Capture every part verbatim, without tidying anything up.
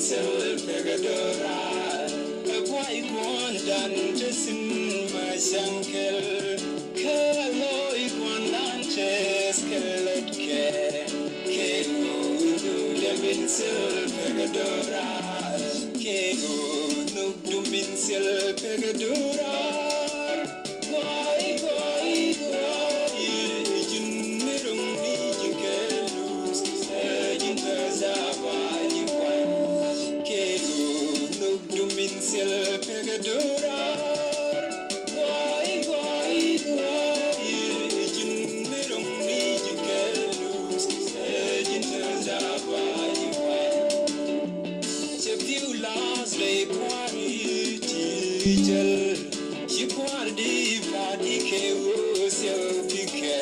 Sel pekɛ do̱raar, ɛ buay guɔ̱ndan te sin ma caŋ kɛl, kä ɛ lo̱c guɔ̱ndan te kɛ lät kɛ. Kɛ ɣöö nhök dɛ min sel pekɛ do̱raar, kɛ ɣöö nhök du min sel pekɛ do̱raar. Guay, guay, guay, ji̱n mi ro̱ŋ ni ji̱n kɛ lus, ɛ ji̱n tɛ zaba ji̱ kuany. Kɛ ɣöö nhök du min sel pekɛ do̱raar. Guay, guay, guay, ji̱n mi ro̱ŋ ni ji̱n kɛ lus, ɛ ji̱n tɛ zaba ji̱ kuany. Cɛ pi̱w la̱a̱th rɛy kua̱ri ti jäl. Ci kua̱r di pa̱a̱t ikɛ ɣöö thiäk pikɛ.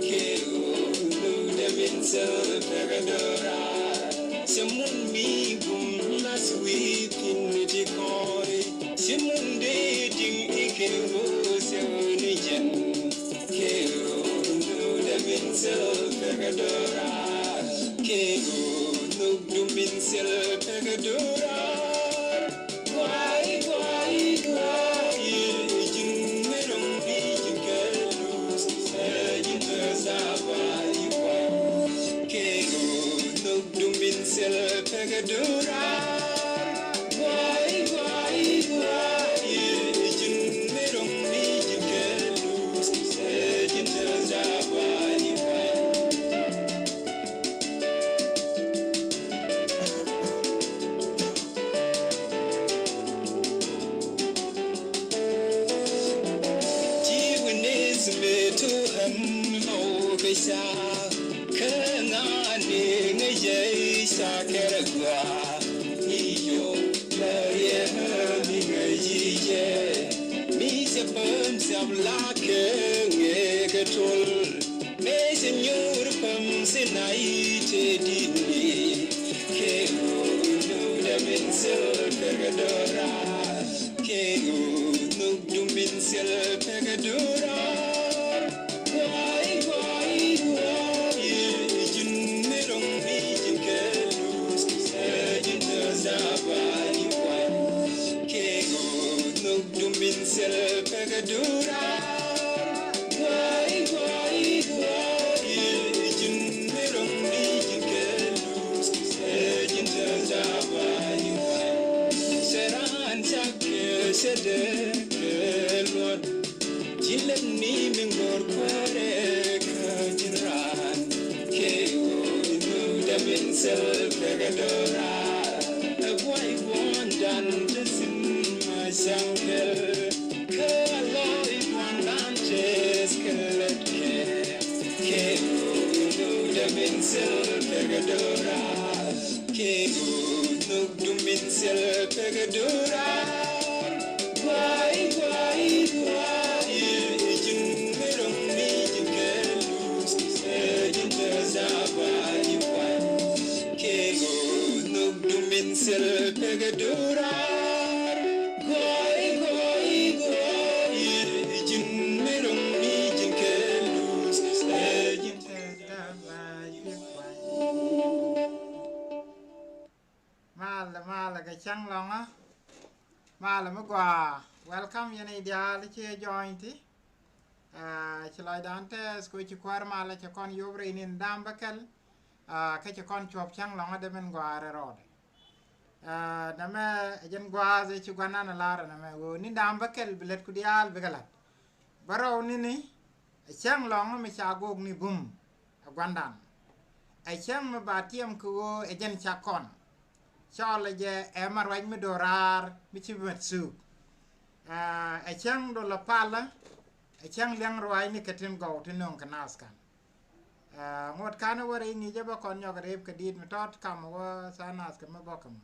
Kɛ ɣöö nhök dɛ min thil pekɛ do̱raar. Cɛ mun mi gum nath wi̱i̱ pi̱n ti kɔ̱ɔ̱ri. Ci mun dee di̱ŋ ikɛ ɣöö thiäk ni jɛn. Kɛ ɣöö nhök dɛ min thil pekɛ do̱raar. Kɛ ɣöö nhök du min thil pekɛ do̱raar. Guay, guay, guay, ji̱n mi ro̱ŋ ni ji̱n kɛ lus, ɛ ji̱n tɛ zaba ji̱ kuany. Kɛ ɣöö nhök du min thil pekɛ do̱raar. Guay, guay, guay, ji̱n mi ro̱ŋ ni ji̱n kɛ lus, ɛ ji̱n tɛ zaba ji̱ kuany. Ji̱ wi̱n ni thimetu ɣän mɔ kɛ ca. Kä ŋa̱ ni ŋäc jɛ ca kɛrɛ gɔaa. I̱ yo̱o̱ lɛ riɛk mi ŋäc ji̱ jɛ. Mi cɛ päm thiap la kɛ ŋee kɛ tuɔl. Mëë cɛ nyuur päm Sinai tëë di̱t ni. Kɛ ɣöö nhök dɛ min thil pekɛ do̱raar. Kɛ ɣöö nhök du min thil pekɛ do̱raar. Guay, guay, guay, ji̱n mi ro̱ŋ ni ji̱n kɛ lus, ɛ ji̱n tɛ zaba ji̱ kuany. Kɛ ɣöö nhök du min thil pekɛ do̱raar. Guay, guay, guay, ji̱n mi ro̱ŋ ni ji̱n kɛ lus, ɛ ji̱n tɛ zaba ji̱ kuany. Cɛ raan cak kɛ cɛ dee kɛ luɔt. Ji̱n lɛp ni mi ŋo̱r kuäärɛ kä ji̱n raan. Kɛ ɣöö nhök dɛ min thil pekɛ do̱raar. Ɛ buay guɔ̱ndan te thi̱n ma caŋ kɛl. Kä a lɔc gua̱ndan tɛth kɛ lät kɛ. Kɛ ɣöö nhök dɛ min thil pekɛ do̱raar. Kɛ ɣöö nhök du min thil pekɛ do̱raar. Guay, guay, guay, ji̱n mi ro̱ŋ ni ji̱n kɛ lus, ɛ ji̱n tɛ zaba ji̱ kuany. Kɛ ɣöö nhök du min thil pekɛ do̱raar. Guay, guay, guay, ji̱n mi ro̱ŋ ni ji̱n kɛ lus, ɛ ji̱n tɛ zaba ji̱ kuany. Mal, mal kɛ cäŋ lɔŋä. Mal mi gɔaa. Welcome yɛn i̱ diaal ci join ti. Ah, ci lɔcdan tɛth kɛ ci kuäär mal cɛ kɔn yop rɛy ni̱n da̱ŋ bäkɛl. Ah, kä ci kɔn cuɔp cäŋ lɔŋä dee min gɔaa rɛ rɔɔdɛ. Ah, nɛmɛ ɛ jɛn gua̱a̱th ɛ ci gua̱nan ɛ lar ɛ nɛmɛ ɣöö ni̱n da̱ŋ bäkɛl bi lät ku diaal bikɛ la̱t. Bä rɔw ni̱ni ɛ cäŋ lɔŋä mi ca gok ni bum. Ɛ gua̱ndan. Ɛ cäŋ mi ba tiɛm kɛ ɣöö ɛ jɛn cak kɔn. Cɔl ɛ jɛ ɛ ma ruac mi do̱raar mi ci mät thuuk. Aa, ɛ cäŋ dol ɛ palä, ɛ cäŋ liɛŋ ruaacni kɛ tin gɔw ti nöŋ kɛ naath ka̱n. Aa, ŋuɔ̱t ka̱n ɛ wä rɛy ŋi̱i̱cä bä kɔn nyɔk rep kɛ diit mi tɔt kam ɛ wä tha̱a̱ŋ naath kɛ mi bɔk kɛ mɔ.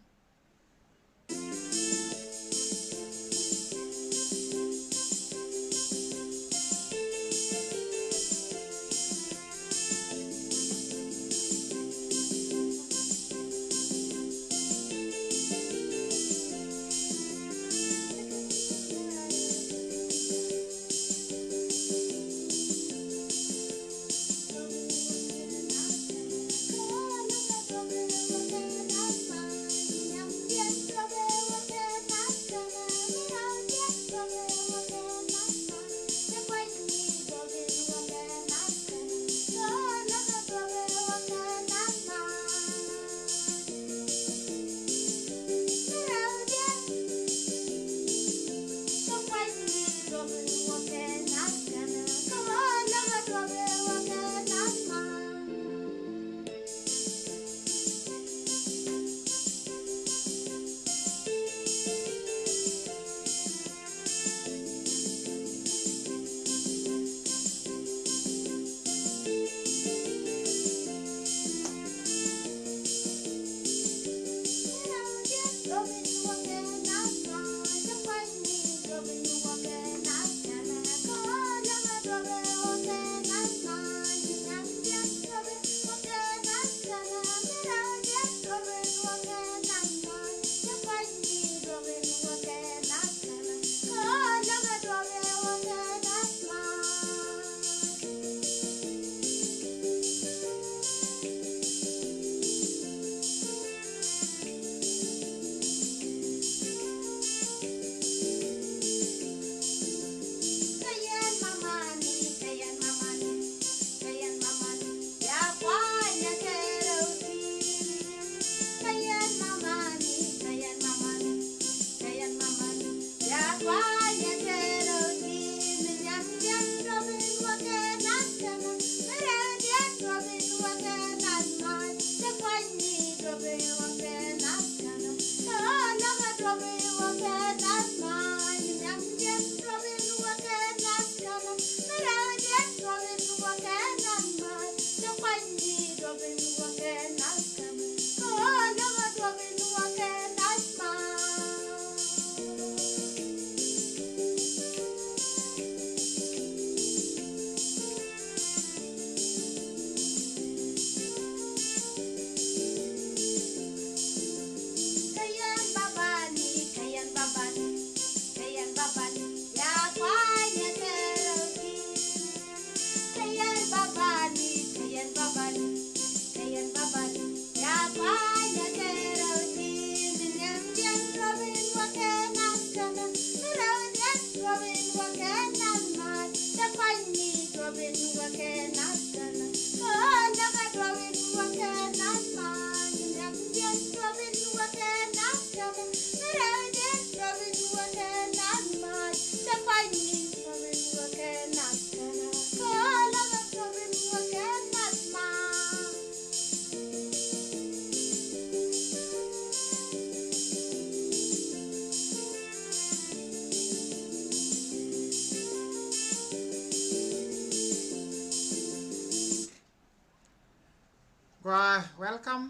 Gua, welcome.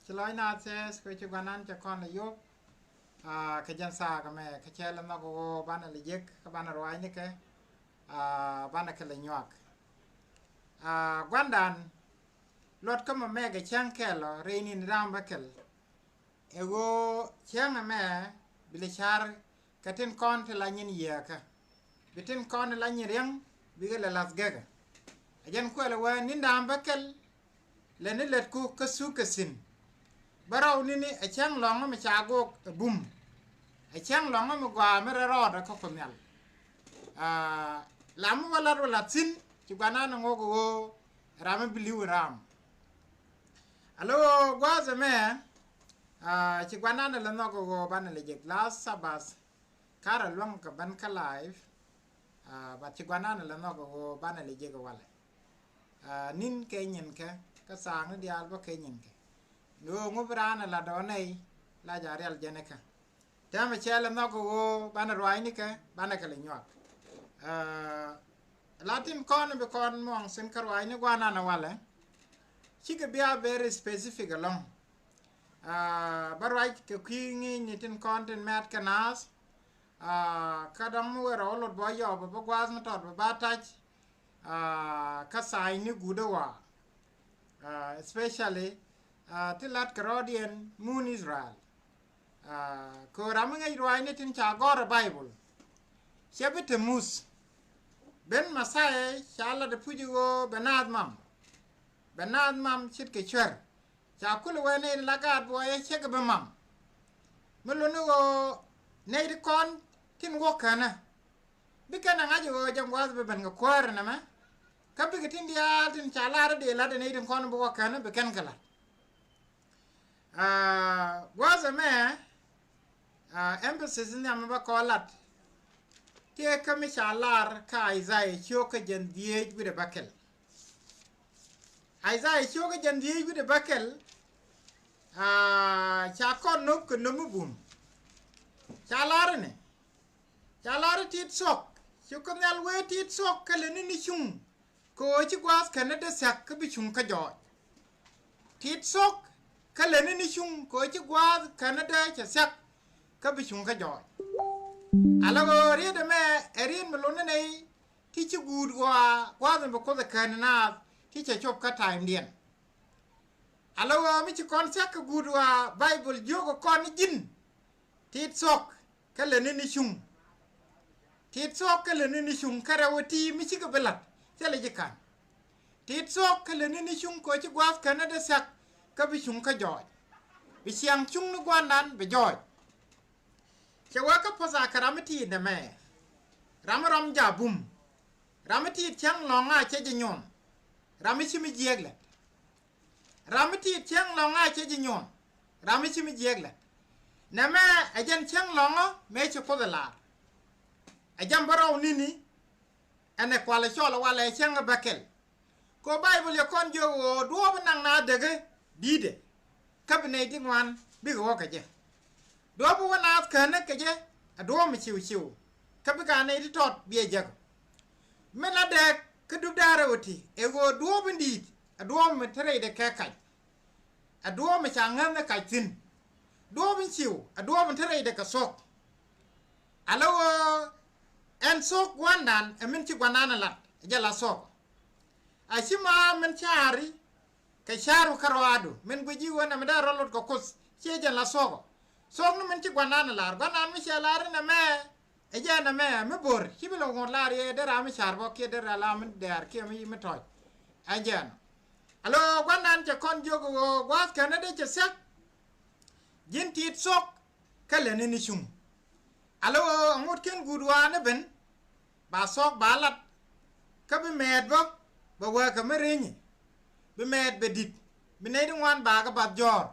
Ci lɔc na thes kɛ ci guanan cɛ kɔn lɛ yop. Ah, kɛ jɛn saa kɛ mɛ kɛ cɛ lɛ nhɔk woo banɛ lɛ jek kɛ banɛ ruacni kɛ. Ah, banɛ kɛ lɛ nyuak. Ah, guandan luɔt kä mɛ mɛ kɛ cäŋ kɛl ɔ rɛy ni ram bä kɛl. Ɛ ɣöö cäŋ ɛmɛ bi lɛ car kɛ tin kɔn ti la nyin yiëëkä. Bi tin kɔn ti la nyin riäŋ bikɛ lɛ lath gɛkɛ. Ɛ jɛn kuɛl ɛ wee ni̱n da̱a̱m bä kɛl lɛ ni lɛtku kä thuk kɛ thi̱n. Bä rɔw ni̱ni ɛ cäŋ lɔ̱ŋä mi ca gok ɛ bum. Ɛ cäŋ lɔ̱ŋä mi gɔaa mi rɛl rɔɔdɛ kä Kuoth Nhial. Aa, lam mi wä lat wä lath thi̱n ci guanan ɛ ŋok ɛ ɣöö ram mi bi li̱w ɛ ram. Alo, gua̱a̱th ɛmɛ, ah, ci guanan lɛ nhɔk ɛ ɣöö banɛ lɛ jek last Sabbath. Karɛ luäŋ kɛ ban kä live, ah, but ci guanan lɛ nhɔk ɛ ɣöö banɛ lɛ jek ɛ walɛ. Ah, ni̱n kɛ nyinkɛ, kä thaakni diaal bä kɛ nyinkɛ. Ni ɣöö ŋu bi raan ɛ la dɔɔnɛ i̱ la ja rial jɛn ikä. Täämɛ cɛ lɛ nhɔk kɛ ɣöö banɛ ruacnikɛ banɛ kɛ lɛ nyuak. Aa, la tin kɔn bi kɔn muɔŋ thi̱n kä ruacni guanan ɛ walɛ. Cikɛ bia very specific ɛlɔ̱ŋ. Aa, bä ruac kɛ kui̱ ŋi̱i̱cni tin kɔn tin mɛt kɛ naath. Aa, kä dɔ̱ŋ mi wee rɔw lot bä yɔp bä gua̱a̱th mi tɔt bä ba tac. Aa, kä tha̱a̱cni guut ɛ wa. Aa, especially, aa, ti lat kɛ rɔɔdiɛn mun Israel. Aa, kɛ ɣöö ram mi ŋäc ruaacni tin ca gɔ̱r ɛ Baibol. Cɛ bi te muth. Ben Mɛthia ca lat ɛ puc ɣöö bɛ naath mam. Bɛ naath mam ce̱tkɛ cuer. Ca kulɛ wee nɛy ti la gaat buɔyɛ cɛ kɛ bi mam. Mi luni ɣöö nɛy ti kɔn tin wä känä. Bi kɛn a ŋa̱c ɣöö jɛ gua̱a̱th bi ben kɛ kuäärä nɛmɛ. Kä bikɛ tin diaal tin ca lar i̱ dee lat ɛ nɛy tin kɔn bi wä känä bi kɛn kɛ lat. Aa, gua̱a̱th ɛmɛ, aa, emphasis nhiam mi bä kɔn lat. Tëë kä mi ca lar kä Isaiah cio̱o̱k kä jɛn dhieec wi̱cdɛ bäkɛl. Isaiah cio̱o̱k kä jɛn dhieec wi̱cdɛ bäkɛl, aa, ca kɔn nöp kɛ nöp mi bum. Ca lar inɛ. Ca lar i̱ tit thuɔ̱k. Ci Kuoth Nhial wee tit thuɔ̱k kä lɛ ni ni cuŋ. Kɛ ɣöö ci gua̱a̱th känä dee thia̱k kä bi cuŋ kä jɔɔc. Tit thuɔ̱k kä lɛni ni cuŋ kɛ ɣöö ci gua̱a̱th känä dee cɛ thia̱k kä bi cuŋ kä jɔɔc. Ala ɣöö riet ɛmɛ ɛ riet mi luni nɛy ti ci guut ɣɔaa gua̱a̱th mi bi Kuoth ɛ kän naath ti cɛ cop kä ta̱a̱mdiɛn. Ala ɣöö mi ci kɔn thia̱k kɛ guut ɣɔaa Baibol jiök ɛ kɔn ni ji̱n. Tit thuɔ̱k kä lɛni ni cuŋ. Tit thuɔ̱k kä lɛni ni cuŋ kä rɛw ɛ ti mi cikɛ bi la̱t thilɛ ji̱ ka̱n. Tit thuɔ̱k kä lɛni ni cuŋ kɛ ɣöö ci gua̱a̱th känä dee thia̱k kä bi cuŋ kä jɔɔc. Bi ciaŋ cuŋ ni gua̱ndan bi jɔɔc. Cɛ wee kä puɔ̱th a kɛ ram mi tiit nɛmɛ. Ram mi rɔm ja̱ bum. Ram mi tiit cäŋ lɔ̱ŋ a cɛ ji̱ nyuɔn. Ram mi ci mi jiääk lät. Ram mi tiit cäŋ lɔ̱ŋ a cɛ ji̱ nyuɔn. Ram mi ci mi jiääk lät. Nɛmɛ ɛ jɛn cäŋ lɔ̱ŋä mëë ci Kuoth ɛ lar. Ɛ jɛn bä rɔw ni̱ni. Ɛn ɛ kualɛ cɔl ɛ walɛ cäŋ ɛ bäkɛl. Kɛ ɣöö Baibol yɛ kɔn jiök ɣöö duɔ̱ɔ̱p in naŋ naath däkä di̱i̱tdɛ. Kä bi nɛy ti ŋuan bikɛ wä kɛ jɛ. Duɔ̱ɔ̱p in wä naath känä kɛ jɛ ɛ duɔ̱ɔ̱p mi ciw ciw. Kä bikɛ a nɛy ti tɔt biɛ jäk. Min la dääk kä dup da̱a̱r rɛw ɛ ti ɛ ɣöö duɔ̱ɔ̱p in di̱i̱t ɛ duɔ̱ɔ̱p mi te rɛydɛ kɛ kac. Ɛ duɔ̱ɔ̱p mi ca ŋäth ni kac thi̱n. Duɔ̱ɔ̱p in ciw ɛ duɔ̱ɔ̱p in te rɛydɛ kɛ thuɔ̱k. Ala ɣöö ɛn thuɔ̱k gua̱ndan ɛ min ci gua̱ndan ɛ lat ɛ jɛ la thuɔ̱k. A ci ma min ca̱a̱ri kɛ ca̱a̱ru kä rɔaadu min guic ji̱ ɣöö nɛmɛ dee rɔ lot kɛ Kuoth ciɛ jɛn la thuɔ̱k ɔ. Thuɔ̱k ni min ci gua̱ndan ɛ lar gua̱ndan mi cɛ lar inɛ mɛ. Ɛ jɛn ɛmɛ mi bo̱r ci bi lɛ ŋot lar yɛ dee ram mi ca̱r bä kiɛ dee ram mi dɛɛr kiɛ mi mi tɔ̱c. Ɛ jɛn alo gua̱ndan cɛ kɔn jiök ɣöö gua̱a̱th känä dee cɛ thia̱k. Ji̱n tiit thuɔ̱k kä lɛni ni cuŋ. Alo ɣöö aŋot ken guut wa̱a̱ ni ben ba thuɔ̱k ba lat. Kä bi mɛɛt bä bɛ wee kɛ mi ri̱ny, bi mɛɛt bɛ di̱t, bi nɛy ti ŋuan bakä bath jɔ̱ɔ̱r.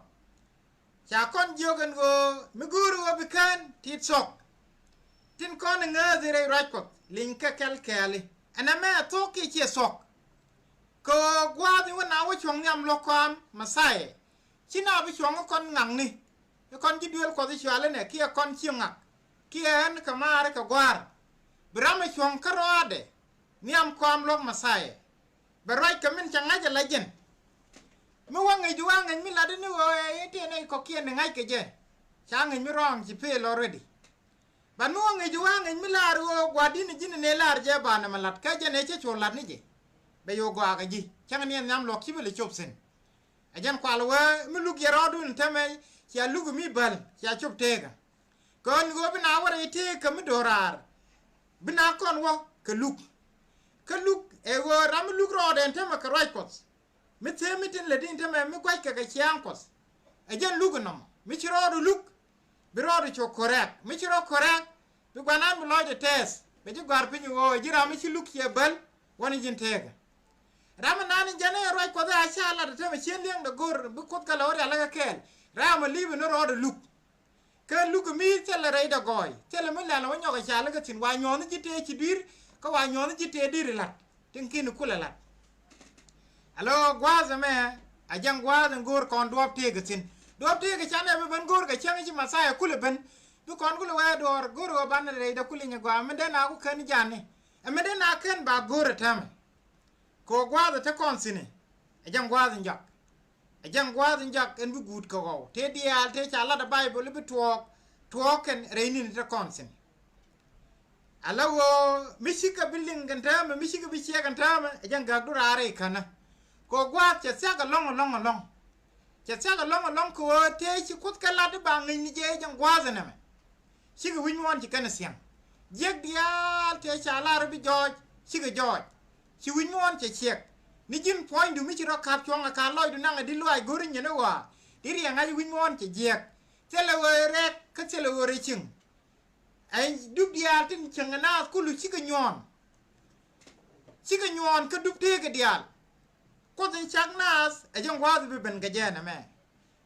Ca kɔn jiök ɛn ɣöö mi go̱o̱ri ɣöö bi kään tit thuɔ̱k, tin kɔn ŋääthi rɛy ruac Kuɔth li̱ny kɛ kɛl kɛɛli. Ɛn ɛmɛ ɛ thuɔ̱k kiɛ ciɛ thuɔ̱k? Kɛ ɣöö gua̱a̱th in wä na wä cuɔ̱ŋ nhiam luɔ̱k kɔam Mɛthia, ci na bi cuɔ̱ŋ kɔn ŋakni, kɔn ji̱ duëël Kuɔth i̱ cuali nɛ kiɛ kɔn ci ŋak, kiɛ ɣän kɛ maari kɛ gua̱a̱r, bi ram ɛ cuɔ̱ŋ kä rɔɔdɛ nhiam kɔam luɔ̱k Mɛthia. Bɛ ruac kɛ min ca ŋa̱c ala jɛn. Mi wä ŋi̱c, wä ŋi̱c mi latdi ni ɣöö ɛ yɛn tëë nɛy kɔ̱kiɛn ni ŋa̱c kɛ jɛ. Ca ŋi̱c mi wrong, ci fail already. But mi wä ŋi̱c, wä ŋi̱c mi laar ɣöö gua̱di̱n ji̱n ni laar jɛ banɛ mɛ lat, kä jɛn ɛ cä cu lat ni jɛ. Bɛ yo̱o̱ gɔaa kɛ ji̱, cäŋ ni ɛn nhiam luɔ̱k ci bɛ lɛ cop thi̱n. Ɛ jɛn kual wee mi luk yɛ rɔɔdun täämɛ, cia luk mi bäl, cia cop teekä. Kɛ ɣän ɣöö bi na wä rɛy tëëk kɛ mi do̱raar, bi na kɔn wä kɛ luk. Kä luk ɛ ɣöö ram mi luk rɔɔdɛ ɛn täämɛ kɛ ruac Kuɔth, mi thiem mi tin lätdi ɛn täämɛ mi gua̱ckɛ kɛ ciaaŋ Kuɔth, ɛ jɛn luk ɛnɔmɔ. Mi ci rɔɔdu luk, bi rɔɔdu cu correct. Mi ci rɔ correct, bi gua̱nan bi lɔcdɛ tɛth, bɛ ji̱ gɔ̱a̱r piny ɣöö ɛ ji̱ ram mi ci luk ciɛ bäl, wä ni ji̱n teekä. Ram mi naan in jɛn ɛ ruac Kuɔth ɛ a ca lat ɛ täämɛ, cien li̱eŋdɛ go̱r, bi Kuoth kɛ lɛ wä rialikä kɛɛl. Ram mi li̱i̱p in rɔɔdɛ luk. Kä luk mi thilɛ rɛydɛ gɔɔy, thilɛ mi lɛl wä nyɔk ɛ ca lä kä thi̱n, wa nyuɔ̱ɔ̱ni ji̱ tëë ci dui̱r, kä wa nyuɔ̱ɔ̱ni ji̱ tëë di̱r ilat, tin ki̱n i̱ kulɛ lat. Alo, gua̱a̱th ɛmɛ a jɛn gua̱a̱th in go̱o̱r kɔn duɔ̱ɔ̱p tëëk ɛ thi̱n. Duɔ̱ɔ̱p tëëk ɛ canɛ bi ben go̱o̱r kɛ cäŋ ci Mɛthia kulɛ ben, bi kɔn kulɛ wee duɔ̱ɔ̱r go̱o̱r ɣöö banɛ rɛydɛ kulɛ nyɛ gɔaa, mi den a ku kän jani, ɛ mi den a kän ba go̱o̱r ɛ täämɛ. Kɛ ɣöö gua̱a̱th ɛ te kɔn thi̱n ɛ, ɛ jɛn gua̱a̱th in jak. Ɛ jɛn gua̱a̱th in jak ɛn bi guut kɛ ɣɔw. Tëë diaal tëë ca lat ɛ Baibol i̱ bi tuɔɔk, tuɔɔk kɛn rɛy ni̱n te kɔn thi̱n. Ala ɣöö mi cikɛ bi liŋ kɛn täämɛ, mi cikɛ bi ciɛ kɛn täämɛ, ɛ jɛn gäkdu raar rɛy känä. Kɛ ɣöö gua̱a̱th cɛ thia̱k ɛlɔ̱ŋ, ɛlɔ̱ŋ, ɛlɔ̱ŋ. Cɛ thia̱k ɛlɔ̱ŋ, ɛlɔ̱ŋ kɛ ɣöö tëë ci Kuoth kɛ lat i̱ ba ŋi̱ny ni jɛ, ɛ jɛn gua̱a̱th ɛnɛmɛ. Cikɛ wi̱c muɔ̱ɔ̱n ci kɛn ɛ thia̱ŋ. Jiäk diaal tëë ca lar i̱ bi jɔɔc, cikɛ jɔɔc. Ci wi̱c muɔ̱ɔ̱n cɛ ciɛk. Ni ji̱n puɔ̱nydu mi ci rɔ ka̱p cuɔ̱ŋ ɛ ka̱n lɔcdu naŋ ɛ di̱t luaac go̱ri nyin i̱ ɣɔaa, di̱t riɛŋ ŋa̱c wi̱c muɔ̱ɔ̱n cɛ jiäk. Thilɛ ɣöö rɛk kä thilɛ ɣöö rɛy cieŋ. Ɛ dup diaal tin cieŋ ɛ naath kulu cikɛ nyuɔ̱ɔ̱n. Cikɛ nyuɔ̱ɔ̱n kä dup tëëkɛ diaal. Kuoth in cak naath ɛ jɛn gua̱a̱th bi ben kɛ jɛ ɛnɛmɛ.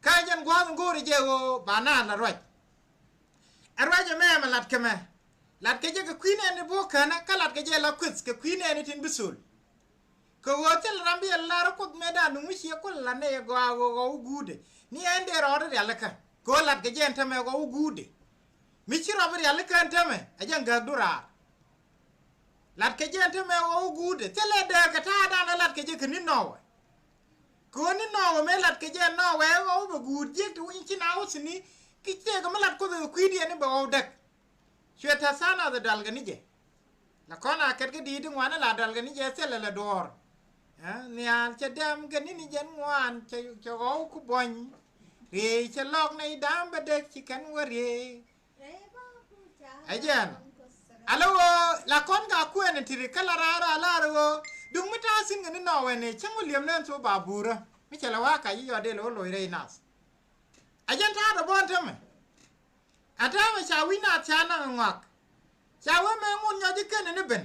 Kä ɛ jɛn gua̱a̱th in go̱o̱rɛ jɛ ɣöö ba naath la ruac. Ɛ ruac ɛmɛ mɛ lat kɛ mɛ. Lat kɛ jɛ kɛ kui̱ nɛɛni bo̱o̱k känä, kä lat kɛ jɛ la kueth kɛ kui̱ nɛɛni tin bi thöl. Kɛ ɣöö thil ram bi ɛ lar Kuoth mëëdan nuŋ mi ciɛ kulɛ lat nɛy ɛ gɔaa ɣöö ɣɔw i̱ guutdɛ. Ni ɛn dee rɔɔdɛ rialikä. Kɛ ɣöö lat kɛ jɛ ɛn täämɛ ɣɔw i̱ guutdɛ. Mi ci rɔɔdɛ rialikä ɛn täämɛ, ɛ jɛn gäkdu raar. Lat kɛ jɛ ɛn täämɛ ɣɔw i̱ guutdɛ. Thilɛ dee kɛ ta̱a̱dan ɛ lat kɛ jɛ kɛ ni Nɔwɛ. Kɛ ɣöö ni Nɔwɛ mëë lat kɛ jɛ Nɔwɛ ɛ ɣɔw bɛ guut, jiäk ti winy ci na wä thi̱n ni, ki ciɛ kɛ mi lat Kuoth kɛ kui̱diɛn i̱ bɛ ɣɔw däk. Cuɛ tɛ̈th tha̱a̱ŋ nath ɛ dual kɛ ni jɛ. La kɔn a kɛt kä di̱i̱t ti ŋuan ɛ la dual kɛ ni jɛ thilɛ lɛ duɔ̱ɔ̱r. Ɛ, nhial cɛ dɛm kɛ ni ni jɛn ŋuan cɛ, cɛ ɣɔw ku buɔ̱ny. Riey cɛ lɔk nɛy da̱a̱m bɛ dek ci kɛn wä riey. Ɛ jɛn. Ala ɣöö la kɔn ka kuɛn in ti̱ri kä la raar a lar ɣöö duŋ mi ta̱a̱ thi̱n kɛ ni Nɔwɛ ni cäŋ wä li̱em nɛn thok ba buurä. Mi cɛ lɛ wa̱a̱ kac i̱ yɔt dee lɛ wä loc rɛy nath. Ɛ jɛn ta̱a̱ dɔ bɔn tämɛ. Ɛ täämɛ ca wi̱c naath ca naŋ ɛ ŋɔak. Ca wee mɛ ŋun nyɔc i̱ kenɛ ni ben.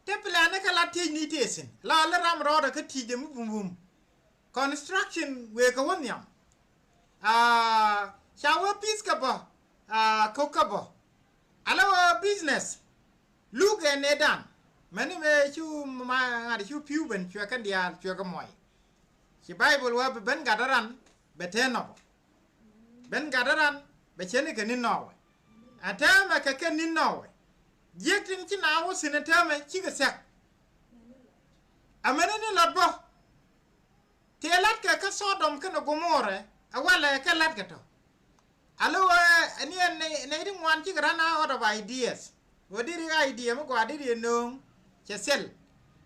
Te plan ni kɛ la tiec ni tëë thi̱n la lä ram rɔɔdɛ kä ti̱i̱cdɛ mi bum bum. Construction wëë kɛ wä nhiam. Aa, ca wee peace kɛ bä. Aa, ko̱k kɛ bä. Ala wee business. Luk ɛ nɛy dan. Mɛni mëë cu ma ŋa̱t cu pi̱w ben cuɛ kɛn diaal cuɛ kɛ muɔy. Ci Baibol wee bi ben gat ɛ ran bɛ tëë nɔbɔ. Ben gat ɛ ran bɛ cɛ ni kɛ ni̱n Nɔwɛ. Ɛ täämɛ kɛ kɛ ni̱n Nɔwɛ. Jiäk tin ci na wä thi̱n ɛ täämɛ cikɛ thia̱k. Amäni ni lat bä. Tëë latkɛ kä Thɔdɔm kɛnɛ Gomorɛ ɛ walɛ kɛ latkɛ tɔ. Alo ɛ ni ɛn nɛy ti ŋuan cikɛ run out of ideas. Ɣöö deri idea mi gɔaa deri ɛ nööŋ cɛ thil.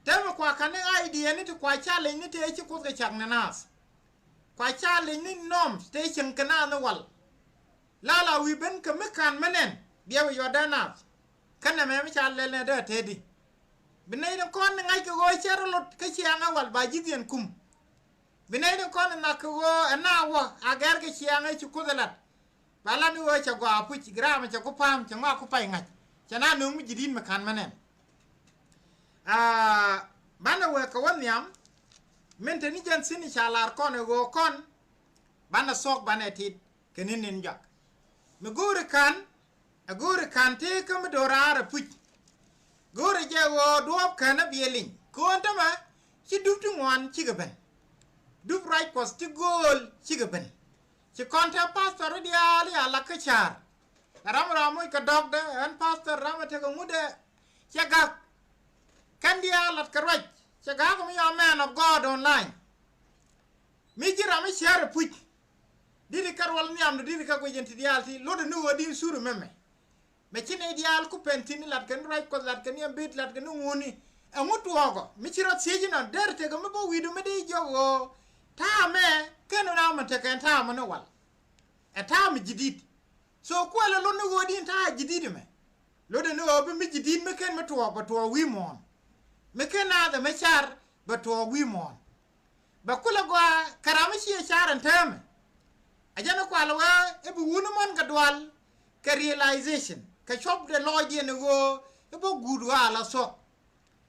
Täämɛ kua ka̱n ni idea ni ti kua challenge ni tëë ci Kuoth kɛ cak ni naath. Kua challenge ni norms tëë cieŋ kɛ naath ni wal. La la wi̱i̱ ben kɛ mi ka̱n mi nɛn biɛ wi̱i̱ yɔt dee naath. Kä nɛmɛ mi ca lɛl nɛ dee tëëdi. Bi nɛy ni kɔn ni ŋa̱c kɛ ɣöö cɛ rɔ lot kä ciaŋ ɛ wal ba ji̱thiɛn kum. Bi nɛy ni kɔn ni nhak kɛ ɣöö ɛ na wä a gɛr kɛ ciaŋ ɛ ci Kuoth ɛ lat. Ba lat ni ɣöö cɛ gɔaa puc gramɛ cɛ ku pa̱a̱m cɛ ŋɔak ku pay ŋa̱c. Cɛ na nööŋ mi ji̱ di̱t mi ka̱n mi nɛn. Aa, Banɛ wek kɛ wä nhiam min te ni jɛn thi̱n i̱ ca lar kɔn ɛ ɣöö kɔn banɛ thuɔ̱k banɛ tit kɛ ni̱n in jɔak. Mi go̱o̱ri ka̱n ɛ go̱o̱ri ka̱n tëë kä mi do̱raar ɛ puc. Go̱o̱ri jɛ ɣöö duɔ̱ɔ̱p känä biɛ liny köön tämɛ ci dup ti ŋuan cikɛ ben. Dup ruac Kuɔth ti gööl cikɛ ben. Ci kɔn te pastor diaal ya lak kä ca̱a̱r. Ɛ ram ram moc kɛ dɔ̱kdɛ ɛn pastor ram ɛ tekɛ ŋutdɛ. Cɛ gak kɛn diaal lat kɛ ruac cɛ gak mi yɔ man of God online. Mi ji̱ ram mi cär ɛ puc. Di̱t kɛ ruɔl nhiamdu di̱t kɛ guic in ti diaal ti luɔtdɛ ni ɣöö di̱n sur mɛmɛ. Mɛ ci nɛy diaal ku pɛn thi̱n lat kɛn ruac Kuɔth lat kɛn yɛn bet lat kɛn ŋuni. Ɛŋu tuɔɔkɔ mi ci rɔ thiec inɔ der tekɛ mi bä wi̱i̱du mi dee jiɔk ɣöö ta̱a̱ mɛ kɛn ram mɛ tekɛ ɛn ta̱a̱ mɛ ni wal. Ɛ ta̱a̱ mi ji̱ di̱t. So kuɛlɛ lot ni ɣöö di̱n ta̱a̱ ji̱ di̱t ɛmɛ. Lot ɛn ɣöö bi mi ji̱ di̱t mi ken mi tuɔɔk bɛ tuɔɔk wi̱i̱ muɔ̱ɔ̱n. Mi ken naath ɛmɛ car bɛ tuɔɔk wi̱i̱ muɔ̱ɔ̱n. Bɛ kulɛ gɔaa kɛ ram mi ciɛ car ɛn täämɛ. Ɛ jɛn ɛ kual wee ɛ bi wuni mɔn kɛ dual kɛ realization kɛ cuɔpdɛ lɔɔcdiɛn ɛ ɣöö ɛ bä guut ɣaal a thuɔ̱k.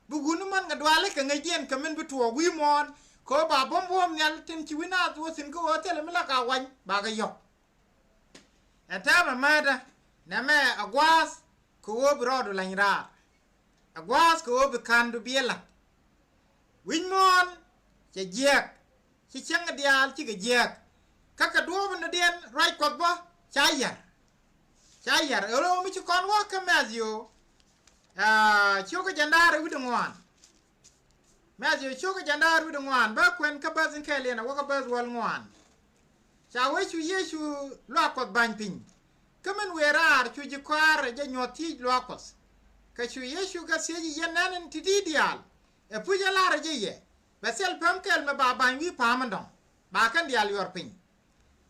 Bi wuni mɔn kɛ dual kɛ ŋäcdiɛn kɛ min bi tuɔɔk wi̱i̱ muɔ̱ɔ̱n kɛ ɣöö ba buɔ̱m buɔ̱ɔ̱m nhial tin ci wi̱n a thuɔ̱k thi̱n kä ɣöö thilɛ mi la ka wany ba kɛ yɔ̱k. Ɛ täämɛ määtdä nɛmɛ ɛ gua̱a̱th kɛ ɣöö bi rɔɔdu lany raar. Ɛ gua̱a̱th kɛ ɣöö bi ka̱ndu biɛ la̱t. Wi̱c muɔ̱ɔ̱n cɛ jiääk ci cäŋ diaal cikɛ jiääk. Kä kɛ duɔ̱ɔ̱p in dɔ̱diɛn ruac Kuɔth bä ca yär. Ca yär ɛ ɣöö mi ci kɔn wä kä Mɛthiw. Aa, cio̱kä jɛn da̱a̱r wi̱cdɛ ŋuan. Mɛthiw cio̱kä jɛn da̱a̱r wi̱cdɛ ŋuan bä kuɛn kä bäth in kɛɛliɛn a wä kä bäth wäl ŋuan. Ca wee cu Yecu luaak Kuɔth ba̱ny piny. Kä min wëë raar cu ji̱ kɔaarɛ jɛ nyuɔ̱th thiec luaak Kuɔth. Kɛ cu Yecu kɛ thiec i̱ yɛn nɛn in ti̱ti̱ diaal ɛ puc ɛ la̱rä jɛ yɛ bɛ thil päm kɛl mɛ ba ba̱ny wi̱i̱ pa̱a̱m in dɔ̱ŋ ba kɛn diaal yuɔr piny.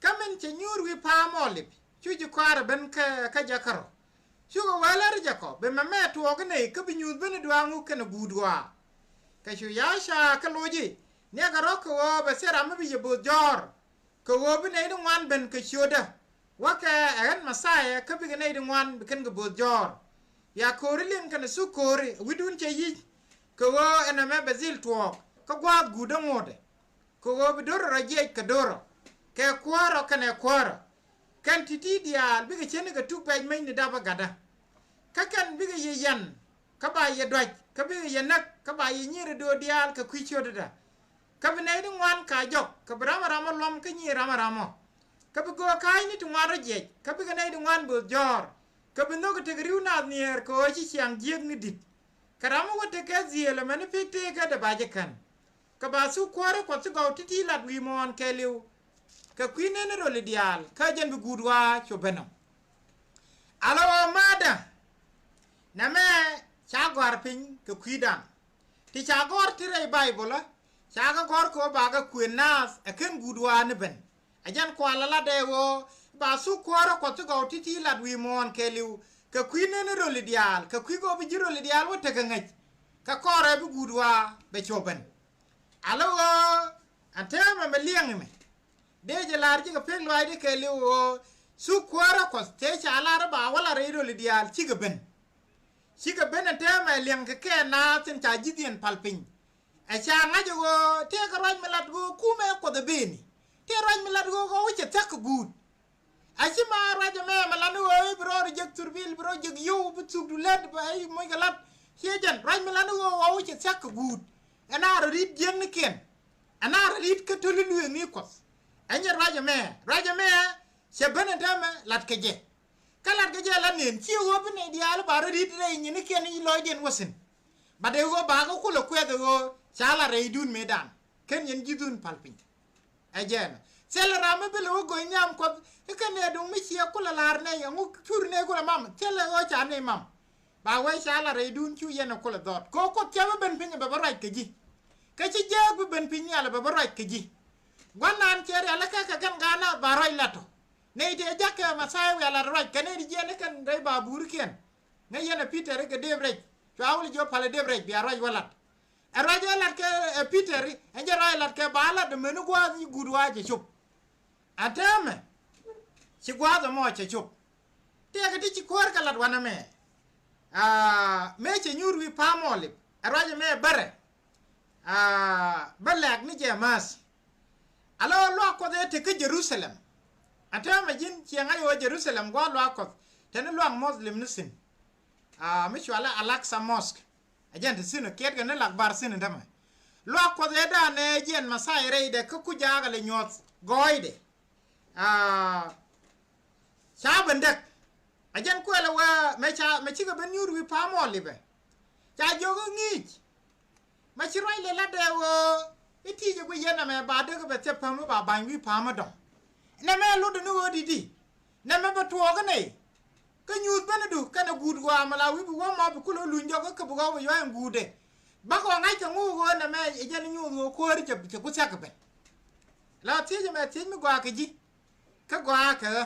Kä min cɛ nyuur wi̱i̱ pa̱a̱m Ɔlip cu ji̱ kɔaarɛ ben kä, kä jɛ kärɔ. Cukɛ wee lär jɛ kɔ bi mɛmɛ tuɔɔk inɛ kä bi nyuuth ben i̱ dua̱a̱ŋ wuk kɛnɛ guut ɣɔaa. Kɛ cu Ya̱a̱ca kä loc i̱ niɛkɛ rɔ̱ kɛ ɣöö bɛ thil ram mi bi yɛ bo̱o̱th jɔ̱ɔ̱r. Kɛ ɣöö bi nɛy ti ŋuan ben kɛ ciötdä wäkɛ ɛ ɣän Mɛthia kä bikɛ nɛy ti ŋuan bi kɛn kɛ bo̱o̱th jɔ̱ɔ̱r. Bia ko̱ri liŋ kɛnɛ thuk ko̱ri wi̱cdun cɛ yic. Kɛ ɣöö ɛn ɛmɛ bɛ dhil tuɔɔk kä gua̱a̱th guutdä ŋotdɛ. Kɛ ɣöö bi do̱rä rɔ jiɛc kɛ do̱rä kɛ kuäärä kɛnɛ kuäärä. Kɛn ti̱ti̱ diaal bikɛ cänikɛ tuk pɛc mecni dapä gatdä. Kä kɛn bikɛ yɛ yɛn kä ba yɛ duac kä bikɛ yɛ näk kä ba yɛ nyier i̱ do̱o̱r diaal kɛ kui̱ ciötdä. Kä bi nɛy ti ŋuan ka jɔk kɛ bi ram ɛ ram ɛ luɔ̱m kä nyier ram ɛ ram ɔ. Kä bi göök ka̱a̱cni ti ŋuan rɔ jiɛc kä bikɛ nɛy ti ŋuan bööth jɔ̱ɔ̱r. Kä bi nhök ɛ tekɛ ri̱w naath niɛɛr kɛ ɣöö ci ciaŋ jiääk ni di̱t. Kɛ ram mi wä tekɛ dhiëël ɛmɛni pek tëëkädɛ ba jɛ kän. Kɛ ba thuk kuäärä Kuɔth ti gɔw ti̱ti̱ lat wi̱i̱ muɔ̱ɔ̱n kɛɛliw. Kɛ kui̱ neni röli diaal kä jɛn bi guut ɣɔaa cu ben ɔ. Alɔ ɣöö ma̱a̱dä nɛmɛ ca gɔ̱a̱r piny kɛ kui̱dan. Ti ca gɔ̱r ti rɛy Baybölä ca kɛ gɔ̱r kɛ ɣöö bakɛ kuën naath ɛ ken guut ɣɔaa ni ben. Ɛ jɛn kual ala dee ɣöö ba thuk kuäärä Kuɔth ti gɔw ti̱ti̱ lat wi̱i̱ muɔ̱ɔ̱n kɛɛliw kɛ kui̱ neni röli diaal kɛ kui̱ gɔw bi ji̱ röli diaal wä tekɛ ŋäc. Kɛ kɔrɛ bi guut ɣɔaa bɛ cop ben. Alɔ ɣöö ɛn täämɛ mɛ liɛŋ imɛ. Dee jɛ lar ji̱ kɛ pek luaacdi kɛɛliw ɣöö thuk kuäärä Kuɔth tëë ca lar i̱ ba wä la rɛy röli diaal cikɛ ben. Cikɛ ben ɛn täämɛ liɛŋ kɛ kɛɛl naath tin ca ji̱thiɛn pal piny. Ɛ ca ŋa̱c ɛ ɣöö tëëkɛ ruac mi lat ɣöö kumɛ Kuɔth ɛ beni. Tëë ruac mi lat ɣöö ɣɔw cɛ thia̱k kɛ guut. A ci ma ruac ɛmɛ mɛ lat ni ɣöö i̱ bi rɔɔd jek thurbil bi rɔɔd jek yio̱w bi thukdu lät bɛ i̱ moc kɛ lat. Ciɛ jɛn ruac mi lat ni ɣöö ɣɔw cɛ thia̱k kɛ guut. Ɛn a rɔ ri̱t jiäknikiɛn. Ɛn a rɔ ri̱t kä to̱li lueekni Kuɔth. Ɛn jɛ ruac ɛmɛ ruac ɛmɛ cɛ ben ɛn täämɛ lat kɛ jɛ. Kä lat kɛ jɛ la nen ci ɣöö bi nɛy diaal ba rɔ ri̱t rɛy nyinikiɛn i̱ lɔcdiɛn wä thi̱n. Ba dee ɣöö ba kɛ kulɛ kuɛth ɣöö ca la rɛydun mëëdan kɛn yɛn ji̱thun pal piny. Ɛ jɛn thilɛ ram mi bi lɛ wä go̱ny nhiam Kuɔth i̱ kɛn nɛy duŋ mi ciɛ kulɛ la̱r nɛy ɛŋu cur nɛy kulɛ mam thilɛ ɣöö ca nɛy mam. Ba wee ca la rɛydun cu yɛn ɛ kulɛ dhɔt kɛ ɣöö Kuoth cɛ bi ben piny ɛ bɛ bä ruac kɛ ji̱. Kä ci jääk bi ben piny nhial ɛ bɛ bä ruac kɛ ji̱. Gua̱n naan cɛ rialikä kɛ kɛn gaat naath ba ruac lat ɔ. Nɛy tëë ja̱kɛ Mɛthia wiaa lat ruac kɛ nɛy ti jiɛn i̱ kɛn rɛy ba buurikiɛn. Ŋäc yɛn ɛ Pi̱tɛr i̱ kɛ dëëp rɛc cua wä li jiɔ pal ɛ dëëp rɛc bia ruac wä lat. Ɛ ruac ɛ lat kɛ ɛ Pi̱tɛr i̱ ɛn jɛ ruac ɛ lat kɛ ba lat ɛmɛni gua̱a̱th i̱ guut wa̱a̱ cɛ cop. Ɛn täämɛ ci gua̱a̱th ɛmɔ cɛ cop. Tëëkɛ ti ci kuäär kɛ lat wanɛ mɛ. Aa mëë cɛ nyuur wi̱i̱ pa̱a̱m Ɔlip ɛ ruac ɛmɛ bärɛ. Aa, bä lɛk ni jɛ mäth. Alɔ luaak Kuɔth ëë te kä Jerusalem. Ɛ täämɛ ji̱n ciɛ ŋa̱c ɣöö Jerusalem gua̱a̱th luaak Kuɔth te ni luaak Muslim ni thi̱n. Aa, mi cualɛ Al-Aqsa Mosque. Ɛ jɛn te thi̱n kiɛt kɛ ni lak bar thi̱n in tämɛ. Luaak Kuɔth ëë da̱a̱n ɛ jiɛn Mɛthia rɛydɛ kä kuc jaakɛ lɛ nyuɔ̱th gɔɔydɛ. Aa, ca ben däk. Ɛ jɛn kuɛlɛ wee mɛ ca mɛ cikɛ ben nyuur wi̱i̱ pa̱a̱m ɔ lipɛ. Ca jiök i̱ ŋi̱i̱c. Mɛ ci ruac lɛ latdɛ ɣöö i̱ ti̱i̱cɛ guic yɛn nɛmɛ ba dee kɛ bɛ thil päm i̱ ba ba̱ny wi̱i̱ pa̱a̱m i̱ dɔ̱ŋ. Nɛmɛ lotdɛ ni ɣöö di̱t i̱ nɛmɛ bɛ tuɔɔk inɛ. Kä nyuuth benidu kɛnɛ guut ɣɔaa mɛ la wi̱i̱ bi wä mɔ bi kulɛ luny jɔk kä bi ɣɔw bɛ yua̱c in guutdɛ. Bakɔ ŋa̱c kɛ ŋuk ɣöö nɛmɛ ɛ jɛn nyuuth ɣöö kuääri cɛ cɛ ku thia̱k kɛ ben. La thiec ɛmɛ thiec mi gɔaa kɛ ji̱. Kä gɔaa kɛ ɣä.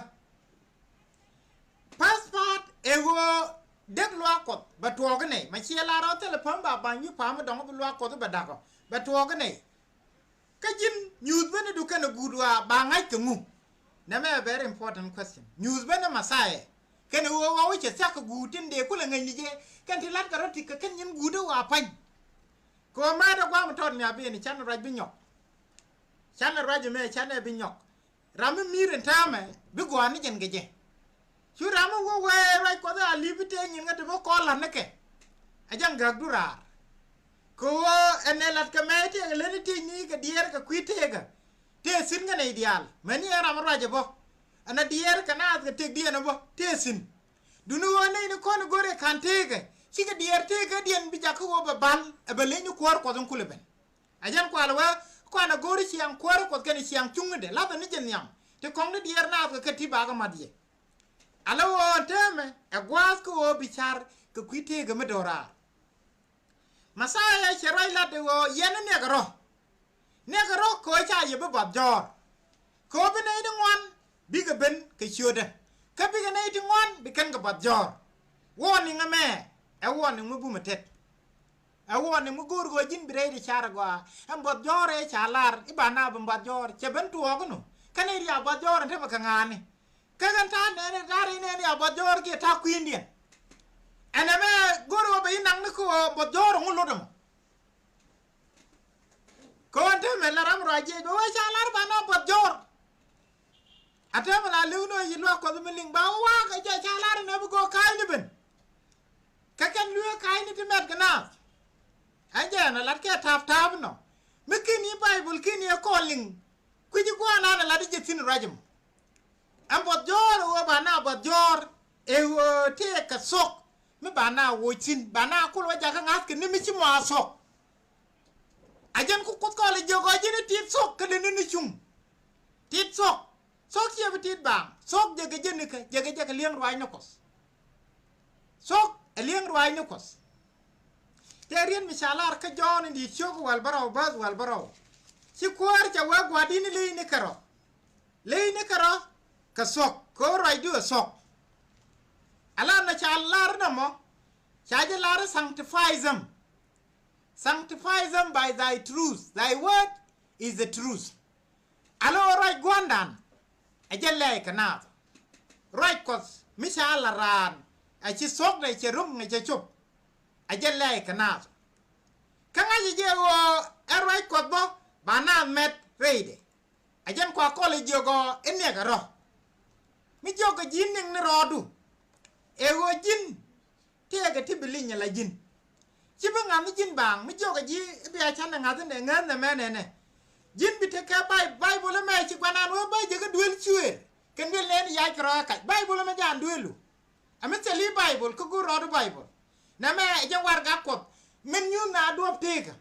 Passport ɛ ɣöö dek luaak Kuɔth bɛ tuɔɔk inɛ mɛ ciɛ la rɔ thilɛ päm ba ba̱ny wi̱i̱ pa̱a̱m i̱ dɔ̱ŋ bi luaak Kuɔth bɛ da̱kɔ bɛ tuɔɔk inɛ. Kä ji̱n nyuuth benidu kɛnɛ guut ɣɔaa ba ŋa̱c kɛ ŋu? Nɛmɛ a very important question. Nyuuth beni Mɛthia kɛnɛ ɣöö ɣɔw i̱ cɛ thia̱k kɛ guut tin dee kulɛ ŋäcni jɛ kɛn ti la̱tkɛ rɔ ti kɛ kɛn nyin guut i̱ ɣɔaa pa̱ny. Kɛ ɣöö mɛɛt ɛ gua̱a̱m tɔt nhiam ben canɛ ruac bi nyɔk. Canɛ ruac ɛmɛ canɛ bi nyɔk. Ram mi mi̱i̱r in täämɛ bi gɔaa ni jɛn kɛ jɛ. Cu ram mi wä wee ruac Kuɔth a li̱p i̱ tëë nyin ŋä ti bä kɔn la̱t ni kɛ. A jɛn gäkdu raar. Kɛ ɣöö ɛn ɛ la̱t kɛ mɛy tëëkɛ leni tëëcni kɛ diɛɛr kɛ kui̱ tëëkä. Tëë thi̱n kä nɛy diaal mäni ɛn ram mi ruac ɛ bä. Ɛn ɛ diɛɛr kɛ naath kɛ tëkdiɛn ɛ bä tëë thi̱n. Duŋni ɣöö nɛy ni kɔn i̱ go̱r ɛ ka̱n tëëkɛ cikɛ diɛɛr tëëkädiɛn bi jakä ɣöö bɛ bal ɛ bɛ leny ni kuäär Kuɔth in kulɛ ben. A jɛn kual wee kuan a go̱o̱ri ciaŋ kuäärä Kuɔth kɛnɛ ciaŋ cuŋnidɛ lathɛ ni jɛ nhiam ti kɔŋ ni diɛɛr naath kɛ kä ti bakä math yɛ. Alɛ ɣöö ɛn täämɛ ɛ gua̱a̱th kä ɣöö bi car kɛ kui̱ tëëkɛ mi do̱raar. Mɛthia cɛ ruac lat ɛ ɣöö yɛn ni niɛkɛ rɔ. Niɛkɛ rɔ kɛ ɣöö ca yɛ bi buath jɔ̱ɔ̱r. Kɛ ɣöö bi nɛy ti ŋuan bikɛ ben kɛ ciötdä. Kä bikɛ nɛy ti ŋuan bi kɛn kɛ buath jɔ̱ɔ̱r. Warning ɛmɛ ɛ warning mi bumɛ tet. Ɛ warning mi go̱o̱r ɣöö ji̱n bi rɛy ti car agɔaa. Ɛn buɔth jɔ̱ɔ̱r ëë ca lar i̱ ba na bi buɔth jɔ̱ɔ̱r cɛ ben tuɔɔk inɔ. Kä nɛy ti a buɔth jɔ̱ɔ̱r ɛn te bɛ kɛ ŋa̱a̱ni. Kä kɛn ta̱a̱ nɛɛni ta̱a̱ rɛy nɛɛni a buɔth jɔ̱ɔ̱r kiɛ ta̱a̱ kui̱ndiɛn. Ɛn ɛmɛ go̱o̱r ɣöö bɛ yi naŋ ni kä ɣöö buɔth jɔ̱ɔ̱r ɛŋu lot ɛmɔ. Kɛ ɣöö ɛn te mɛ la ram ruac jiɛc bɛ wee ca lar ba na buɔth jɔ̱ɔ̱r. A täämɛ la li̱w ni ɣöö yi luaak Kuɔth mi liŋ ba wä wa̱a̱ kɛ jɛ ca lar inɛ bi go̱o̱k ka̱a̱cni ben. Kä kɛn lueek ka̱a̱cni ti mɛt kɛ naath. Ɛn jɛ ɛn a lat kɛ ta̱a̱p ta̱a̱p inɔ mi ki̱n yi Baibol ki̱n yi ɛ kɔn liŋ. Kui̱ci gua̱a̱r nan a lat i̱ jɛ thi̱n ruac ɛmɔ. Ɛn buɔth jɔ̱ɔ̱r ɛ ɣöö ba na buɔth jɔ̱ɔ̱r ɛ ɣöö tëëkɛ thok mi ba na woc thi̱n ba na kul wä jakä ŋa̱th kɛ ni mi ci mɔ a thok. A jɛn ku Kuoth kɔl i̱ jiök ɣɔɔ ji̱n i̱ tit thok kä leni ni cuŋ. Tit thok. Thok ciɛ bi tit baaŋ. Thok jɛ kɛ jɛ nikä jɛ kɛ jɛ kɛ li̱eŋ ruaacni Kuɔth. Thok ɛ li̱eŋ ruaacni Kuɔth. Tëë riet mi ca lar kä Jɔ̱ɔ̱n in di̱i̱t ciök wäl bärɔw bäth wäl bärɔw. Ci kuäär cɛ wee gua̱di̱n i̱ leynikɛ rɔ. Leynikɛ rɔ kɛ thok kɛ ɣöö ruacdu ɛ thok. Ala na ca lar nɔmɔ ca jɛ lar i̱ sanctify them. Sanctify them by thy truth. Thy word is the truth. Alo ruac gua̱ndan ɛ jɛ lɛy kɛ naath. Ruac Kuɔth mi ca la raan ɛ ci thokdɛ cɛ ro̱ŋ ɛ cɛ cop. Ɛ jɛ lɛy kɛ naath. Kä ŋa̱c ɛ jɛ ɣöö ɛ ruac Kuɔth bä ba naath mɛt rɛydɛ. Ɛ jɛn kua kɔl ɛ jiök ɔ ɛ niɛkɛ rɔ. Mi jiök kɛ ji̱n niŋ ni rɔɔdu ɛ ɣöö ji̱n tëëkɛ ti bi linyɛ la ji̱n. Ci bi ŋa̱th ni ji̱n baaŋ mi jiɔkɛ ji̱ i̱ bia canɛ ŋa̱th inɛ ŋäth nɛ mɛnɛ nɛ. Ji̱n bi tekɛ Baibol ɛmɛ ci guanan wee bä jekä duel cuëër kɛn duel nɛɛni yac kɛ rɔɔk ɛ kac Baibol ɛmɛ jaan duelu. Ɛmɛ thil i̱ Baibol kä go̱o̱r rɔɔdu Baibol. Nɛmɛ ɛ jɛn warɛgak Kuɔth min nyuth naath duɔ̱ɔ̱p tëëkä.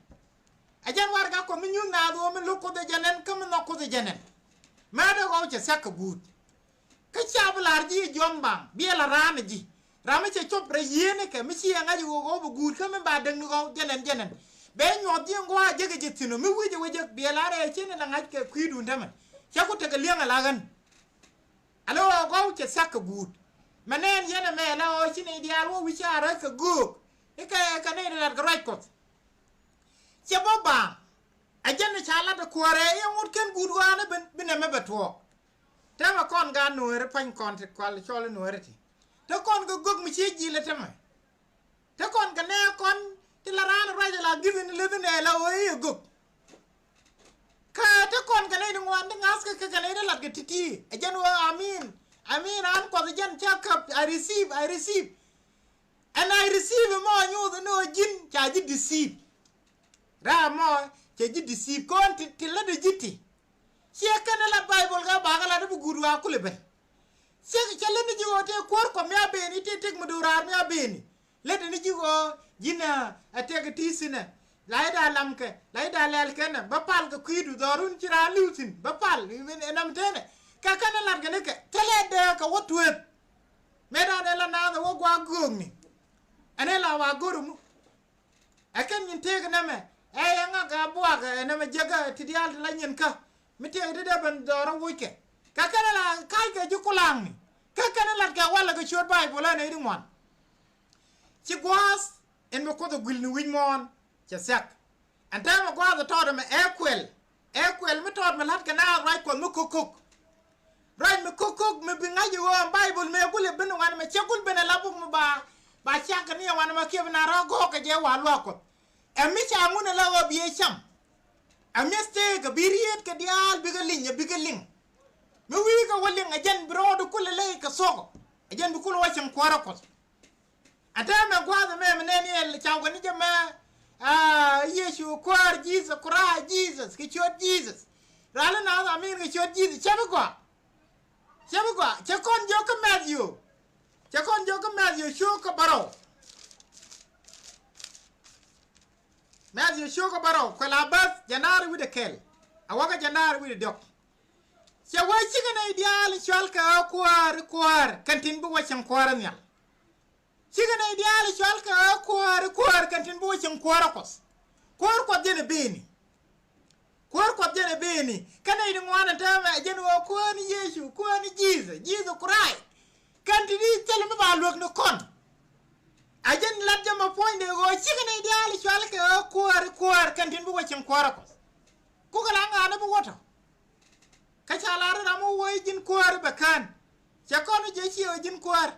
Ɛ jɛn warɛgak Kuɔth min nyuth naath ɣöö min lo̱k Kuoth ɛ jɛn ɛn kä min nhɔk Kuoth ɛ jɛn ɛn. Mɛɛt ɛ ɣɔw cɛ thiak kɛ guut. Kä cia bi la̱r ji̱ jiɔm baŋ biɛ la raan ɛ ji̱. Ram mi cɛ cop rɛy yieenikɛ mi ci ɛ ŋa̱c ɛ ɣöö ɣɔw bi guut kä mi ba däkni ɣɔw jɛnɛn jɛnɛn. Bɛ nyuɔth ji̱ ɛn gua̱a̱ jek ɛ jɛ thi̱n ɔ mi wi̱c ɛ wä jek biɛ la̱r ɛ cin ɛ la ŋa̱c kɛ kui̱dun tämɛ. Cɛ ku tekɛ li̱eŋ ɛ la ɣän. Ala ɣɔw ɣɔw cɛ thiak kɛ guut. Mɛ nɛɛn yɛn ɛmɛ la ɣɔw ci nɛy diaal wä wi̱c ca rɔ̱c kɛ göök. Ikɛ kɛ nɛy lat kɛ ruac Kuɔth. Cɛ bä baaŋ. Ɛ jɛn ni ca lat ɛ kuäärɛ i̱ ŋot ken guut ɣɔaani ben bi nɛmɛ bɛ tuɔɔk. Täämɛ kɔn gaat nueeri pa̱ny kɔn ti kual cɔl i̱ nueeri ti. Te kɔn kɛ gök mi ci ji̱l i̱ tämɛ. Te kɔn kɛ nɛɛ kɔn Ti la raan ruac la gith ni leth ni la wee i̱ gök. Kä te kɔn kɛ nɛy ti ŋuan ti ŋa̱th kɛ kɛ kɛ nɛy ti lat kɛ ti̱ti̱. Ɛ jɛn wee amin. Amin an kuɔth jɛn ca käp. I receive, I receive. And I receive mɔ nyuuth ni ɣöö ji̱n ca ji̱ deceive. Raa mɔ cɛ ji̱ deceive kɔn ti, ti lätdɛ ji̱ ti. Ciɛ kɛn lat Baibol kɛ bakä lat bi guut wa kulɛ ben. Ciɛ cɛ lät ni ji̱ ɣöö tëë kuäär kɔ mi a beni tëë tëk mi do̱raar mi a beni. Lät ni ji̱ ɣöö ji̱n a tëk ti thi̱nɛ. La i̱ da lamkɛ, la i̱ da lɛlkɛ nɛ bä pal kɛ kui̱du dhɔrun ci raan li̱w thi̱n bä pal. Ɛn ɛn ɛnɛm tënɛ kɛ kɛn lat kɛ ni kɛ thilɛ dee kɛ wä tueeth. Mëë dan ɛ la naath ɛ wä gua̱a̱k göökni. Ɛn ɛ la wa go̱r mu. Ɛ kɛn nyin tëëk nɛmɛ ɛ yɛ ŋak ɛ buak ɛ nɛmɛ jiäk ɛ ti diaal ti la nyin kä. Mi tëëk ti dee ben dhɔr ɛ wuckɛ kɛ kɛn ɛ la ka̱ckɛ ji̱ kulaŋni. Kä kɛn ɛ lat kɛ walɛ kɛ ciöt Baibol ɛ nɛy ti ŋuan. Ci gua̱a̱th in mi kuoth ɛ guil ni wi̱c muɔ̱ɔ̱n. Cɛ thiak. Ɛn täämɛ gua̱a̱th ɛ tɔɔt ɛmɛ ɛ kuɛl. Ɛ kuɛl mi tɔɔt mi la̱t kɛ naath ruac kuɔth mi ko̱k ko̱k. Ruac mi ko̱k ko̱k mi bi ŋa̱c i̱ ɣöö ɛn Baibol mëë gul ɛ ben ɛ wan ɛmɛ cɛ gul ben ɛ la buk mi ba, ba cak kɛ ni ɛ wan ɛmɛ kiɛ bi na rɔ gɔ̱o̱k kɛ jɛ wa luaak kuɔth. Ɛ mi ca ŋun ɛ la ɣöö bi ɛ cam. Ɛ mi thëëk ɛ bi riet kɛ diaal bikɛ liŋ ɛ bikɛ liŋ. Mi wi̱i̱ kɛ wä liŋ ɛ jɛn bi rɔɔdu kulɛ ley kɛ thuɔ̱k. Ɛ jɛn bi kulɛ wä cieŋ kuäärä kuɔth. Ɛ täämɛ gua̱a̱th ɛmɛ mi nɛn yɛ cam kɛ ni jɛ mɛ. Aa, Yecu kuäär, Jesus Christ, Jesus, kɛ ciöt Jesus. Rali na thamin kɛ ciöt Jesus, cɛ bi gɔaa. Cɛ bi gɔaa, cɛ kɔn jiök kä Matthew. Cɛ kɔn jiök kä Matthew ciök kä bärɔw. Matthew ciök kä bärɔw, kuɛ la bäth, jɛn da̱a̱r wi̱cdɛ kɛl. A wä kä jɛn da̱a̱r wi̱cdɛ diɔ̱k. Cɛ wee cikɛ nɛy diaal in cual kɛ ɣä kuäär, kuäär, kɛn tin bi wä cieŋ kuäärä nhial. Cikɛ nɛy diaal in cual kɛ ɣä kuäär, kuäär, kɛn tin bi wä cieŋ kuäärä kuɔth. Kuäär kuɔth jɛn ɛ beni. Kuäär kuɔth jɛn ɛ beni. Kä nɛy ti ŋuan ɛn täämɛ ɛ jɛn ɣöö kuäär ni Yecu, kuäär ni Jesus, Jesus Christ. Kɛn ti di thil mi ba luäk ni kɔn. A jɛn lat jɛ mɛ puɔ̱nydɛ ɣöö cikɛ nɛy diaal in cual kɛ ɣä kuäär, kuäär, kɛn tin bi wä cieŋ kuäärä kuɔth. Kukɛ la ŋa̱a̱n ni bi wä tɔ. Kä ca lar ram wä wee ji̱n kuäär bɛ kään. Cɛ kɔn jɛ ciɛ wee ji̱n kuäär.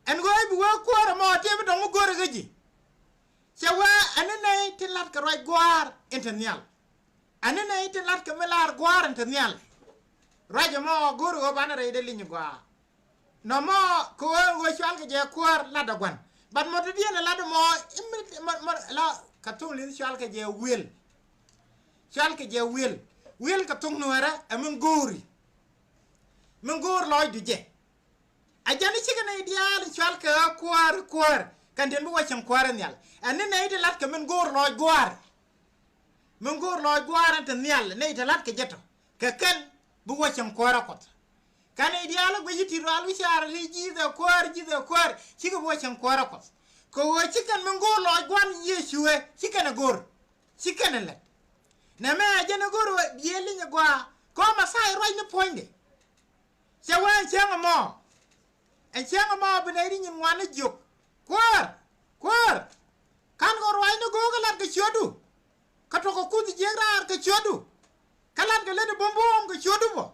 Ɛn ɣöö i̱ bi wee kuäär ɛmɔ tëë bi dɔ̱ŋ mi go̱rɛ kä ji̱. Cɛ wee ɛn ni nɛy tin la̱t kɛ ruac gua̱a̱r in te nhial. Ɛn ni nɛy tin la̱t kɛ mi la̱r gua̱a̱r in te nhial. Ruac ɛmɔ go̱rɛ ɣöö banɛ rɛy dee li̱ny gua̱a̱r. Nɔmɔ kɛ ɣöö ɣöö cual kɛ jɛ kuäär latdɛ gua̱n. But mɔ ti diɛn ɛ latdɛ mɔ i̱ mi mɔ mɔ la kɛ thok li̱th cual kɛ jɛ wi̱el. Cual kɛ jɛ wi̱el. Wi̱el kɛ thok nuɛɛrä ɛ min go̱o̱ri. Min go̱o̱r lɔcdu jɛ. A jɛn i̱ cikɛ nɛy diaal in cual kɛ ɣä kuäär kuäär kɛn tin bi wä cieŋ kuäär in nhial. Ɛn ni nɛy ti lat kɛ min go̱o̱r lɔc gua̱a̱r. Min go̱o̱r lɔɔc gua̱a̱r ɛn te nhial nɛy te la̱t kɛ jɛ tɔ kɛ kɛn bi wä cieŋ kuäärä kuɔth. Kɛn nɛy diaal ɛ guic i̱ ti rual wi̱c caar ri ji̱th ɛ kuäär ji̱th ɛ kuäär cikɛ bi wä cieŋ kuäärä kuɔth. Kɛ ɣöö ci kɛn min go̱o̱r lɔɔc gua̱a̱r Yecu ɛ ci kɛn ɛ go̱o̱r ci kɛn ɛ lät. Nɛmɛ ɛ jɛn ɛ go̱o̱r ɛ biëë li̱ny ɛ gua̱a̱ kɛ ɣöö Mɛthia ruac ni puɔ̱nydɛ. Cɛ wee ɛn cieŋ ɛmɔ. Ɛn cieŋ ɛmɔ bi nɛy ti nyin ŋuan ni jiök. Kuäär! Kuäär! Ka̱n kɛ ruac ni go̱o̱k kä la̱t kɛ ciötdu. Kä tɔ̱ kɛ kuth jiäk raar kɛ ciötdu. Kä la̱t kɛ lät i̱ buɔ̱m buɔ̱ɔ̱m kɛ ciötdu bä.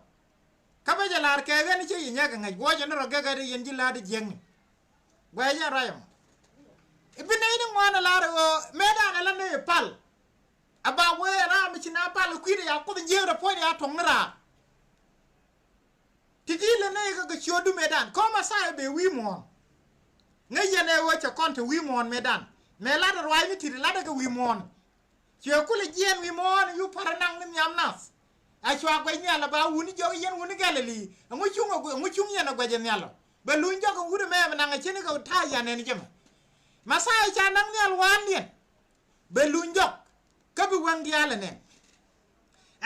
Kä bä jɛ la̱r kɛ ɣän i̱ cä yɛ nyɛk kɛ ŋäc guɔ̱ɔ̱cɛ ni rɔ gɛk ɣän i̱ yɛn ji̱ la̱a̱t i̱ jiäkni. Guɛc jɛ ruac ɛmɔ. I̱ bi nɛy ni ŋuan ɛ la̱r i̱ ɣöö mëëdan ɛ la nɛy i̱ pal. A ba wee ɛ raam i̱ ci na pal i̱ kui̱dɛ ya kuoth jiäk rɔ puɔ̱cdɛ ya tuɔ̱ŋ ni raar. Ti ti lɛ nɛy kä kɛ ciötdu mëëdan kɔm a thaayɛ bɛ wi̱i̱ muɔ̱ɔ̱n. Ŋäc yɛn ɛ ɣöö cɛ kɔn te wi̱i̱ muɔ̱ɔ̱n mëëdan mëë latdɛ ruaacni ti̱ti̱ latdɛ kɛ wi̱i̱ muɔ̱ɔ̱n. Cuɛ kulɛ jiɛɛn wi̱i̱ muɔ̱ɔ̱n yu pa̱r ɛ naŋ ni nhiam nath. A cua guɛc nhial ɛ ba wuni jɔk yɛn wuni Galili ɛŋu cuŋ ɛŋu cuŋ yɛn ɛ guɛc ɛ nhial ɔ. Bɛ luny jɔk ɛŋu wut ɛmɛ ɛmɛ naŋ ɛ cini kɛ ta̱a̱ yan ɛn jɛ mɛ. Mɛthia ca naŋ nhial wa̱a̱ndiɛn. Bɛ luny jɔk kä bi wäŋ diaal ɛ nɛn.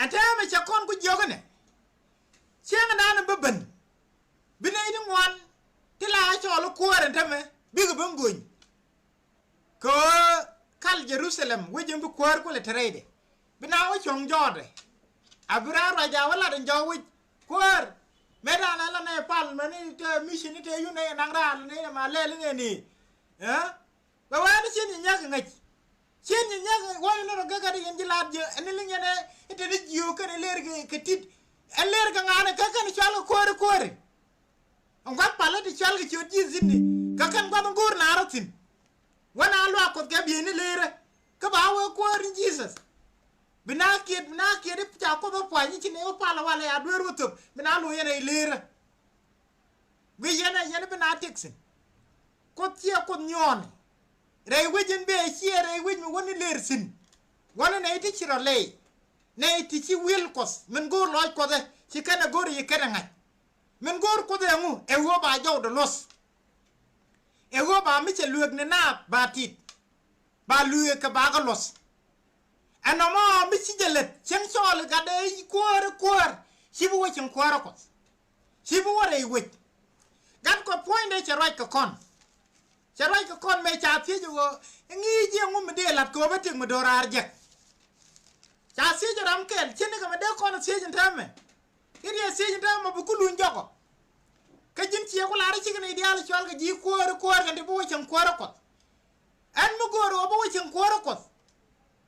Ɛn täämɛ cɛ kɔn ku jiök ɛnɛ. Cieŋdan bä ben bi nɛy ti ŋuan ti la cɔl i̱ kuäär ɛn tämɛ bikɛ ben gony. Kɛ ɣöö kal Jerusalem wec in bi kuäär kulɛ te rɛydɛ bi na wä cuɔ̱ŋ jɔɔtdɛ. A bi raan ruac a wä lat in jɔɔk wec kuäär. Mëëdan a la nɛy pal mäni te mission ni te yun nɛy naŋ raal ni ma lɛl ni ni. Ɛ Bɛ wee ni cien nyi nyak ŋäc. Cien nyi nyak ŋäc wee ni rɔ gäk adi yɛn ji̱ laat jiɛ ɛn ni liŋ yɛn ɛ te ni jiök kɛn ɛ ler kɛ tit. Ɛ ler kɛ ŋa̱a̱n ɛ kä kɛn cual kɛ kuääri kuääri. Ɛn gua̱th palä ti cual kɛ ciöt ji̱ thi̱n ni kä kɛn gua̱th ɛn go̱o̱r naar ɔ thi̱n. Wä na luaak Kuɔth kɛ bieyni leerä. Kä ba wee kuäär in Jesus. Bi na kiet, bi na kiet i̱ ca Kuoth wä pua̱ny i̱ ci nɛ wä pal walɛ a dueer wä thöp. Bi na lo̱c yɛn ɛ leerä. Guic yɛn ɛ yɛn bi na tëk thi̱n. Kuoth ciɛ Kuoth nyuɔɔni. Rɛy wec in bëë ciɛ rɛy wec mi wäni leer thi̱n. Wäni nɛy ti ci rɔ lɛy. Nɛy ti ci wi̱el Kuɔth min go̱o̱r lɔc Kuɔth ɛ ci kɛn ɛ go̱o̱r yi kɛn ɛ ŋa̱c. Min go̱o̱r Kuoth ɛ ŋu ɛ ɣöö ba jɔwdɛ luɔ̱th. Ɛ ɣöö ba mi cɛ lueek ni naath ba tit. Ba lueek kɛ ba kɛ luɔ̱th. Ɛn nɔmɔ mi ci jɛ lät cieŋ cɔɔl gatdɛ kuäär kuäär. Ci bi wä cieŋ kuäärä Kuɔth. Ci bi wä rɛy wec. Gat kɔ puɔ̱nydɛ cɛ ruac kɛ kɔn. Cɛ ruac kɛ kɔn mëë ca thiec ɣöö ŋi̱i̱c jiɛ ŋu mi dee la̱t kɛ ɣöö bä tik mi do̱raar jek. Ca thiec ram kɛl cin ni kɛ mi dee kɔn thiec in täämɛ. I̱ riɛ thiec in täämɛ bi ku luny jɔkɔ. Kä ji̱n ciɛ ku lar i̱ cik ni diaal cual kɛ ji̱ kuäär kuäär kɛ ti bi wä cieŋ kuäärä Kuɔth. Ɛn mi go̱o̱r ɣöö bä wä cieŋ kuäärä Kuɔth.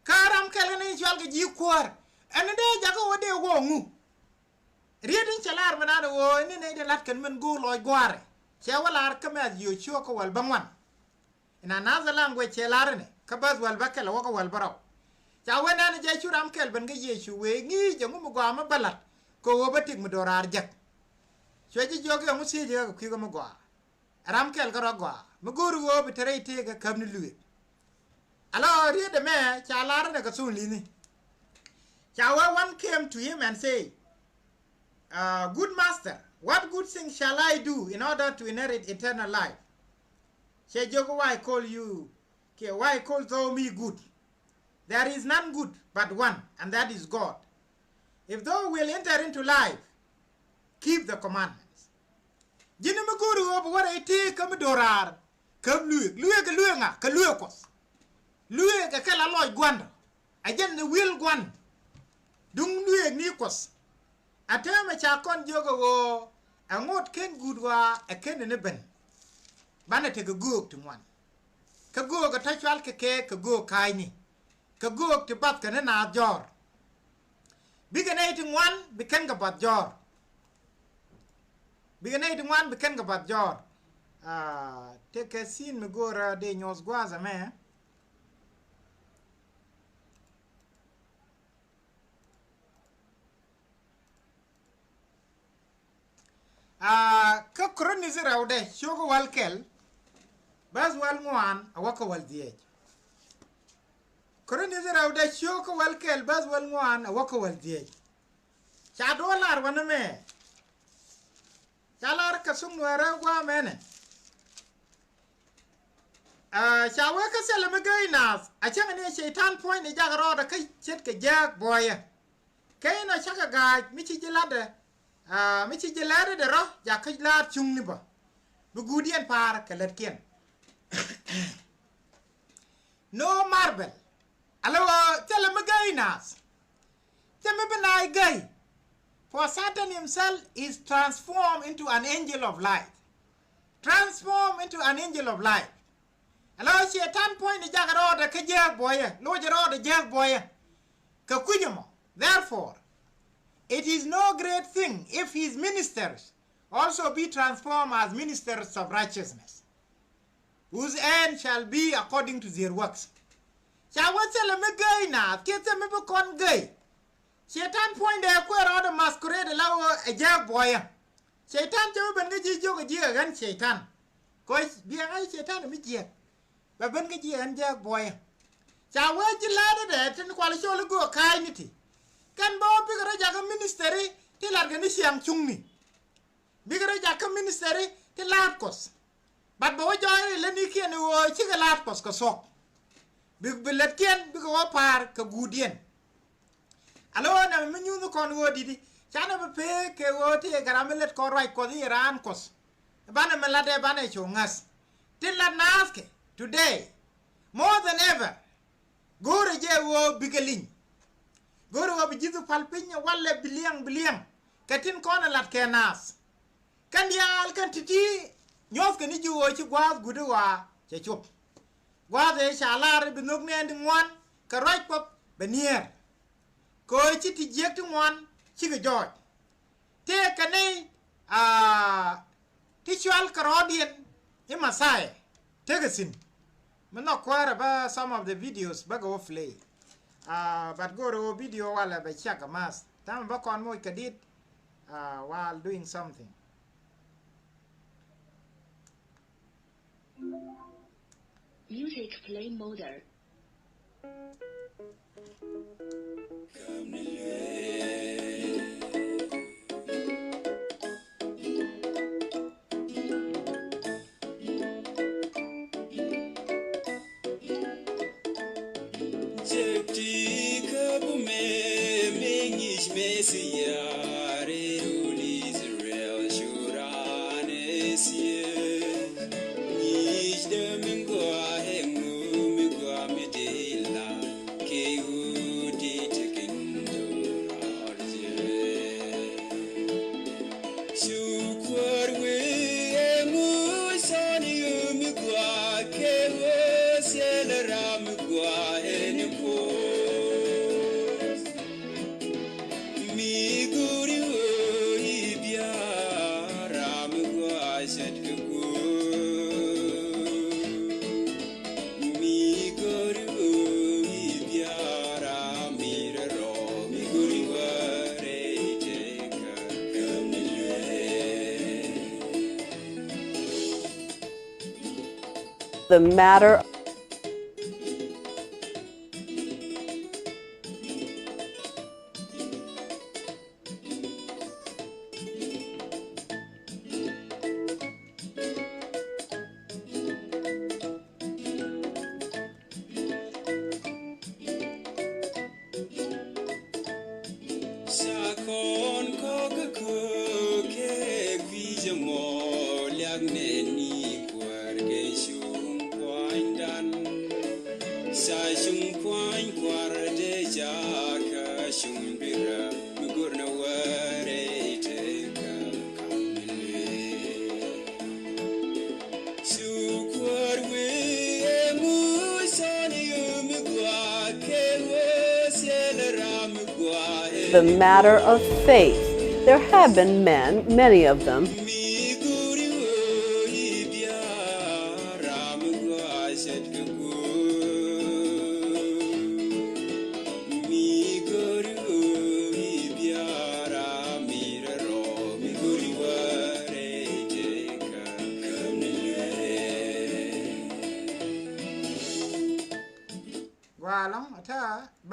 Kä ram kɛl kɛ ni cual kɛ ji̱ kuäär ɛn ni dee jakä ɣöö dee wä ŋu. Riet in cɛ lar mi naan ɣöö ni nɛy dee lat kɛn min go̱o̱r lɔc gua̱a̱rɛ. Cɛ wä lar kä mɛth Yo̱cua kä wäl bä ŋuan. In another language cɛ lar ni kä bäth wäl bä kɛl wä kä wäl bä rɔw. Ca wä nɛn jɛ cu ram kɛl ben kä Yecu wee ŋi̱i̱c ɛŋu mi gɔaa mi bä lat kɛ ɣöö bä tik mi do̱raar jek. Cuɛ ji̱ jiɔk ɛŋu thiec kɛ kui̱ kä mi gɔaa. Ram kɛl kä rɔ gɔaa mi go̱o̱ri ɣöö bi te rɛy tëëk ɛ käp ni lueek. Alɔ riet ɛmɛ ca lar ni kɛ thun li̱ni. Ca wee one came to him and say, uh, "Good master, what good thing shall I do in order to inherit eternal life?" Cɛ jiök, "Why call you, why call thou me good? There is none good but one, and that is God. If thou wilt enter into life, keep the commandments." Ji̱n mi go̱o̱ri ɣöö bi wä rɛy tëëk kä mi do̱raar käp lueek. Lueek kɛ lueek ŋa? Kɛ lueek Kuɔth. Lueek kɛ kɛ la lɔc gua̱ndɔ. A jɛn ni wi̱el gua̱n. Duŋ lueek ni Kuɔth. A täämɛ ca kɔn jiök ɛ ɣöö ɛ ŋot ken guut ɣɔaa ɛ ken ni ben. Banɛ tekɛ göök ti ŋuan. Kä göök ɛ tɔ̱ cual kɛ kɛ kɛ göök ka̱a̱cni. Kɛ göök ti bath kɛ ni naath jɔ̱ɔ̱r. Bikɛ nɛy ti ŋuan bi kɛn kɛ bath jɔ̱ɔ̱r. Bikɛ nɛy ti ŋuan bi kɛn kɛ bath jɔ̱ɔ̱r. Ah, tekɛ thin mi go̱o̱rä dee nyuɔth gua̱a̱th ɛmɛ. Ah, kä Korinth rɛwdɛ cio̱kä wäl kɛl bäth wäl ŋuan a wä kä wäl dhieec. Korinth rɛwdɛ cio̱kä wäl kɛl bäth wäl ŋuan a wä kä wäl dhieec. Ca duɔ̱ɔ̱r lar wanɛ mɛ. Ca lar kɛ thuk nuɛɛrä gua̱a̱ mɛnɛ. Ah, ca wee kä thilɛ mi gey naath a cäŋ ni Cɛy-tan puɔ̱nyni jak rɔɔdɛ kä ce̱tkɛ jääk buɔyä. Kɛ inɔ cakɛ ga̱a̱c mi ci ji̱ la̱tdɛ, ah, mi ci ji̱ lɛɛtdɛ rɔ jakä la̱a̱t cuŋni bä. Bi guutdiɛn pa̱a̱r kɛ lätkiɛn. No marvel. Alɛ ɣöö thilɛ mi gey naath. Thilɛ mi bi naath gey. For Satan himself is transformed into an angel of light. Transformed into an angel of light. Alɛ ɣöö Cɛy-tan puɔ̱nyni jak rɔɔdɛ kä jääk buɔyä, loc rɔɔdɛ jääk buɔyä. Kɛ kui̱c ɛmɔ. Therefore, it is no great thing if his ministers also be transformed as ministers of righteousness, whose end shall be according to their works. Ca wee thilɛ mi gey naath kiɛ thilɛ mi bi kɔn gey. Cɛy-tan puɔ̱nydɛ kuɛ rɔɔdɛ masquerade la ɣöö ɛ jääk buɔyä. Cɛy-tan cɛ wee ben kä ji̱ jiök ɛ ji̱ ɛ ɣän Cɛy-tan. Kɔ biɛ ŋa̱c Cɛy-tan mi jiɛk. Bɛ ben kä ji̱ ɛ ɣän jääk buɔyä. Ca wee ji̱ läätdɛ tin kual cɔl i̱ göök ka̱a̱cni ti. Kɛn bä wä bikɛ rɔ jakä ministeri ti latkɛ ni ciaŋ cuŋni. Bikɛ rɔ jakä ministeri ti la̱a̱t Kuɔth. But bɛ wä jɔɔc ri lätnikiɛn i̱ ɣöö cikɛ la̱a̱t Kuɔth kɛ thuɔ̱k. Bi, bi lätkiɛn bikɛ wä pa̱a̱r kɛ guutdiɛn. Alɛ ɣöö nɛmɛ mi nyuuth kɔn ɣöö di̱t i̱ canɛ bi pek kɛ ɣöö tëëkɛ ram mi lät kɔn ruac Kuɔth i̱ raan Kuɔth. Banɛ mi la̱tdɛ banɛ cu ŋäth. Tin la̱t naath kɛ today more than ever. Go̱o̱rɛ jɛ ɣöö bikɛ liny. Go̱o̱rɛ ɣöö bi ji̱th pal piny walɛ bi liɛŋ bi liɛŋ. Kɛ tin kɔn ɛ la̱t kɛ naath. Kɛn diaal kɛn ti̱ti̱ nyuɔ̱thkɛ ni ji̱ ɣöö ci gua̱a̱th guut i̱ ɣɔaa cɛ cop. Gua̱a̱th ëë ca lar i̱ bi nhök nɛɛn ti ŋuan kɛ ruac Kuɔth bɛ niɛɛr. Kɛ ɣöö ci ti jiäk ti ŋuan cikɛ jɔɔc. Tëëkɛ nɛy, aa, ti cual kɛ rɔɔdiɛn i̱ Mɛthia tekɛ thi̱n. Mi nhɔk kuäärä bä some of the videos bä kɛ wä play. Uh, but go̱o̱rä wä video walɛ bɛ check a mass. Tamɛ bä kɔn moc kɛ dit uh, while doing something. Music play mode. Cek ti kä bumɛ mi nyic Mesia rɛy rul Israel curan ɛ thiee. Nyic dee mi gɔaa ɛ ŋu mi gɔaa mi dee la kɛ ɣöö dee tekɛ ni do̱raar jɛ. Cu kuäär wee ɛ ŋu cɔn i̱ ɣöö mi gɔaa kɛ ɣöö thilɛ ram mi gɔaa ɛ ni Kuoth. Mi go̱ri ɣöö i̱ bia ram mi gɔaa ce̱tkɛ Kuoth. Mi go̱ri ɣöö i̱ bia ram mi rɛ rɔ mi go̱ri wärɛ i̱ tëkä. The matter. Ca kɔn kɔk kä köök kɛ kui̱ jɛ mɔ liak nɛni kuäär kɛ cuŋ pua̱nydan. Ca cuŋ pua̱ny kua̱r dee ca kä cuŋ dui̱rä mi go̱r ni wärɛ i̱ tëkä kam mi luee. The matter of faith. There have been men, many of them,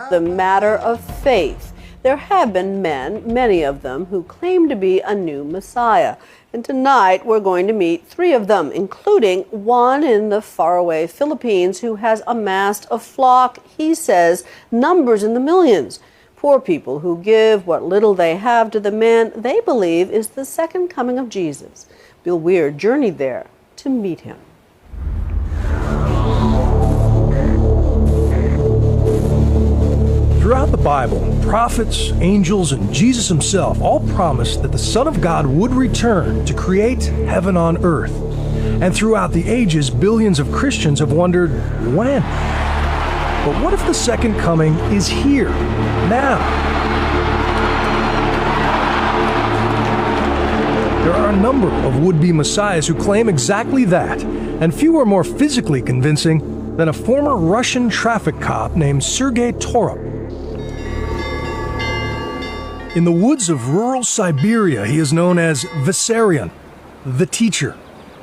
The matter of faith. There have been men, many of them, who claim to be a new Messiah. And tonight we're going to meet three of them, including one in the faraway Philippines who has amassed a flock, he says, numbers in the millions. Poor people who give what little they have to the man they believe is the second coming of Jesus. Bill Weir journeyed there to meet him. Throughout the Bible, prophets, angels, and Jesus himself all promised that the Son of God would return to create heaven on earth. And throughout the ages, billions of Christians have wondered, when? But what if the second coming is here, now? There are a number of would-be messiahs who claim exactly that, and few are more physically convincing than a former Russian traffic cop named Sergei Torop. In the woods of rural Siberia, he is known as Vissarion, the teacher,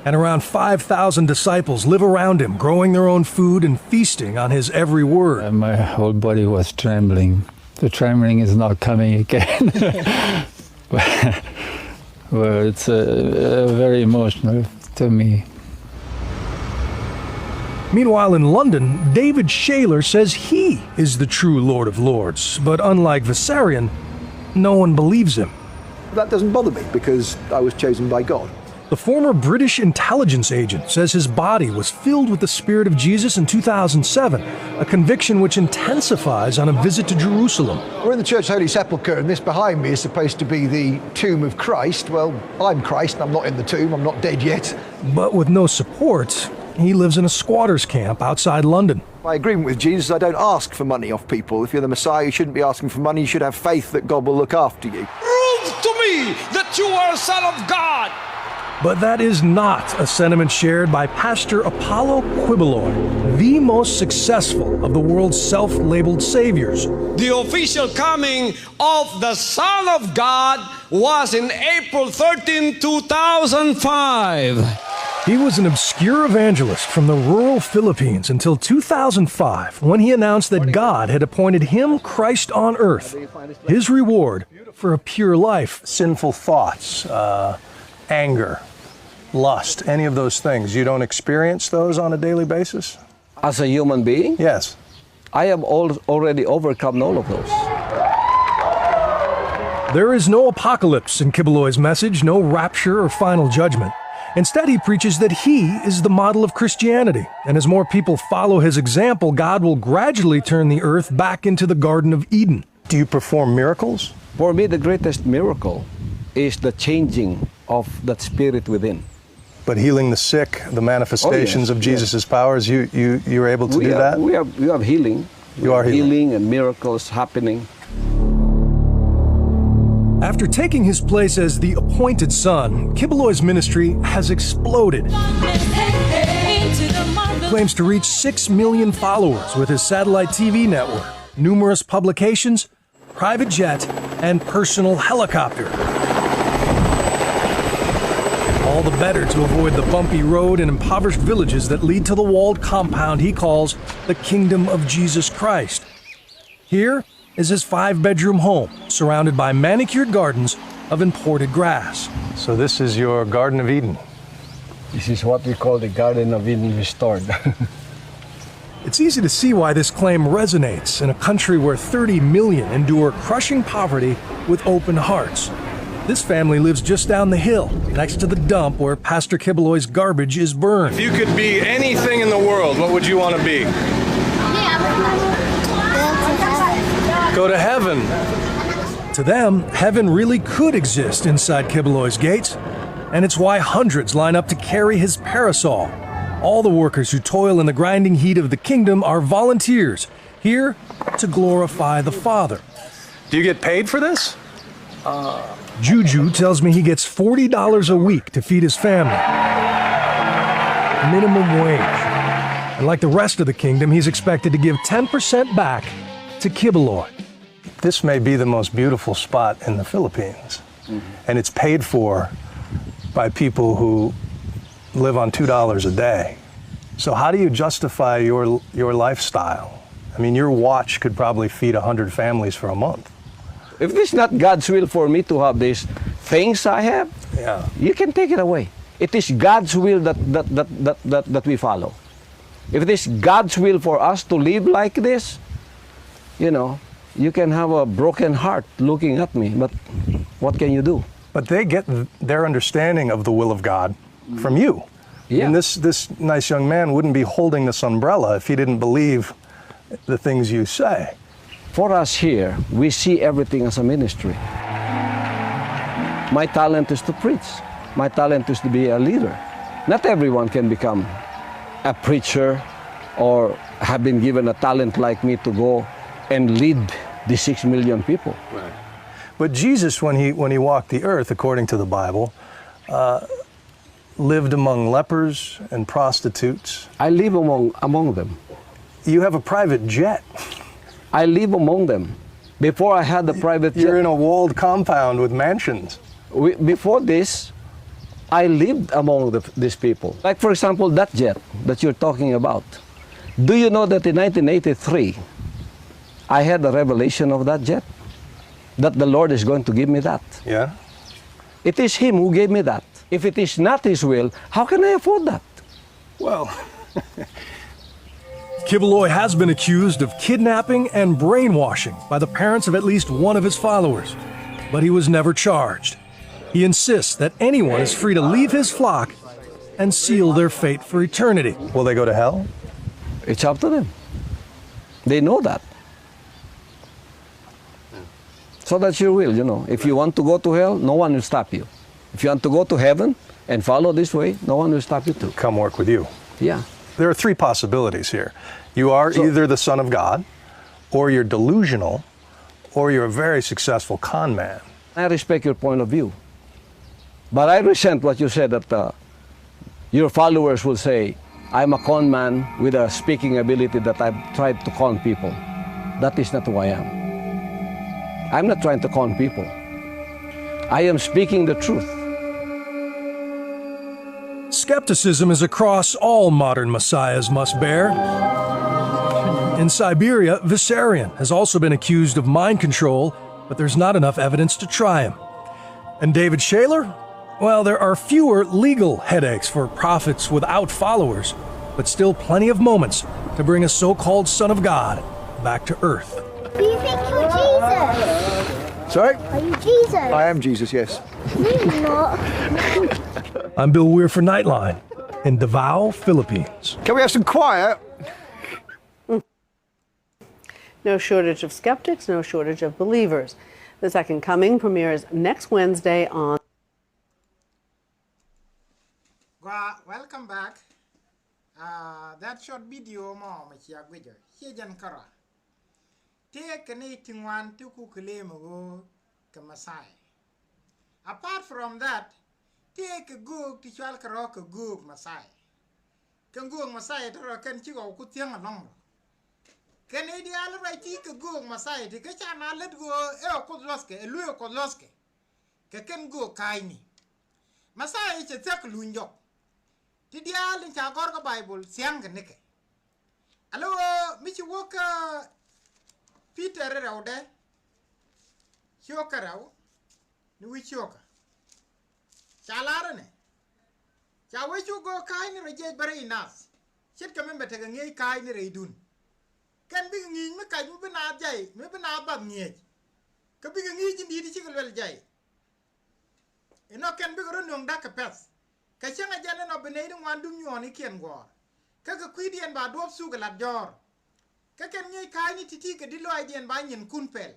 and around five thousand disciples live around him, growing their own food and feasting on his every word. Uh, my whole body was trembling. The trembling is not coming again. Well, it's, uh, uh, very emotional to me. Meanwhile, in London, David Shayler says he is the true Lord of Lords, but unlike Vissarion, no one believes him. That doesn't bother me because I was chosen by God. The former British intelligence agent says his body was filled with the Spirit of Jesus in two thousand seven, a conviction which intensifies on a visit to Jerusalem. We're in the Church of the Holy Sepulchre, and this behind me is supposed to be the tomb of Christ. Well, I'm Christ, I'm not in the tomb, I'm not dead yet. But with no support, he lives in a squatter's camp outside London. My agreement with Jesus is I don't ask for money off people. If you're the Messiah, you shouldn't be asking for money. You should have faith that God will look after you. Prove to me that you are a son of God. But that is not a sentiment shared by Pastor Apollo Quibeloy, the most successful of the world's self-labeled saviors. The official coming of the Son of God was in April thirteenth, two thousand five. He was an obscure evangelist from the rural Philippines until two thousand five, when he announced that God had appointed him Christ on earth. His reward for a pure life. Sinful thoughts, uh, anger, lust, any of those things. You don't experience those on a daily basis? As a human being? Yes. I have al-, already overcome all of those. There is no apocalypse in Quibeloy's message, no rapture or final judgment. Instead, he preaches that he is the model of Christianity, and as more people follow his example, God will gradually turn the earth back into the Garden of Eden. Do you perform miracles? For me, the greatest miracle is the changing of that spirit within. But healing the sick, the manifestations Oh, yes, of yes. Jesus' powers, you, you, you're able to We do have, that? we have, we have healing. You We are have healing. healing and miracles happening. After taking his place as the appointed son, Quibeloy's ministry has exploded. Claims to reach six million followers with his satellite T V network, numerous publications, private jet, and personal helicopter. All the better to avoid the bumpy road and impoverished villages that lead to the walled compound he calls the Kingdom of Jesus Christ. Here is his five-bedroom home, surrounded by manicured gardens of imported grass. So this is your Garden of Eden? This is what we call the Garden of Eden restored. It's easy to see why this claim resonates in a country where thirty million endure crushing poverty with open hearts. This family lives just down the hill, next to the dump where Pastor Quibeloy's garbage is burned. If you could be anything in the world, what would you want to be? Go to heaven. To them, heaven really could exist inside Quibeloy's gates, and it's why hundreds line up to carry his parasol. All the workers who toil in the grinding heat of the kingdom are volunteers, here to glorify the Father. Do you get paid for this? Juju tells me he gets forty dollars a week to feed his family. Minimum wage. And like the rest of the kingdom, he's expected to give ten percent back to Quibeloy. This may be the most beautiful spot in the Philippines, and it's paid for by people who live on two dollars a day. So how do you justify your, your lifestyle? I mean, your watch could probably feed a hundred families for a month. If it's not God's will for me to have these things I have, Yeah. you can take it away. It is God's will that, that, that, that, that, that we follow. If it is God's will for us to live like this, you know, you can have a broken heart looking at me, but what can you do? But they get th-, their understanding of the will of God from you. Yeah. And this, this nice young man wouldn't be holding this umbrella if he didn't believe the things you say. For us here, we see everything as a ministry. My talent is to preach. My talent is to be a leader. Not everyone can become a preacher or have been given a talent like me to go and lead the six million people. Right. But Jesus, when he, when he walked the earth, according to the Bible, uh, lived among lepers and prostitutes. I live among, among them. You have a private jet. I live among them. Before I had the private You're jet, in a walled compound with mansions. We, before this, I lived among the, these people. Like, for example, that jet that you're talking about. Do you know that in nineteen eighty-three, I had a revelation of that jet? That the Lord is going to give me that. Yeah. It is Him who gave me that. If it is not His will, how can I afford that? Well, Quibeloy has been accused of kidnapping and brainwashing by the parents of at least one of his followers, but he was never charged. He insists that anyone is free to leave his flock and seal their fate for eternity. Will they go to hell? It's up to them. They know that. So that's your will, you know. If you want to go to hell, no one will stop you. If you want to go to heaven and follow this way, no one will stop you too. Come work with you. Yeah. There are three possibilities here. You are So either the Son of God, or you're delusional, or you're a very successful con man. I respect your point of view. But I resent what you said, that uh, your followers will say, "I'm a con man with a speaking ability that I've tried to con people." That is not who I am. I'm not trying to con people. I am speaking the truth. Skepticism is a cross all modern messiahs must bear. In Siberia, Vissarion has also been accused of mind control, but there's not enough evidence to try him. And David Shayler? Well, there are fewer legal headaches for prophets without followers, but still plenty of moments to bring a so-called son of God back to earth. Do you think you're Jesus? Sorry? Are you Jesus? I am Jesus, yes. Really not. I'm Bill Weir for Nightline in Davao, Philippines. Can we have some quiet? No shortage of skeptics, no shortage of believers. The Second Coming premieres next Wednesday on. Gua, welcome back. Uh, that short video mɔ mɛ cia guijɛ cie jɛn kärɔa. Tëëkɛ ni ti ŋuan ti ku claim ɣöö kɛ Messiah. Apart from that, tëëkɛ göök ti cual kɛ rɔ kɛ göök Messiah. Kɛ göök Messiah ti rɔ kɛn ci ɣɔw ku thiäŋ alɔŋ rɔ. Kɛn i̱ diaal rɔ ci kɛ göök Messiah ti kä ca na lät ɣöö ɛ ɔ Kuoth luɔthkɛ, ɛ luee ɔ Kuoth luɔthkɛ. Kɛ kɛn göök ka̱a̱cni. Messiah cɛ thiäk luny jɔk. Ti diaal in ca gɔr kä Bible thia̱ŋ kɛ nikɛ. Alo mi ci wä kä Peter rɛwdɛ. Ciökä rɛw ni wi̱c ciökä. Ca lar inɛ. Ca wee cu göök ka̱a̱cni rɔ jiɛc bä rɛy nath. Ce̱tkɛ min bɛ tekɛ ŋi̱eec ka̱a̱cni rɛydun. Kɛn bikɛ ŋi̱i̱c mi kac mi bi naath jay, mi bi naath bath ŋi̱eec. Kä bikɛ ŋi̱i̱c in di̱i̱t cikɛ luɛl jay. Inɔ kɛn bikɛ rɔ nöŋ da̱k kɛ pɛ̈th. Kɛ cäŋ ɛ jɛn inɔ bi nɛy ti ŋuan dum nyuɔɔnikiɛn guɔ̱ɔ̱r. Kä kɛ kui̱diɛn ba duɔ̱ɔ̱p thuk ɛ lat jɔ̱ɔ̱r. Kä kɛn ŋi̱eec ka̱a̱cni ti̱ti̱ kɛ di̱t lɔaacdiɛn ba nyinkun pɛl.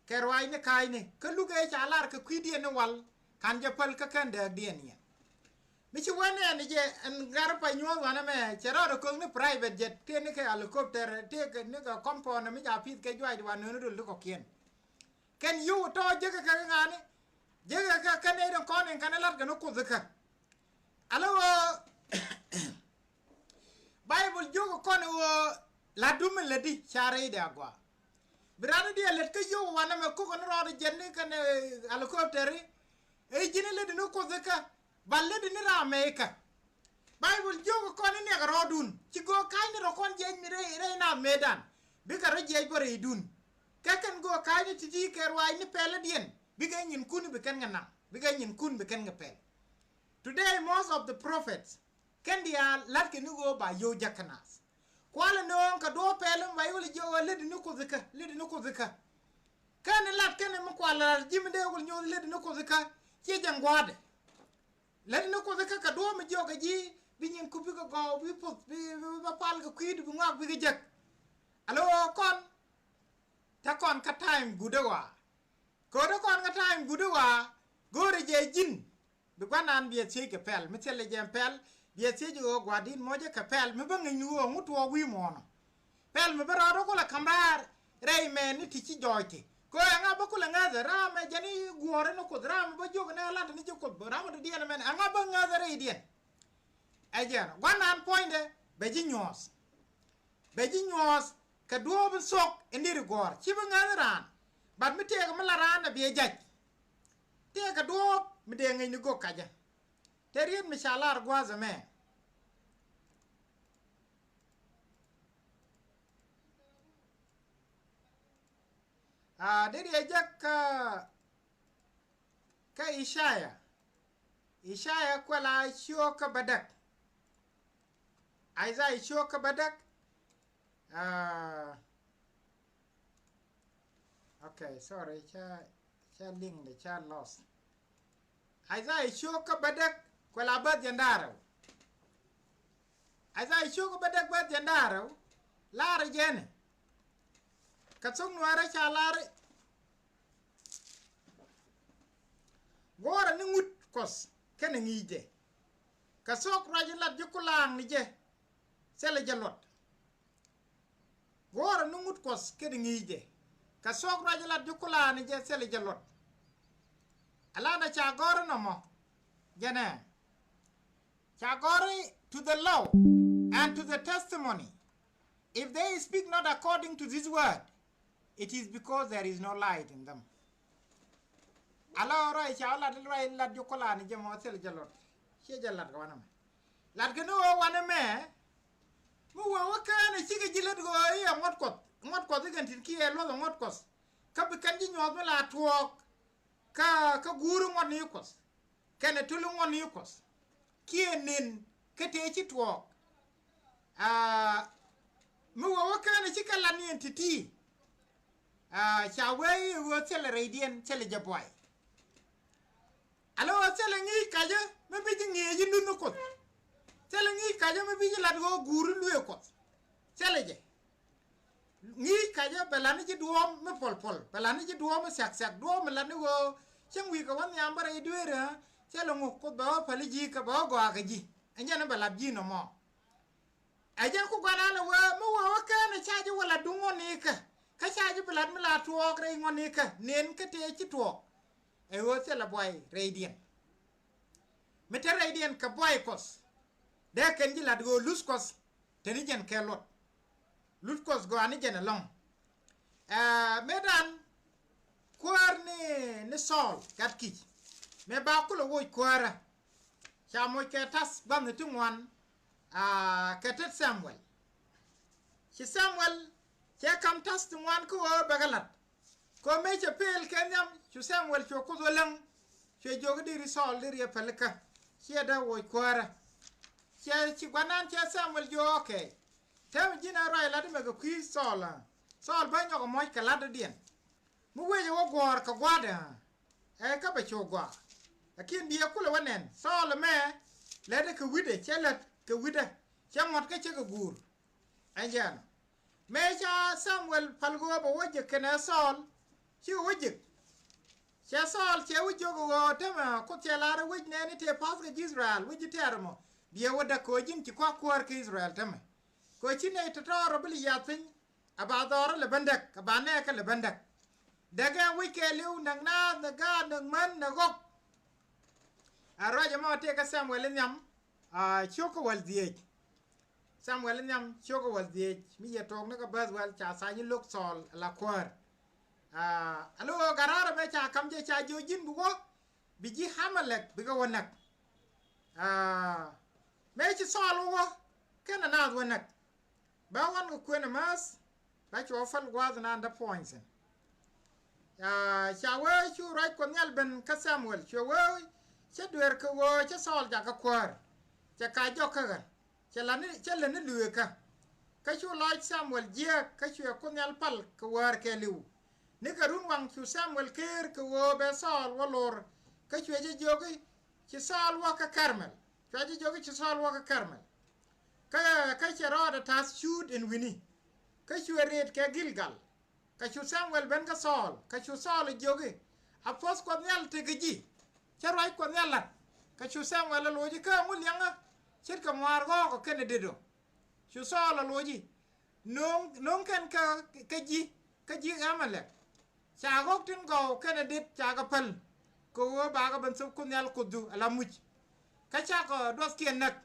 Kɛ ruaacni ka̱a̱cni kä luk ëë ca lar kɛ kui̱diɛn ni wal ka̱n jɛ päl kä kɛn dääkdiɛn yɛn. Mi ci wä nɛɛni jɛ ɛn gat rɔ pay nyuɔ̱th wanɛ mɛ cɛ rɔɔdɛ köök ni private jet tëë ni kɛ helicopter tëë ni kɛ compound mi ca pi̱th kɛ juac wan nööni dol ti kɔ̱kiɛn. Kɛn yio̱w tɔ̱ jekɛ kɛ ŋa̱ni jekɛ kɛ kɛn nɛy tin kɔn in kɛn lat kɛ ni Kuoth ikä. Ala ɣöö Bible jiök kɔn ɣöö la̱t dum in lätdi ca rɛydɛ agɔaa. Bi ran i̱ diɛ lät kä yio̱w wanɛ mɛ kok kɛn rɔɔdɛ jɛn ni kɛn helicopter i̱ ɛ ji̱n i̱ lätdi ni Kuoth ikä. Ba lätdi ni ram mɛ ikä. Bible jiök kɔn i̱ niɛk rɔɔdun ci göök ka̱a̱cni rɔ kɔn jiɛc mi rɛy rɛy nath mëëdan. Bikɛ rɔ jiɛc bä rɛydun. Kɛ kɛn göök ka̱a̱cni ti̱ti̱ kɛ ruaacni pɛlädiɛn bikɛ nyinkun bi kɛn kɛ naŋ bikɛ nyinkun bi kɛn kɛ pɛl. Today most of the prophets kɛn diaal la̱tkɛ ni ɣöö ba yio̱w jäk kä naath. Kualɛ nööŋ kɛ duɔ̱ɔ̱p pɛl mi ba yio̱w lɛ jiɛ ɣöö lätdi ni Kuoth ikä lätdi ni Kuoth ikä. Kɛn ilat kɛn mi kualɛ lat ji̱ mi dee wul nyoth lätdi ni Kuoth ikä ciɛ jɛn gua̱a̱dɛ. Lätdi ni Kuoth ikä kɛ duɔ̱ɔ̱p mi jiɔk kɛ ji̱ bi nyin kup bikɛ gɔw bi puth bi bi ba pal kɛ kui̱du bi ŋɔak bikɛ jek. Alo kɔn. Te kɔn kä time guudä ɣɔaa. Ko̱dä kɔn kä time guudä ɣɔaa. Go̱o̱rɛ jɛ ji̱n. Bi gua̱nan biɛ thiec kɛ pɛl mi thilɛ jɛ pɛl biɛ thiec ɣöö gua̱di̱n mɔcä kɛ pɛl mi bä ŋi̱ny ni ɣöö ŋut tuɔɔk wi̱i̱ muɔ̱ɔ̱nɔ. Pɛl mi bä rɔɔdä kulɛ ka̱m raar rɛy mɛn ni ti ci jɔɔc ti. Kɛ ɣöö ɛŋa bä kulɛ ŋäthɛ ram ɛ jɛn i̱ guɔ̱ɔ̱rä ni Kuoth ram ɛ bä jiök ni ɛ lat ni ji̱ Kuoth ram ɛ dɔ̱diɛn ɛmɛn ɛŋa bä ŋäthɛ rɛydiɛn. Ɛ jɛn gua̱nan puɔ̱nydɛ bɛ ji̱ nyuɔ̱ɔ̱th. Bɛ ji̱ nyuɔ̱ɔ̱th kɛ duɔ̱ɔ̱p in thuɔ̱k in di̱t i̱ guɔ̱ɔ̱r ci bi ŋäth raan. Bat mi tëëkɛ mi la raan ɛ biɛ jac. Tëëkɛ duɔ̱ɔ̱p mi dee ŋäcni gök kacä. Te riet mi ca lar gua̱a̱th ɛmɛ. A dee riet jek kä kä Icaya. Icaya kuɛla ciöökä bädäk. Isaiah ciöökä bädäk. Ah, okay, sorry, ca ca liŋ de ca lost. Isaiah ciöökä bädäk kuɛla bäth jɛn da̱rɛw. Isaiah ciöökä bädäk bäth jɛn da̱rɛw. Lar jɛn. Kä thok nuäärä ca lar. Guɔ̱ɔ̱rɛ ni ŋut Kuɔth kɛnɛ ŋi̱i̱cdɛ. Kɛ thok ruac in lat ji̱ kulaaŋ ni jɛ thilɛ jɛ luɔt. Guɔ̱ɔ̱rɛ ni ŋut Kuɔth kɛnɛ ŋi̱i̱cdɛ. Kɛ thok ruac in lat ji̱ kulaaŋ ni jɛ thilɛ jɛ luɔt. Alanɛ ca gɔ̱r inɔmɔ. Jɛnɛ ca gɔri to the law and to the testimony. If they speak not according to this word, it is because there is no light in them. Ala rɔy ca lat rɔy lat ju kɔla ni jɛ mɔ thil jɛ lot. Ciɛ jɛ lat kɛ wanɛ mɛ. Lat kɛ ni wä wanɛ mɛ. Mi wä wä kɛn cikɛ ji̱ lät ɣöö iɛ ŋuɔ̱t kuɔth ŋuɔ̱t kuɔth ikɛn tin kiɛ luɔth ŋuɔ̱t kuɔth. Kä bi kɛn ji̱ nyuɔth mi la tuɔɔk. Kä kä guuri ŋuɔ̱t ni kuɔth. Kɛnɛ tuli ŋuɔ̱t ni kuɔth kiɛ nin kä tëë ci tuɔɔk. Aa, mi wä wä kɛn ci kɛ lat ni ɛn ti̱ti̱. Aa, ca wee i̱ ɣöö thilɛ rɛydiɛn thilɛ jɛ buay. Alɔ ɣöö thilɛ ŋi̱i̱c kacä mi bi ji̱ ŋi̱eec i̱ luth ni kuɔth. Thilɛ ŋi̱i̱c kacä mi bi ji̱ lat ɣöö guuri luëë kuɔth. Thilɛ jɛ. Ŋi̱i̱c kacä bɛ lani ji̱ duɔ̱ɔ̱m mi puɔl puɔl bɛ lani ji̱ duɔ̱ɔ̱m mi thiak thiak duɔ̱ɔ̱m mi lani ɣöö cäŋ wi̱i̱ kɛ wä nhiam bä rɛy dueerä. Thilɛ ŋuk kuoth bɛ wä päli ji̱ kä bɛ wä gɔaa kɛ ji̱. Ɛn jɛn bɛ lat ji̱ nɔmɔ. Ɛ jɛn ku gua̱n an ɛ wee mi wee wä kɛn ɛ ca ji̱ wä lat duŋ ŋuɔ̱n ikä. Kä ca ji̱ bi lat mi la tuɔɔk rɛy ŋuɔ̱n ikä nen kä tëë ci tuɔɔk. Ɛ ɣöö thilɛ buay rɛydiɛn. Mi te rɛydiɛn kɛ buay kuɔth. Dee kɛn ji̱ lat ɣöö luth kuɔth. Teni jɛn kɛ luɔt. Luth kuɔth gɔaa ni jɛn ɛlɔ̱ŋ. Ɛ mëë dan kuäär ni ni Thɔɔl gat kic. Mëë ba kulɛ woc kuäärä. Ca moc kɛ tath gua̱thni ti ŋuan. Aa, kɛ tet Samuel. Ci Samuel cɛ kam tath ti ŋuan kä ɣöö bɛ kɛ la̱t. Kɛ ɣöö mëë cɛ pëël kɛ nhiam cu Samuel cuɛ kuoth wä läŋ. Cuɛ jiök i̱ deri Thɔɔl deri ɛ pälikä. Ciɛ dee woc kuäärä. Cɛ ci gua̱nan cɛ Samuel jiök, okay. Täämɛ ji̱n a ruac lat imɛ kɛ kui̱ Thɔɔl a Thɔɔl bä nyɔk ɛ muɔ̱c kɛ latdädiɛn. Mi wecɛ wä guɔ̱ɔ̱r kɛ gua̱a̱dɛ ɛ kä bɛ cu gɔaa. Lakin biɛ kulɛ wä nɛn Thɔɔl ɛmɛ. Lätdɛ kɛ wi̱cdɛ cɛ lät kɛ wi̱cdɛ cɛ ŋuɔ̱t kä cɛ kɛ guur. Ɛn jɛn ɔ mëë ca Samuel päl ɣöö bɛ wä jek kɛnɛ Thɔɔl. Cikɛ wä jek. Cɛ Thɔɔl cɛ wä jiök ɣöö tämɛ kuoth cɛ lar i̱ wec nɛɛni tëë pa̱th kɛ ji̱ Ithɛrɛl wec ji̱ tɛ̈r ɛmɔ. Biɛ wä däk kɛ ɣöö ji̱n ci kɔak kuäär kä Ithɛrɛl tämɛ. Kɛ ɣöö ci nɛy tɔ̱tɔ̱ rɔ bi lɛ yiath piny. A ba dhɔr lɛ ben däk a ba nɛɛkä lɛ ben däk. Däk ɛn wec kɛɛliw näk naath näk gaat näk män näk ɣɔk. A ruac ɛmɔ tëëkä Samuel in nhiam. A ciök kä wäl dhieec. Samuel in nhiam ciök kä wäl dhieec mi yɛ took ni kä bäth wäl ca tha̱a̱ny i̱ lo̱k Thɔɔl ala kuäär. A lo̱k ɣöö gat raar ɛmɛ ca ka̱m jɛ ca jiök ji̱n bi wä bi ji̱ Amalek bikɛ wä näk. A mëë ci Thɔɔl wä wä kɛnɛ naath wä näk. Bä wan kɛ kuën ɛ mäth. Bä cuɔ päl gua̱a̱th naan dä puɔ̱ny thi̱n. Ca wee cu ruac Kuɔth Nhial ben kä Samuel cuɛ wee cä dueer kɛ ɣöö cä Thɔɔl jakä kuäär. Cɛ ka jɔk kä ɣän cɛ lätni luëëkä. Kä cu lɔc Samuel jiääk kä cuɛ Kuoth Nhial pal kɛ wäär kɛɛliw. Ni kɛ run waŋ cu Samuel keer kɛ ɣöö bɛ Thɔɔl wä lor. Kä cuɛ jɛ jiök i̱ ci Thɔɔl wä kä Kɛrmɛl. Cuɛ jɛ jiök i̱ ci Thɔɔl wä kä Kɛrmɛl. Kä kä cɛ rɔɔdɛ ta̱th cuut in wi̱ni. Kä cuɛ rëët kɛ Gilgal. Kä cu Samuel ben kä Thɔɔl kä cu Thɔɔl ɛ jiök i̱ a puɔ̱th Kuɔth Nhial tekɛ ji̱. Cä ruac Kuɔth Nhial la̱t. Kä cu Samuel ɛ loc i̱ kä ɛŋu liɛŋä ce̱tkɛ ŋɔaar ɣɔɔk ɔ kɛnɛ det ɔ. Cu Thɔɔl ɛ loc i̱ no̱o̱ŋ no̱o̱ŋ kɛn kä kä ji̱ kä ji̱ Amalek. Ca ɣɔ̱k tin gɔw kɛnɛ det ca kɛ päl. Kɛ ɣöö bakɛ ben thop Kuoth Nhial Kuothdu ala muc. Kä cakɔ duɔthkiɛn näk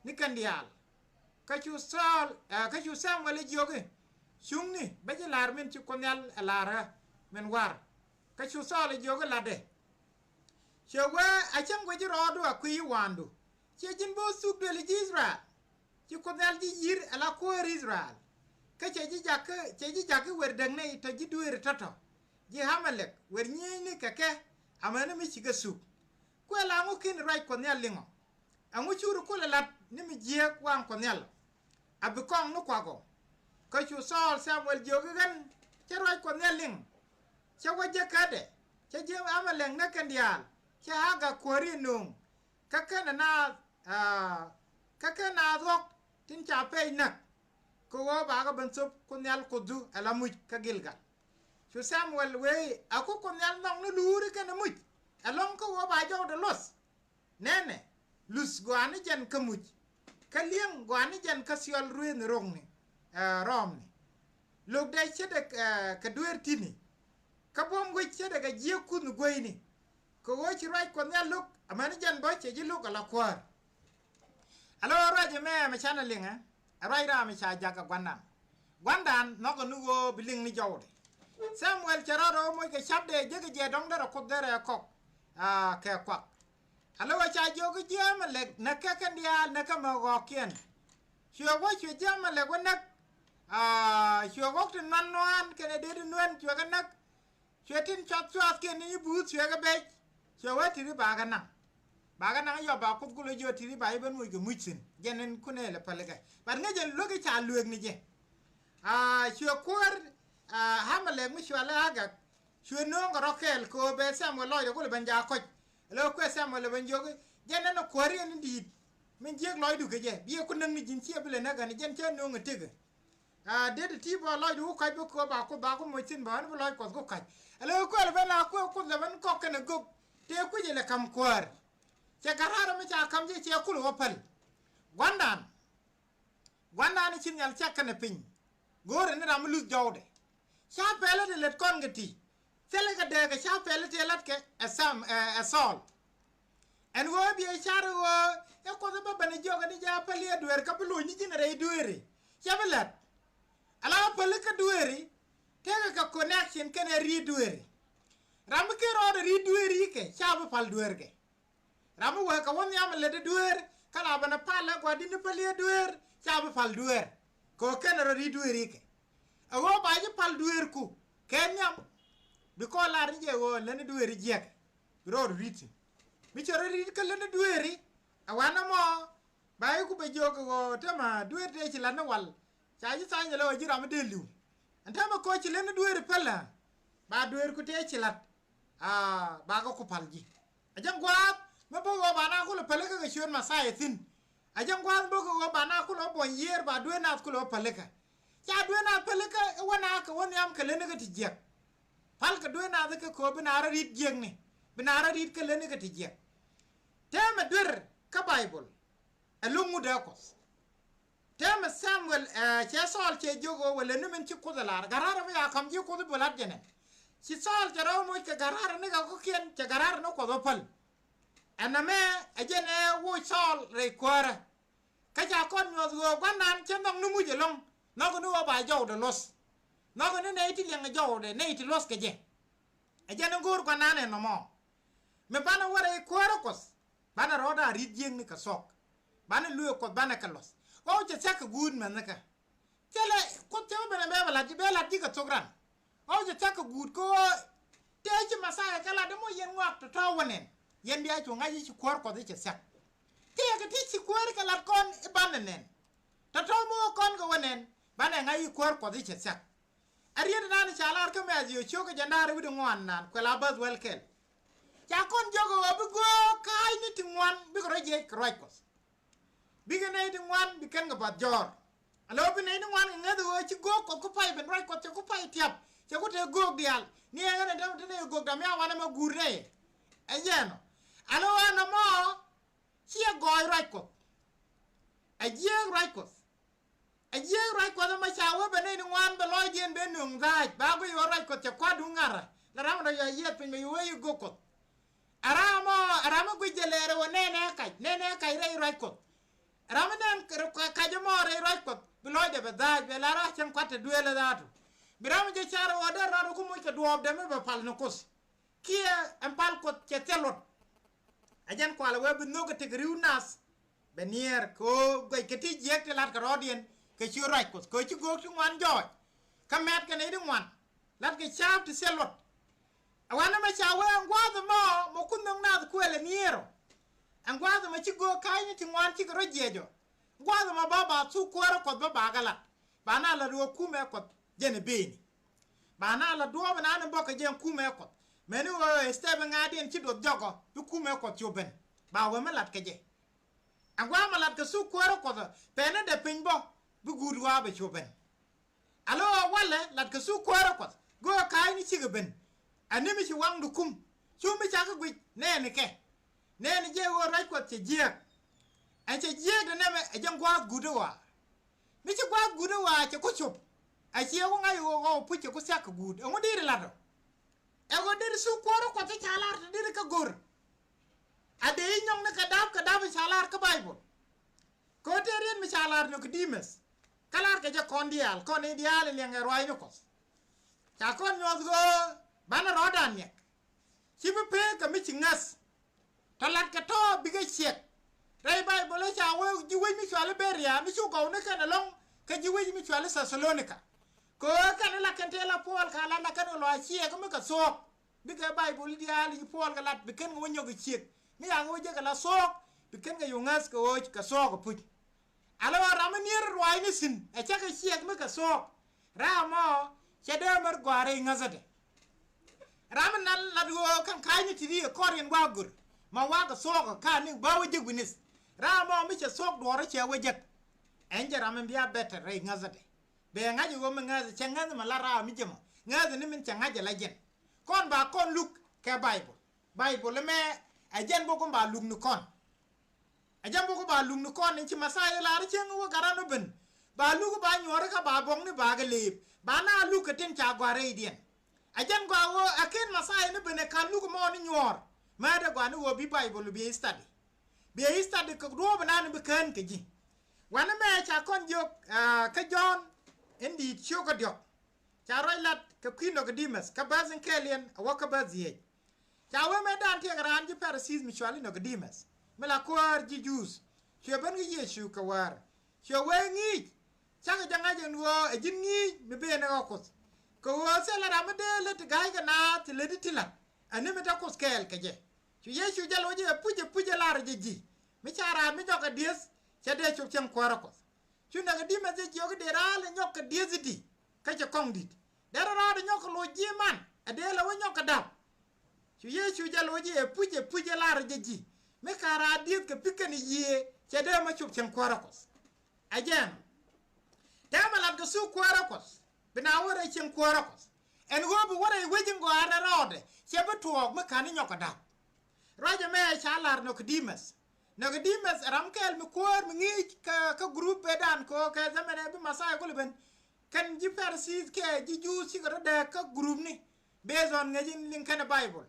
ni kɛn diaal. Kä cu Thɔɔl ɛ kä cu Samuel ɛ jiök i̱ cuŋni bä ji̱ la̱r min ci Kuoth Nhial ɛ la̱r ɣä min wa̱r. Kä cu Thɔɔl ɛ jiök i̱ la̱tdɛ. Cuɛ wee a cäŋ guic i̱ rɔɔdu a kui̱ i̱ wa̱a̱ndu. Ciɛ ji̱n bo̱o̱th thuk duël i̱ ji̱ Ithɛrɛl. Ci Kuoth Nhial ji̱ yi̱r ala kuäär Ithɛrɛl. Kä cɛ ji̱ jakä cɛ ji̱ jakä wer däk nɛy tɔ ji̱ dueeri tɔ̱tɔ̱. Ji̱ Amalek wer nyiecni kɛ kɛ. Amäni mi cikɛ thuk. Kuɛ la ŋu ki̱n ruac Kuɔth Nhial liŋɔ. Ɛŋu curi kulɛ la̱t ni mi jiääk waŋ Kuɔth Nhial. A bi kɔŋ ni kuakɔ. Kä cu Thɔɔl Samuel jiök i̱ ɣän cä ruac Kuɔth Nhial liŋ. Cä wä jek kädɛ cä ji̱ Amalek näk kɛn diaal. Cä Agag kuääri nööŋ. Kä kɛnɛ naath aa kä kɛn naath ɣɔ̱k tin ca pɛc näk. Kɛ ɣöö bakɛ ben thop Kuoth Nhial Kuothdu ala muc kä Gilgal. Cu Samuel wee i̱ a ku Kuoth Nhial nhɔk ni luuri kɛnɛ muc. Ɛlɔ̱ŋ kä ɣöö ba jɔwdɛ luɔth. Nɛnɛ luth gɔaa ni jɛn kä muc. Kä li̱eŋ gɔaa ni jɛn kä thiɔl ruëëthni ro̱ŋni. Ɛ rɔɔmni. Lo̱kdɛ ce̱tdɛ ɛ kɛ dueer ti̱tni. Kä buɔ̱m guic ce̱tdɛ kɛ jiäk kuthni gueyni. kɛ ɣöö ci ruac Kuɔth Nhial lo̱k, amäni jɛn bä cɛ ji̱ lo̱k ala kuäär. Alo ruac ɛmɛ, mɛ canɛ liŋɛ, ɛ ruac ram mi ca jak ɛ gua̱ndan. Gua̱ndan nhɔkɛ ni ɣöö bi liŋ ni jɔwdɛ. Samuel cɛ rɔɔdɛ ɣöö moc kɛ capdɛ, jekɛ jɛ dɔ̱ŋ derɛ Kuoth derɛ kɔk, aa, kɛ kuak. Alo ɣöö ca jiök i̱ ji̱ Amalek näk kɛ kɛn diaal, näk kɛ mɛ ɣɔ̱ɔ̱kiɛn. Cuɛ wä cuɛ ji̱ Amalek wä näk. Aa, cuɛ ɣɔ̱k ti nuan nuan kɛnɛ dee ti nuan cuɛ kɛ näk. Cuɛ tin cuath cuathkiɛn ni buuth cuɛ kɛ bec. Cuɛ wee ti̱ti̱ ba kɛ naŋ. Ba kɛ naŋ yɔp ba Kuoth kulɛ jiɔ ti̱ti̱ ba i̱ ben muc kɛ muc thi̱n. Jɛn in kunɛ lɛ päl kɛ. But ŋäc jɛn luek i̱ ca lueek ni jɛ. Aa, cuɛ kuäär, aa, Amalek mi cɔalɛ Agag. Cuɛ nööŋ kɛ rɔ kɛɛl kɛ ɣöö bɛ Samuel lɔcdɛ kulɛ ben jaak kɔc. Lɛ kuɛ Samuel lɛ ben jiök i̱ jɛn ɛn ɛ kuäär yɛn in di̱i̱t. Min jiäk lɔcdu kɛ jɛ. Bi ɛ ku näk ni ji̱n ciɛ bi lɛ näk ɣän jɛn cä nööŋ ɛ tëkɛ. Aa, dee ti ti bä lɔcdu ku kac bi Kuoth ba Kuoth ba ku moc thi̱n bä ɣän bi lɔc Kuɔth ku kac. Ɛ lɛ kuɛl ben a kuɛ Kuoth lɛ ben kɔk kɛnɛ gök. Tëë kui̱c ilɛ ka̱m kuäär. Cɛ gat raar mi ca ka̱m jɛ cɛ kulɛ wä päl. Gua̱ndan. Gua̱ndan i̱ ci nhial cak kɛnɛ piny. Go̱o̱rɛ ni ram mi luth jɔwdɛ. Ca pɛlɛ ti lät kɔn kɛ ti. Thilɛ kɛ dee kɛ ca pɛlɛ ti lät kɛ ɛ Sam, ɛ, ɛ Thɔɔl. Ɛn ɣöö biɛ car ɣöö ɛ Kuoth ɛ bä ben ɛ jiɔk ɛ ni jaa päli ɛ dueer kä bi lo̱c ni ji̱n ɛ rɛy dueeri. Cɛ bi lät. Ala päli kä dueeri. Tekɛ kɛ connection kɛnɛ ri̱i̱t dueeri. Ram mi ken rɔɔdɛ ri̱i̱t dueeri kɛ ca bi pal dueerkɛ. Ram mi wee kɛ wä nhiam ɛ lät ɛ dueer kä la ben ɛ pal ɛ gua̱di̱n ni päli ɛ dueer ca bi pal dueer. Kɛ ɣöö kɛnɛ rɔ ri̱i̱t dueeri kɛ. Ɛ ɣöö ba ji̱ pal dueerku kɛ nhiam. Bi kɔn lar ni jɛ ɣöö lätni dueeri jiɛk. Bi rɔɔdu ri̱t thi̱n. Mi cɛ rɔ ri̱t kä lätni dueeri. Ɛ wanɛ mɔ ba i̱ ku bɛ jiök ɛ ɣöö täämɛ dueer tëë ci la̱t ni wal. Ca ji̱ tha̱a̱ny jɛ lɛ ɣöö ji̱ ram mi dee li̱w. Ɛn täämɛ kɛ ɣöö ci lätni dueeri pälä. Ba dueerku tëë ci la̱t. Aa, ba kɛ ku pal ji̱. A jɛn gua̱a̱th mi bä ɣöö ba na kulɛ pälikä kɛ ciöt Mɛthia thi̱n. A jɛn gua̱a̱th mi bä ɣöö ba na kulɛ wä buɔ̱ny yiëër ba dueer naath kulɛ wä pälikä. Ca dueer naath pälikä i̱ wä na kɛ wä nhiam kɛ lätni kä ti jiäk. Pal kɛ dueer naath kɛ kööp bi na rɔ ri̱t jiäkni. Bi na rɔ ri̱t kɛ lätni kä ti jiäk. Täämɛ duer kä Baibol. Ɛ lo̱ŋ ŋut ɛ Kuɔth. Täämɛ Samuel, ɛ, cɛ Thɔɔl cɛ jiök ɣöö wëë lätni min ci Kuoth ɛ lar. Gat raar mi ca ka̱m ji̱ Kuoth i̱ bi la̱t jɛ nɛn. Ci Thɔɔl cɛ rɔ moc kɛ gat raar ni kɛ kɔ̱kiɛn cɛ gat raar ni Kuɔth ɛ päl. Ɛn nɛmɛ ɛ jɛn ɛ woc Thɔɔl rɛy kuäärä. Kä ca kɔn nyuɔth ɣöö gua̱ndan cɛ nhɔk ni muc ɛlɔ̱ŋ. Nhɔk ni ɣöö ba jɔwdɛ luɔ̱th. Nhɔk ni nɛy ti liɛŋ jɔwdɛ nɛy ti luɔ̱th kɛ jɛ. Ɛ jɛn in go̱o̱r gua̱ndan ɛ nɔmɔ. Mi banɛ wä rɛy kuäärä Kuɔth. Banɛ rɔɔdan ri̱t jiäkni kɛ thuɔ̱k. Banɛ luëë Kuɔth banɛ kɛ luɔ̱th. Ɣɔw cɛ thia̱k kɛ guut mɛnhikä. Thilɛ Kuoth cɛ wä ben ɛ bɛ bɛ la̱t ji̱ bɛ la̱t ji̱ kɛ thok ran. Ɣɔw cɛ thia̱k kɛ guut kɛ ɣöö tëë ci Mɛthia kɛ la̱t ɛmɔ yɛn ŋɔak tɔ̱tɔ̱ wä nɛn. Yɛn bia cu ŋa̱c i̱ ci kuäär Kuɔth i̱ cɛ thia̱k. Tëëkɛ ti ci kuäär kɛ la̱t kɔn i̱ banɛ nɛn. Tɔ̱tɔ̱ mi wä kɔn kɛ wä nɛn banɛ ŋa̱c i̱ kuäär Kuɔth i̱ cɛ thia̱k. Ɛ riet inan ca lar kä Mɛthiw ciök kɛ jiɛn da̱ŋ rɛw wi̱cdɛ ŋuan nan kuɛ la bäth wäl kɛl. Ca kɔn jiök ɛ ɣöö bi göök ka̱a̱cni ti ŋuan bikɛ rɔ jiɛc kɛ ruac Kuɔth. Bikɛ nɛy ti ŋuan bi kɛn kɛ bath jɔ̱ɔ̱r. Alo bi nɛy ti ŋuan kɛ ŋäth ɛ ɣöö ci göök Kuɔth ku pay ben ruac Kuɔth cɛ ku pay tiap cɛ ku te göök diaal. Ni ɛ ɣän ɛ däm te nɛy göök dam ya wanɛ mɛ guur nɛy. Ɛ jɛn ɔ. Alo ɛn ɔmɔ ciɛ gɔɔy ruac Kuɔth. Ɛ jiääk ruac Kuɔth. Ɛ jiääk ruac Kuɔth ɛmɔ ca wee bɛ nɛy ti ŋuan bɛ lɔcdiɛn ben nöŋ dhaac ba guic ɣöö ruac Kuɔth cɛ kua̱r duŋ ŋa̱rä. La ram rɔ yɔ yiɛth piny bɛ yɛ wee yi gök Kuɔth. Ɛ ram ɔ ɛ ram mi guic jɛ lɛɛr ɛ wä nɛnɛ kac nɛnɛ kac rɛy ruac Kuɔth. Ɛ ram mi nɛn kac ɛmɔ rɛy ruac Kuɔth bi lɔcdɛ bɛ dhaac bɛ la rac cäŋ kua̱t te dueelä dhaatu. Bi ram mi jɛ car ɛ wä dee rɔɔd ɛ ku muc kɛ duɔɔpdɛ mi bɛ pal ni Kuoth. Kiɛ ɛn pal Kuɔth cɛ thil luɔt. Ɛ jɛn kualɛ wee bi nhök kɛ tëk ri̱w nath. Bɛ niɛɛr kɛ ɣöö guɛc kɛ ti jiɛk ti la̱t kɛ rɔɔdiɛn kɛ ci ruac Kuɔth kɛ ɣöö ci göök ti ŋuan jɔɔc. Kä mɛt kɛ nɛy ti ŋuan la̱t kɛ ca̱a̱p ti thil luɔt. Ɛ wanɛ mɛ ca wee ɛn gua̱a̱th ɛmɔ mɛ kun nhök nath kuɛl ɛ niɛɛr ɔ. Ɛn gua̱a̱th ɛmɔ ci göök ka̱a̱cni ti ŋuan cikɛ rɔ jiɛc ɔ. Gua̱a̱th ɛmɔ ba ba thuk kuäärä Kuɔth ba ba kɛ la̱t. Ba na la̱t ɣöö kumɛ Kuɔth jɛn ɛ beni. Ba na la duɔɔp inan in bɔk kɛ jɛ ɛn kumɛ Kuɔth. Mɛni ɣöö ɛ step in ŋa̱a̱diɛn ci duɔth jɔkɔ bi kumɛ Kuɔth cu ben. Ba wee mi lat kɛ jɛ. Ɛn gua̱a̱ mi lat kɛ thuk kuäärä Kuɔth ɛ pɛn in dee piny bɔ bi guut ɣɔaa bɛ cu ben. Alo ɣöö walɛ lat kɛ thuk kuäärä Kuɔth göök ka̱a̱cni cikɛ ben. Ani mi ci waŋdu kum cu mi cakɛ guic nɛɛni kɛ. Nɛɛni jɛ ɣöö ruac Kuɔth cɛ jiääk. Ɛn cɛ jiääk dee nɛmɛ ɛ jɛn gua̱a̱th guut i̱ ɣɔaa. Mi ci gua̱a̱th guut i̱ ɣɔaa cɛ ku cop. A ciɛ ku ŋa̱c ɣöö ɣɔw puc cɛ ku thia̱k kɛ guut ɛŋu di̱t i̱ lat ɔ. Ɛ ɣöö deri thuk kuäärä Kuɔth ti ca lar ti deri kä go̱r. A dee i̱ nyɔŋni kɛ dap kɛ dap i̱ ca lar kä Baibol. Kɛ ɣöö tëë riet mi ca lar Nicodemus. Kä lar kɛ jɛ kɔn diaal, kɔn i̱ diaal in liɛŋ ɛ ruaacni Kuɔth. Ca kɔn nyuɔth ɣöö banɛ rɔɔdan niɛk. Ci bi pek kɛ mi ci ŋäth. Tɔ lat kɛ tɔ̱ bikɛ ciɛk. Rɛy Baibol ɛ ca wee ji̱ wec mi cuali Beria, mi cu gɔwni kɛn ɛlɔ̱ŋ kɛ ji̱ wec mi cuali Thɛthalonika. Kɛ ɣöö kɛn ila kɛn tëë la Puɔl ka lat la kɛn kɛ lɔaac ciɛk mi kɛ thuɔ̱k. Bikɛ Baibol diaal i̱ Puɔl kɛ lat bi kɛn kɛ wä nyɔk kɛ ciëk. Mi yakɛ wä jek kɛ la thuɔ̱k bi kɛn kɛ yo̱ŋäth kɛ ɣöö kɛ thuɔ̱k kɛ puc. Ala ɣöö ram mi nier ruaacni thi̱n ɛ cakɛ ciɛk mi kɛ thuɔ̱k. Ram ɔ cɛ dee mär gɔaa rɛy ŋäthädɛ. Ram mi nan lat ɣöö kɛn ka̱cni ti̱ti̱ ɛ kɔr yɛn wa gör. Ma wakɛ thuɔ̱k ɛ ka̱n ni ba wä jek wi̱nith. Ram ɔ mi cɛ thuɔ̱k duɔ̱ɔ̱rä cɛ wä jek. Ɛn jɛ ram mi bia bɛtɛr rɛy ŋäthädɛ. Bɛ ŋa̱c ɛ ɣöö mi ŋäth cɛ ŋäth mi la raar mi jɛ mɔ ŋäth ni min cɛ ŋa̱c ɛ la jɛn. Kɔn ba kɔn luk kɛ Baibol. Baibol ɛmɛ ɛ jɛn bok in ba luk ni kɔn. Ɛ jɛn bok in ba luk ni kɔn in ci Mɛthia lar cieŋ wä garan wä ben. Ba luk ba nyuɔri kä ba bɔŋni ba kɛ leep ba na luk kɛ tin ca gɔaa rɛydiɛn. Ɛ jɛn gɔaa ɣöö ɛ ken Mɛthia ni ben ɛ ka̱n luk mɔ ni nyuɔɔr. Mɛ dee gɔaa ni ɣöö bi Baibol bi study. Biɛ study kɛ duɔɔp inan bi kään kɛ ji̱. Wanɛ mɛ ca kɔn jiök kä Jɔ̱ɔ̱n in di̱i̱t cio̱kä diɔ̱k. Ca ruac lat kɛ kui̱ Nicodemus kä bäth in kɛɛliɛn a wä kä bäth dhieec. Ca wee mɛ dan tiɛk raan ji̱ Pharisees mi cuali Nicodemus mi la kuäär ji̱ Juudh. Cuɛ ben kä Yecu kɛ wäär. Cuɛ wee ŋi̱i̱c. Cakɛ jɛ ŋa̱c ɛn ɣöö ɛ ji̱n ŋi̱i̱c mi ben ɛ ɣä Kuoth. Kɛ ɣöö thilɛ ram mi dee lät ti ga̱a̱c kɛ naath ti lät ti ti la̱t. Ɛn ni mi te Kuoth kɛɛl kɛ jɛ. Cu Yecu jɛ loc i̱ ɛ puc ɛ puc ɛ lar jɛ ji̱ mi ca raan mi jɔk ɛ dieth cɛ dee cop cieŋ kuäärä Kuɔth. Cu Nicodemus jɛ jiök i̱ dee raan lɛ nyɔk kɛ dieth i̱di kä cɛ kɔŋ di̱t. Derɛ raan lɛ nyɔk kɛ loc ji̱ man ɛ dee lɛ wä nyɔk kɛ da̱p. Cu Yecu jɛ loc i̱ ɛ puc ɛ puc ɛ lar jɛ ji̱ mi ka raan dieth kɛ pi̱kɛn i̱ yiëë cɛ dee mɛ cop cieŋ kuäärä Kuɔth. Ɛ jɛn tɛmɛ lat kɛ thuk kuäärä Kuɔth bi na wä rɛy cieŋ kuäärä Kuɔth. Ɛn ɣöö bi wä rɛy wec in gɔaa rɛ rɔɔdɛ cɛ bi tuɔɔk mi ka̱n i̱ nyɔk kɛ da̱p. Ruac ɛmɛ ca lar Nicodemus. Nicodemus ɛ ram kɛl mi kuäär mi ŋi̱i̱c kä, kä group ëëdan kɛ ɣöö kɛ dhamɛnɛ bi Mɛthia kulɛ ben. Kɛn ji̱ Pharisees kɛ ji̱ Juudh cikɛ rɔ dääk kä group ni. Based on ŋäc in liŋ kɛn ɛ Baibol.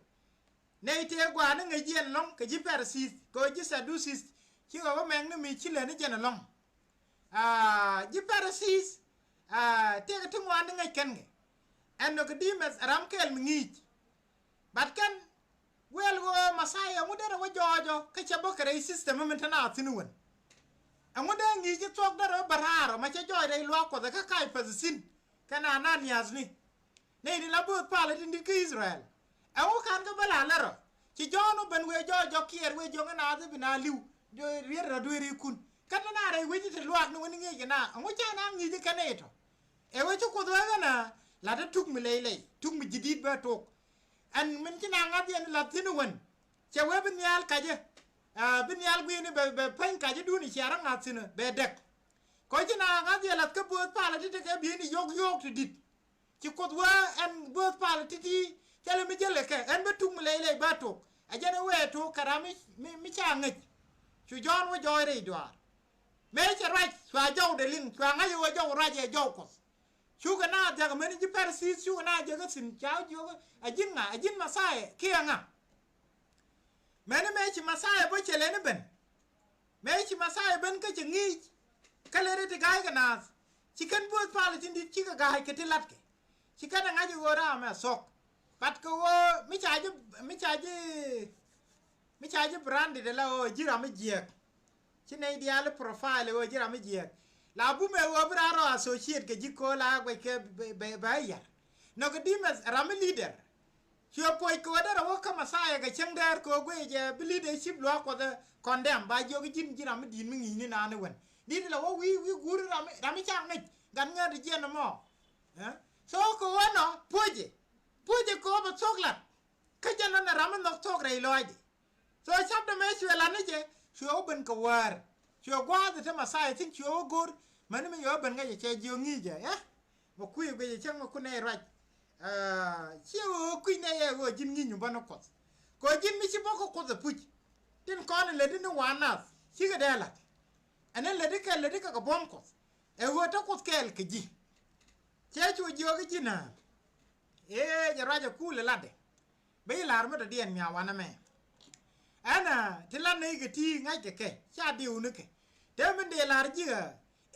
Nɛy tëë gua̱a̱r ni ŋäc jiɛn ɛlɔ̱ŋ kɛ ji̱ Pharisees kɛ ɣöö ji̱ Sadducees cikɛ wä mɛŋ ni mi ci lät ni jɛn ɛlɔ̱ŋ. Aa, ji̱ Pharisees, aa, tëëkɛ ti ŋuan ni ŋäc kɛn kɛ. Ɛn Nicodemus ɛ ram kɛl mi ŋi̱i̱c. But kɛn wël ɣöö Mɛthia ɛŋu derɛ wä jɔɔcɔ kä cɛ bä kɛ rɛy system min te naath thi̱n wän. Ɛŋu dee ŋi̱i̱c i̱ thuɔ̱k derɛ wä bä raar ɔ ma cɛ jɔɔc rɛy luaak Kuɔth ɛ kä Kaipath thi̱n kɛn Ananias ni. Nɛy ti la bööth palä tin di̱t kä Ithɛrɛl. Ɛŋu ka̱n kä bä la lär ɔ ci Jɔ̱ɔ̱n wä ben wëë jɔɔc jɔk kiɛɛr wëë jiök i̱ naath i̱ bi na li̱w. Riet rɔ dueeri ikun kä te na rɛy wec i̱ te luaak ni wä ni ŋi̱i̱c kɛ na ɛŋu cɛ na ŋi̱i̱c i̱ kɛn i̱ tɔ. Ɛ wec ci Kuoth wee ɣän a la̱t i̱ tuk mi lɛy lɛy tuk mi ji̱ di̱t bä tok. Ɛn min ci na ŋa̱th yɛn la̱t thi̱n i̱ wän. Cɛ wee bi nhial kacä. Aa, bi nhial gui̱i̱ni bɛ, bɛ päny kacädun i̱ cia rɔ ŋa̱th thi̱n bɛ däk. Kɔ ci na ŋa̱th yɛ la̱th kä bööth palä ti tekɛ bi̱i̱ni yɔ̱k yɔ̱ɔ̱k ti di̱t. Ci Kuoth wee ɛn bööth palä ti̱ti̱ cɛ lɛ mi jäl kɛ kɛ ɛn bä tuk mi lɛy lɛy bä tok. Ɛ jɛn i̱ wee tok kɛ ram mi, mi, mi ca ŋäc. Cu Jɔ̱ɔ̱n wä jɔɔc rɛy duaar. Mëë cɛ ruac cua jɔwdɛ liŋ cua ŋa̱c i̱ wä jɔw ruac ɛ jɔw Kuɔth. Cukɛ naath jak amäni ji̱ Pharisees cukɛ naath jak kä thi̱n ca wä jiök ɛ ji̱n ŋa ɛ ji̱n Mɛthia kiɛ ŋa. Mɛni mëë ci Mɛthia bä cɛ lɛni ben. Mëë ci Mɛthia ben kä cɛ ŋi̱i̱c. Kä lɛ ri ti ga̱a̱c kɛ naath ci kɛn buɔth palä tin di̱t cikɛ ga̱a̱c kɛ ti latkɛ. Ci kɛn ɛ ŋa̱c i̱ ɣöö raam ɛ thuɔ̱k. But kɛ ɣöö mi ca ji̱, mi ca ji̱, mi ca ji̱ branded ala ɣöö ji̱ ram mi jiääk. Ci nɛy diaal i̱ profile ɣöö ji̱ ram mi jiääk. La bumɛ ɣöö bi raan rɔ associate kɛ ji̱ kööl a guɛc kɛ bɛ, bɛ, bɛ yar. Nicodemus ram mi leader. Cuɛ puɔc kɛ ɣöö derɛ wä kä Mɛthia kɛ cäŋ dɛɛr kɛ ɣöö guic jɛ bi leadership luaak Kuɔth ɛ condemn ba jiök ji̱n ji̱ ram mi di̱i̱t mi ŋi̱i̱cni naan i̱ wän. Di̱t ilɛ wä wi̱i̱ wi̱i̱ guur ram mi, ram mi ca ŋäc gat ŋäät jiɛn ɛmɔ. Ɛ? So kɛ ɣöö nɔ puɔ̱cɛ. Puɔ̱cɛ kɛ ɣöö bɛ thuɔ̱k lat. Kä jɛn nɔ nɛ ram mi nhɔk thuɔ̱k rɛy lɔaacdɛ. So chapter mëë cuɛ lat ni jɛ cuɛ wä ben kɛ wäär. Cuɛ gua̱a̱th ɛ te Mɛthia thi̱n cuɛ wä go̱r mäni mi yɛ wä ben ŋäcɛ cɛ jiök ŋi̱i̱cɛ ɛ. Mɛ kui̱ guic ɛ cäŋ mɛ kun nɛy ruac. Aa, ciɛ ɣöö kui̱ nɛy ɛ ɣöö ji̱n ŋi̱i̱c mi bä ni Kuɔth. Kɛ ɣöö ji̱n mi ci bä kä Kuoth ɛ puc. Tin kɔn in lätdi ni wa̱a̱ nath cikɛ dee la̱t. Ɛn in lätdi kɛ lätdi kɛ kɛ buɔ̱m Kuɔth. Ɛ ɣöö te Kuoth kɛɛl kɛ ji̱. Cɛ cu jiök i̱ ji̱n aa. Ee jɛ ruac ɛ kuul ɛ latdɛ. Bä i̱ la̱r mi dɔ̱diɛn mia̱a̱ wanɛ mɛ. Ɛn ɛ ti lat nɛy kɛ ti ŋa̱ckɛ kɛ ca diwnikɛ. Te min dee la̱r ji̱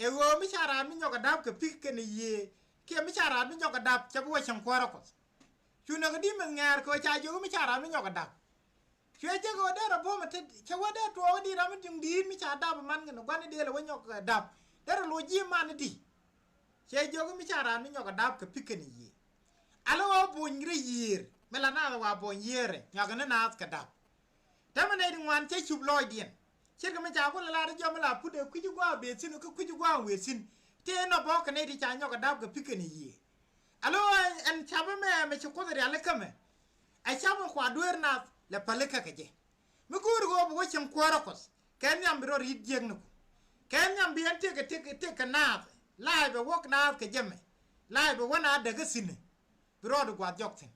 ɛ ɣöö mi ca raan mi nyɔk ɛ da̱p kɛ pi̱k kɛnɛ yiëë kiɛ mi ca raan mi nyɔk ɛ da̱p cɛ bi wä cieŋ kuäärä Kuɔth. Cu näk ɛ di̱t mi ŋɛ̈ɛ̈r kɛ ɣöö ca jiök mi ca raan mi nyɔk ɛ da̱p. Cuɛ jek ɣöö dee rɔ buɔ̱m ɛ tet cɛ wä dee tuɔɔk di ram mi ti̱ŋ di̱i̱t mi ca dap ɛ man kɛnɛ gua̱n i̱ dee lɛ wä nyɔk ɛ dap. Dee rɔ loc ji̱ man i̱ di. Cɛ jiök mi ca raan mi nyɔk ɛ dap kɛ pi̱k kɛnɛ yiëë. Alɛ ɣöö buny rɛy yiëër mi la naath wa buɔ̱ny yiëërɛ nyɔak ni naath kɛ dap. Täämɛ nɛy ti ŋuan cä cup lɔɔcdiɛn. Ce̱tkɛ mi ca kulɛ lar i̱ jɔm mi la put ɛ kui̱ci gua̱a̱ bee thi̱n kä kui̱ci gua̱a̱ wëë thi̱n. Tëë nɔ bɔ̱k kɛ nɛy ti ca nyɔk ɛ dap kɛ pi̱k kɛnɛ yiëë. Alo ɛn, ɛn capä mɛ mɛ ci Kuoth rialikä mɛ. Ɛ capä kua dueer nath lɛ pälikä kɛ jɛ. Mi go̱o̱ri ɣöö bi wä cieŋ kuäärä Kuɔth kɛ nhiam bi rɔ ri̱t jiäkniku. Kɛ nhiam bi ɛn tëk tëk tëk kɛ naath. La̱a̱c bɛ wäk naath kɛ jɛ mɛ. La̱a̱c bɛ wä naath däk kä thi̱n. Bi rɔɔdu gua̱a̱th jɔk thi̱n.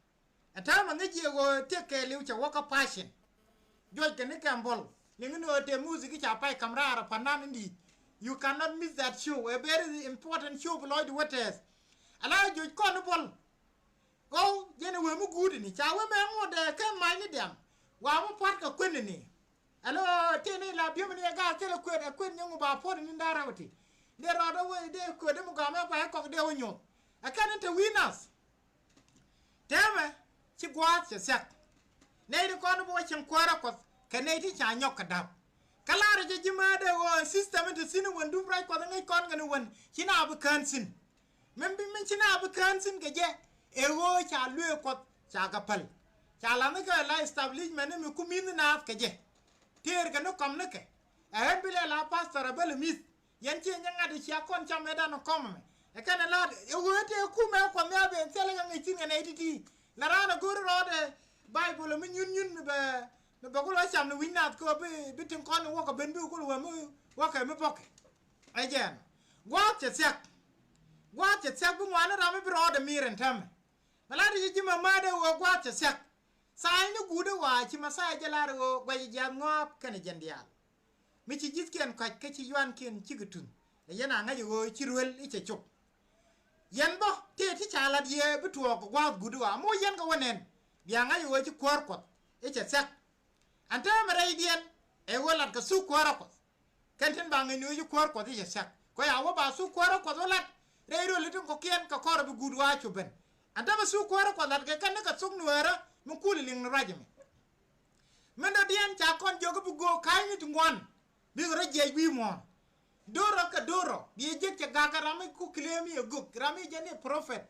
Ɛ täämɛ ŋäc jiɛ ɣöö tëk kɛɛliw cɛ wä kä passion. Juɔc kɛ ni kɛm bɔl liŋ ni ɣöö tëë music ca pay ka̱m raar ɛ pa̱n nan in di̱i̱t. You cannot miss that show. A very important show bi lɔcdu wä tɛɛth. Ala juɔc kɔn ni bɔl. Gɔw jɛn ɛ wee mi guut ini ca wee mɛ ŋot ɛ kɛ mac ni diam. Wa mi pua̱t kɛ kuën ini. Alo tëë ni la biöm ni ɛ gaak thilɛ kuën ɛ kuën nyɛ ŋu ba puɔ̱t ini da̱r rɛw ti. Dee rɔɔdɛ wee dee kuën di mi gɔamɛ pa ɛ kɔk dee wä nyuɔth. Ɛ kɛn in te wi̱i̱ nath. Täämɛ ci gua̱a̱th cɛ thia̱k. Nɛy ti kɔn bi wä cieŋ kuäärä Kuɔth kɛ nɛy ti ca nyɔk kɛ da̱p. Kä la̱rä jɛ ji̱ määtdɛ ɣöö system in te thi̱n in wän dup ruac Kuɔth in ŋäc kɔn kɛn in wän ci na bi kään thi̱n. Min bi min ci na bi kään thi̱n kɛ jɛ ɛ ɣöö ca luëë Kuɔth ca kɛ päl. Ca la̱thnikɛ la establishment ni mi ku mi̱th naath kɛ jɛ. Tëër kɛ ni kɔm nikɛ ɛ ɣän bi lɛ la pastor ɛ bä lɛ mi̱th. Yɛn ciɛ nyɛ ŋa̱t i̱ cia kɔn cam ɛ dan kɔm ɛmɛ. Ɛ kɛn ɛ la̱t ɛ ɣöö tëë kumɛ ɛ Kuɔth nhial ben thilɛ kɛ ŋäc thi̱n kɛ nɛy ti̱ti̱. La raan ɛ go̱o̱ri rɔɔdɛ Baibol ɛ mi nyuth nyuth mi bɛ mi bɛ kulɛ cam ni wi̱c nath kɛ ɣöö bi bi tin kɔn ni wäkɛ ben bi kulɛ wä mi wäkɛ mi bɔkɛ. Ɛ jɛn gua̱a̱th cɛ thia̱k. Gua̱a̱th cɛ thia̱k bi ŋuani ram mi bi rɔɔdɛ mi̱i̱r ɛn täämɛ. Mɛ la̱t i̱ ji̱ mɛ määtdɛ ɣöö gua̱a̱th cɛ thia̱k. Tha̱a̱ny ni guutdä ɣɔaa ci Mɛthia jɛ la̱r ɣöö guɛc jiath ŋɔaap kɛnɛ jɛn diaal. Mi ci ji̱thkiɛn kɔ̱a̱c kä ci yuankiɛn cikɛ tunh ɛ yɛn a ŋäc ɣöö ci ruel i̱ cɛ cop. Yɛn bä tëë ti ca la̱t yɛ bi tuɔɔk kɛ gua̱a̱th guut ɣɔaa mi wä yɛn kɛ wä nɛn bia ŋäc ɣöö ci kuäär Kuɔth i̱ cɛ thia̱k. Ɛn täämɛ rɛydiɛn ɛ ɣöö latkɛ thuk kuäärä Kuɔth. Kɛn tin ba ŋäcni ɣöö ci kuäär Kuɔth i̱ cɛ thia̱k kɛ ɣöö a wä ba thuk kuäärä Kuɔth wä lat. Rɛy rööli tin kɔ̱kiɛn kɛ kɔrɛ bi guut ɣɔaa cu ben. Ɛn täämɛ thuk kuäärä Kuɔth latkɛ kɛn ni kɛ thuk nuäärä mi kul iliŋ ni ruac ɛmɛ. Min dɔ̱diɛn ca kɔn jiök i̱ bi göök ka̱a̱cni ti ŋuan bikɛ rɔ jiɛc wi̱i̱ muɔ̱ɔ̱n. Do̱rɔ kɛ do̱rɔ bi ɛ jiäk cɛ gakä ram mi ku claim i̱ ɛ göök ram mi jɛn i̱ prophet.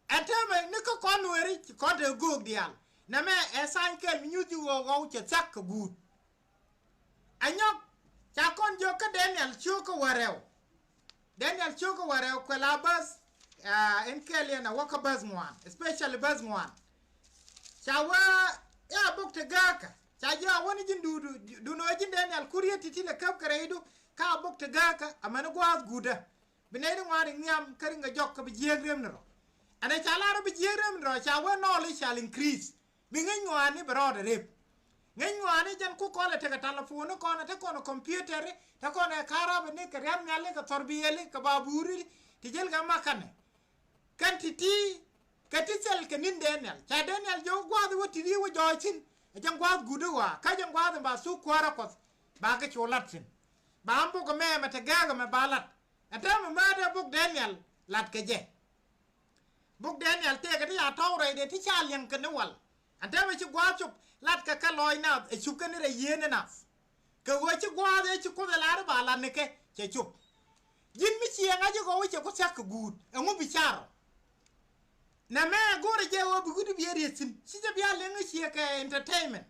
Ɛn täämɛ ni kä kɔn nueeri ci kɔn te göök diaal. Nɛmɛ ɛ tha̱a̱ny kɛl mi nyuth ji̱ ɣɔw ɣɔw cɛ thia̱k kɛ guut. Ɛ nyɔk ca kɔn jiök kä Daniel cio̱o̱k kä wäl rɛw. Daniel cio̱o̱k kä wäl rɛw kuɛ la bäth. Ɛn kɛl yɛn a wä kä bäth ŋuan, especially bäth ŋuan. Ca wä i̱ a bok te gääkä ca jiök a wäni ji̱n duudu duundɛ ɣöö ji̱n Daniel kur yet ti̱ti̱ lɛ käp kɛ rɛydu. Kä a bok te gääkä amäni gua̱a̱th guutdä. Bi nɛy ti ŋuan ri nhiam kä ri ŋɛ jɔk kä bi jiääk rem ni rɔ. Ɛn ɛ ca lar ɔ bi jiääk rem ni rɔ ca wä knowledge shall increase. Bi ŋäc ŋɔaani bɛ rɔɔdɛ rep. Ŋäc ŋɔaani jɛn ku kɔn ɛ tekɛ talaponi kɔn ɛ te kɔn ɛ kɔmpiutɛri te kɔn ɛ ka̱ra̱bäni kɛ ria̱th miali kɛ thɔrbiɛli kɛ babuuri ti jiälkɛ makanɛ. Kɛn ti̱ti̱ kɛ ti thil kɛ ni̱n Daniel ca Daniel jɛ wä gua̱a̱th wä ti̱ti̱ wä jɔɔc thi̱n. Ɛ jɛn gua̱a̱th guut i̱ ɣɔaa kä jɛn gua̱a̱th in ba thuk kuäärä Kuɔth. Ba kɛ cu lat thi̱n. Ba ɛn bok ɛmɛ mɛ te gɛɛk ɛmɛ ba lat. Ɛn täämɛ määtdɛ bok Daniel lat kɛ jɛ. Bok Daniel tëëkɛ ti ca tɔ̱w rɛydɛ ti ca liɛŋ kɛ ni wal. Ɛn täämɛ ci gua̱a̱th cop latkɛ kɛ lɔɔc nath ɛ cop kɛ ni rɛy yieen ni nath. Kɛ ɣöö ci gua̱a̱th ëë ci Kuoth ɛ lar i̱ ba lat ni kɛ cɛ cop. Ji̱n mi ciɛ ŋa̱c i̱ ɣɔw i̱ cɛ ku thia̱k kɛ guut ɛŋu bi car ɔ? Nɛmɛ go̱o̱rɛ jɛ ɣöö bi guut i̱ bi ɛ rieth thi̱n ci jɛ bia liɛŋ i̱ ciɛ kɛ entertainment.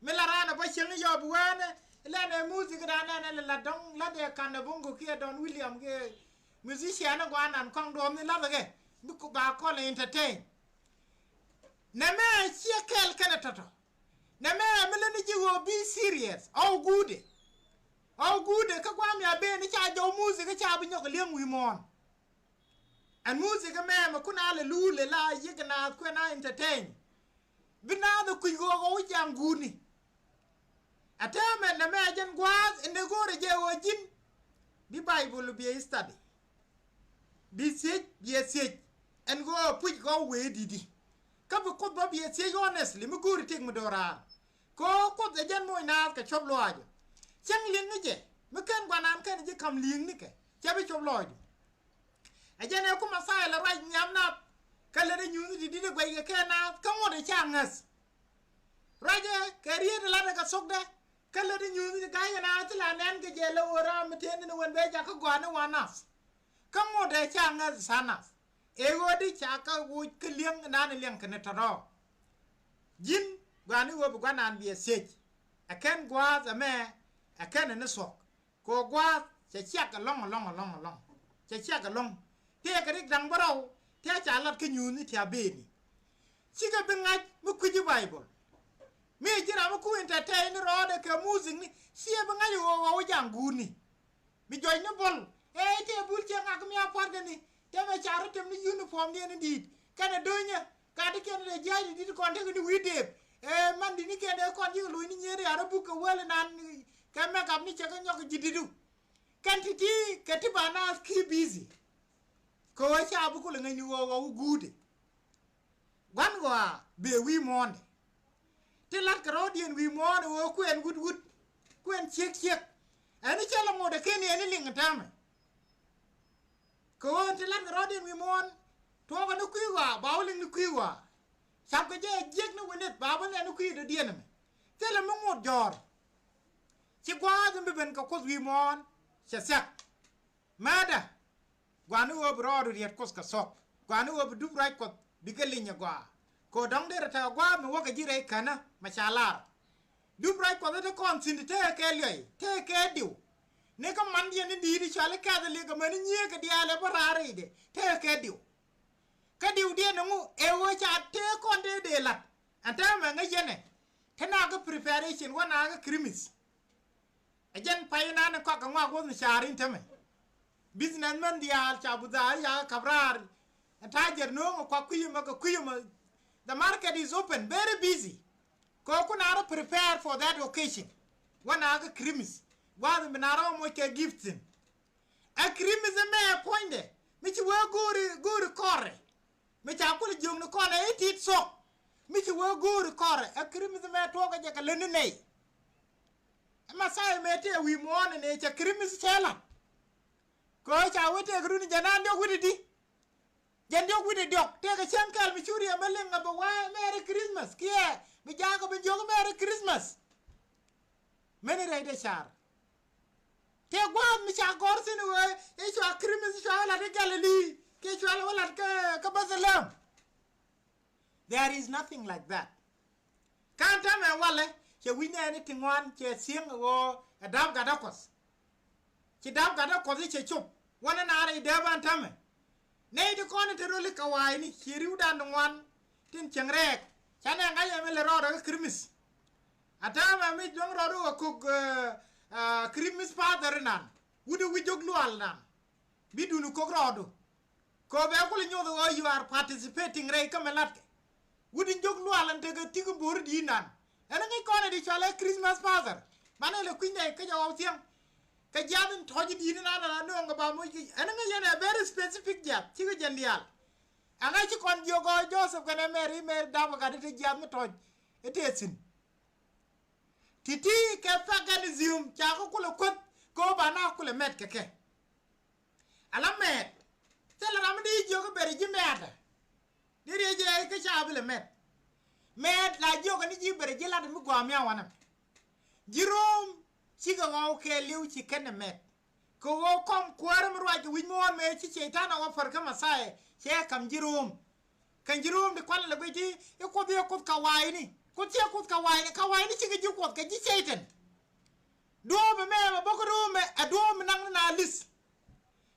Mi la raan ɛ bä cieŋ i̱ yɔp i̱ wään ɛ lɛn ɛ music dan ɛn ɛ lɛ la dɔ̱ŋ la dee kan ɛ bo̱ŋ go̱ kiɛ Don William kiɛ musician ɛ gua̱a̱r nan kɔŋ duɔ̱ɔ̱m ni lathɛ kɛ bi ba kɔl ɛ entertain. Nɛmɛ ciɛ kɛɛl kɛnɛ tɔ̱tɔ̱. Nɛmɛ mi leni ji̱ ɣöö bi serious ɔw guudɛ. Ɔw guudɛ kä gua̱a̱m ya ben i̱ ca jɔw music i̱ ca bi nyɔk ɛ li̱eŋ wi̱i̱ muɔ̱ɔ̱n. Ɛn music ɛmɛ mɛ kun a lɛ luul ɛ la yiëk ɛ naath kuɛn a entertain. Bi naath ɛ kui̱c ɣöö ɣɔw i̱ ja̱ŋ guuni. Ɛ täämɛ nɛmɛ jɛn gua̱a̱th in dee go̱o̱rɛ jɛ ɣöö ji̱n bi Baibol bi ɛ study. Bi thiec bi ɛ thiec ɛn ɣöö puc ɣɔw wee di̱t i̱ Kä bi Kuoth bä biɛ thiec honestly mi go̱o̱ri tëk mi do̱raar. Kɛ ɣöö Kuoth ɛ jɛn moc naath kɛ cuɔp lɔaacdu. Cäŋ liŋni jɛ mi ken guanan kɛn ji̱ ka̱m liŋnikɛ, cɛ bi cuɔp lɔaacdu. Ɛ jɛn ɛ ku Mɛthia lɛ ruac nhiam nath, kä lätdɛ nyuuthni ti di̱t ɛ guɛckɛ kɛ naath, kä ŋot ɛ ca ŋäth. Ruacɛ kɛ riet ɛ latdɛ kɛ thokdɛ, kä lätdɛ nyuuthni ti ga̱ykɛ naath, thilɛ a nɛn kɛ jɛ lɛ ɣöö ram mi tëëni ni wän bɛ jakä gɔaa ni wa nath. Kä ŋot ɛ ca ŋäth tha̱a̱ŋ nath. Ëë ɣöö di ca kɛ woc kä li̱eŋ naan liɛŋ kɛn tɔ̱tɔ̱. Ji̱n gua̱a̱ni ɣöö bi gua̱nan biɛ thiec. Ɛ kɛn gua̱a̱th ɛmɛ, ɛ kɛn ni thuɔ̱k. Kɛ ɣöö gua̱a̱th cɛ ciak ɛlɔ̱ŋ, ɛlɔ̱ŋ, ɛlɔ̱ŋ, ɛlɔ̱ŋ. Cɛ ciak ɛlɔ̱ŋ. Tëëkɛ rik da̱ŋ bärɔw, tëë ca lat kä nyuuthni ti a bëëni. Cikɛ bi ŋa̱c mi kui̱ci Baibol. Mi ji̱ ram mi ku entertain rɔɔdɛ kɛ music ni, ciɛ bi ŋa̱c ɣöö ɣɔw ja̱a̱ŋ guutni. Mi jɔc ni bol, ëë tëë bul ciɛ ŋak mi a pua̱tkɛ ni, tëë mɛ ca rɔ tem ni uniform diɛn in di̱i̱t. Kɛnɛ do̱nyä, ka ti kiɛn dee jia̱a̱c ti di̱t kɔn tekɛ ni wi̱i̱ deep. Ëë man di̱t ni kiɛn dee kɔn yikɛ lo̱c ni nyieen riaar rɔ buk kɛ wäl inan, kɛ makeup ni cɛ kɛ nyɔk ji̱ di̱tu. Kɛn ti ti kɛ ti ba naath ki busy. Kɛ ɣöö ca bi kulɛ ŋäcni ɣöö ɣɔw guutdɛ. Gua̱n ɣɔaa bëë wi̱i̱ muɔ̱ɔ̱ndɛ. Ti la̱t kɛ rɔ̱diɛn wi̱i̱ muɔ̱ɔ̱ndɛ ɣöö kuɛn wut wut, kuɛn ciek ciek. Ɛn i̱ cä lɛ ŋot ɛ ken yɛn i̱ liŋ täämɛ. Kɛ ɣöö ɛn ti la̱t kɛ rɔ̱diɛn wi̱i̱ muɔ̱ɔ̱n, tuɔɔkɛ ni kui̱ ɣɔaa, ba wä liŋ ni kui̱ ɣɔaa. Ca̱pkɛ jɛ ɛ jiäk ni wi̱nith, ba wä liŋ ni kui̱ dɔ̱diɛn ɛmɛ. Thilɛ mi ŋot jɔ̱ɔ̱r. Ci gua̱a̱th in bi ben kɛ Kuoth wi̱i̱ muɔ̱ɔ̱n, cɛ thia̱k. Määtdä, gua̱a̱ni ɣöö bi rɔɔdu riet Kuoth kɛ thuɔ̱k. Gua̱a̱ni ɣöö bi dup ruac Kuɔth bikɛ linyɛ gɔaa. Kɛ ɣöö dɔ̱ŋ derɛ tekɛ gua̱a̱th mi wäkɛ ji̱ rɛy känä mɛ ca lar. Dup ruac Kuɔth ɛ te kɔn thi̱n ti tekɛ kɛ liɔy, tekɛ kɛ diw. Ni kä mandiɛn ni di̱i̱t i̱ cɔal i̱ Catholic amäni nyiëëkɛ diaal ɛ bä raar rɛydɛ, tekɛ kɛ diw. Kä diwdiɛn ɛŋu ɛ ɣöö ca tëë kɔn tëë dee la̱t. Ɛn täämɛ ŋäc yɛn ɛ te nakä preparation wä nakä Christmas. Ɛ jɛn pay nan kɔak kɛ ŋɔak wuɔth ni ca̱r in tämɛ. Businessmen diaal ca budhaar yakä kap raar. Ɛn ta̱a̱ jɛr no̱o̱ŋ ɛ kuak kui̱ ɛmɛ kɛ kui̱ ɛmɛ. The market is open, very busy. Kɛ ɣöö kun a rɔ prepare for that occasion. Wä nakä Christmas. Gua̱a̱th in bi na rɔ moc kɛ gift thi̱n. Ɛ Christmas ɛmɛ ɛ puɔ̱nydɛ mi ci wee go̱o̱ri, go̱o̱ri kɔrɛ. Mi ca kul jiök ni kɔn ɛ i̱ tit thuɔ̱k. Mi ci wee go̱o̱ri kɔrɛ ɛ Christmas ɛmɛ tuɔɔkɛ jɛ kɛ lätni nɛy. Ɛ Mɛthia mëë tëë wi̱i̱ muɔ̱ɔ̱n ɛn ëë cɛ Christmas cɛ la̱t. Kɛ ɣöö ca wee tëëk runi jɛ naan diɔ̱k wi̱cdɛ di. Jɛn diɔ̱k wi̱cdɛ diɔ̱k tëëkɛ cäŋ kɛl mi cu riɛm ɛ liŋ ɛ bɛ wa̱a̱ Merry Christmas kiɛ bi jaakɛ bi jiök Merry Christmas. Mɛni rɛydɛ car. Tëë gua̱a̱th mi ca gɔ̱r thi̱n ɣöö i̱ cua Christmas i̱ cua wä la̱t i̱ Galilee kiɛ cua wä la̱t kä, kä Bethlehem. There is nothing like that. Ka̱n täämɛ walɛ cɛ wi̱c nɛɛni ti ŋuan cɛ thi̱eŋ ɣöö ɛ da̱a̱p gatdä Kuɔth. Ci da̱a̱p gatdä Kuɔth i̱ cɛ cop wanɛ naar i̱ dee ban täämɛ. Nɛy ti kɔn in te röli kɛ wa̱a̱cni ci ri̱wdan ti ŋuan tin cieŋ rɛɛk. Canɛ ŋa̱c ɛmɛ lɛ rɔɔdɛ kä Christmas. A täämɛ mi dɔ̱ŋ rɔɔdu kɛ kok, eh, eh, Christmas father inan. Wut i̱ wi̱c jok lual inan. Bi duni kok rɔɔdu. Kɛ ɣöö bɛ kulɛ nyoth ɣöö you are participating rɛy kä mɛ latkɛ. Wut in jok lual ɛn tekɛ tik in bo̱o̱ri di̱i̱t nan. Ɛn ŋäc kɔn ɛ di cɔalɛ Christmas father. Banɛ lɛ kui̱ny dɛ kä jɛ ɣɔw thiäŋ. Kɛ jiath in tɔ̱c in di̱i̱t nan ala nööŋ kɛ ba moc kɛ. Ɛn ŋäc ɛn ɛ very specific jiath cikɛ jɛn diaal. Ɛŋa ci kɔn jiök ɣöö Joseph kɛnɛ Mary, Mary dap ɛ gat i̱ te jiath mi tɔ̱c i̱ te thi̱n. Ti̱ti̱ kɛ paganism ca kä kulɛ kuäth kɛ ɣöö ba na kulɛ mɛt kɛ kɛ. Ala mɛt thilɛ ram mi di jiök i̱ ber ji̱ mɛ̈tdä. Di riec jɛ kä ca bi lɛ mɛt. Mɛt la jiök ni ji̱ ber ji̱ lat mi gua̱a̱m ya wanɛ. Ji̱ Rom cikɛ ɣɔw kɛɛliw ci kɛn ɛ mɛt. Kɛ ɣöö kɔm kuäärä mi ruac kɛ wi̱c mi ɣɔn mëë ci Cɛy-tan ɛ ɣɔw pär kä Mɛthia cɛ ka̱m ji̱ Rom. Kɛn ji̱ Rom di kualɛ lɛ guic i̱ Kuoth i̱ ɛ Kuoth kawaayni. Kuoth ciɛ Kuoth kawaayni, kawaayni cikɛ ji̱ Kuoth kɛ ji̱ Cɛy-tan. Duɔ̱ɔ̱p ɛmɛ mɛ bä kä Rom ɛ duɔ̱ɔ̱p mi naŋ ni na li̱th.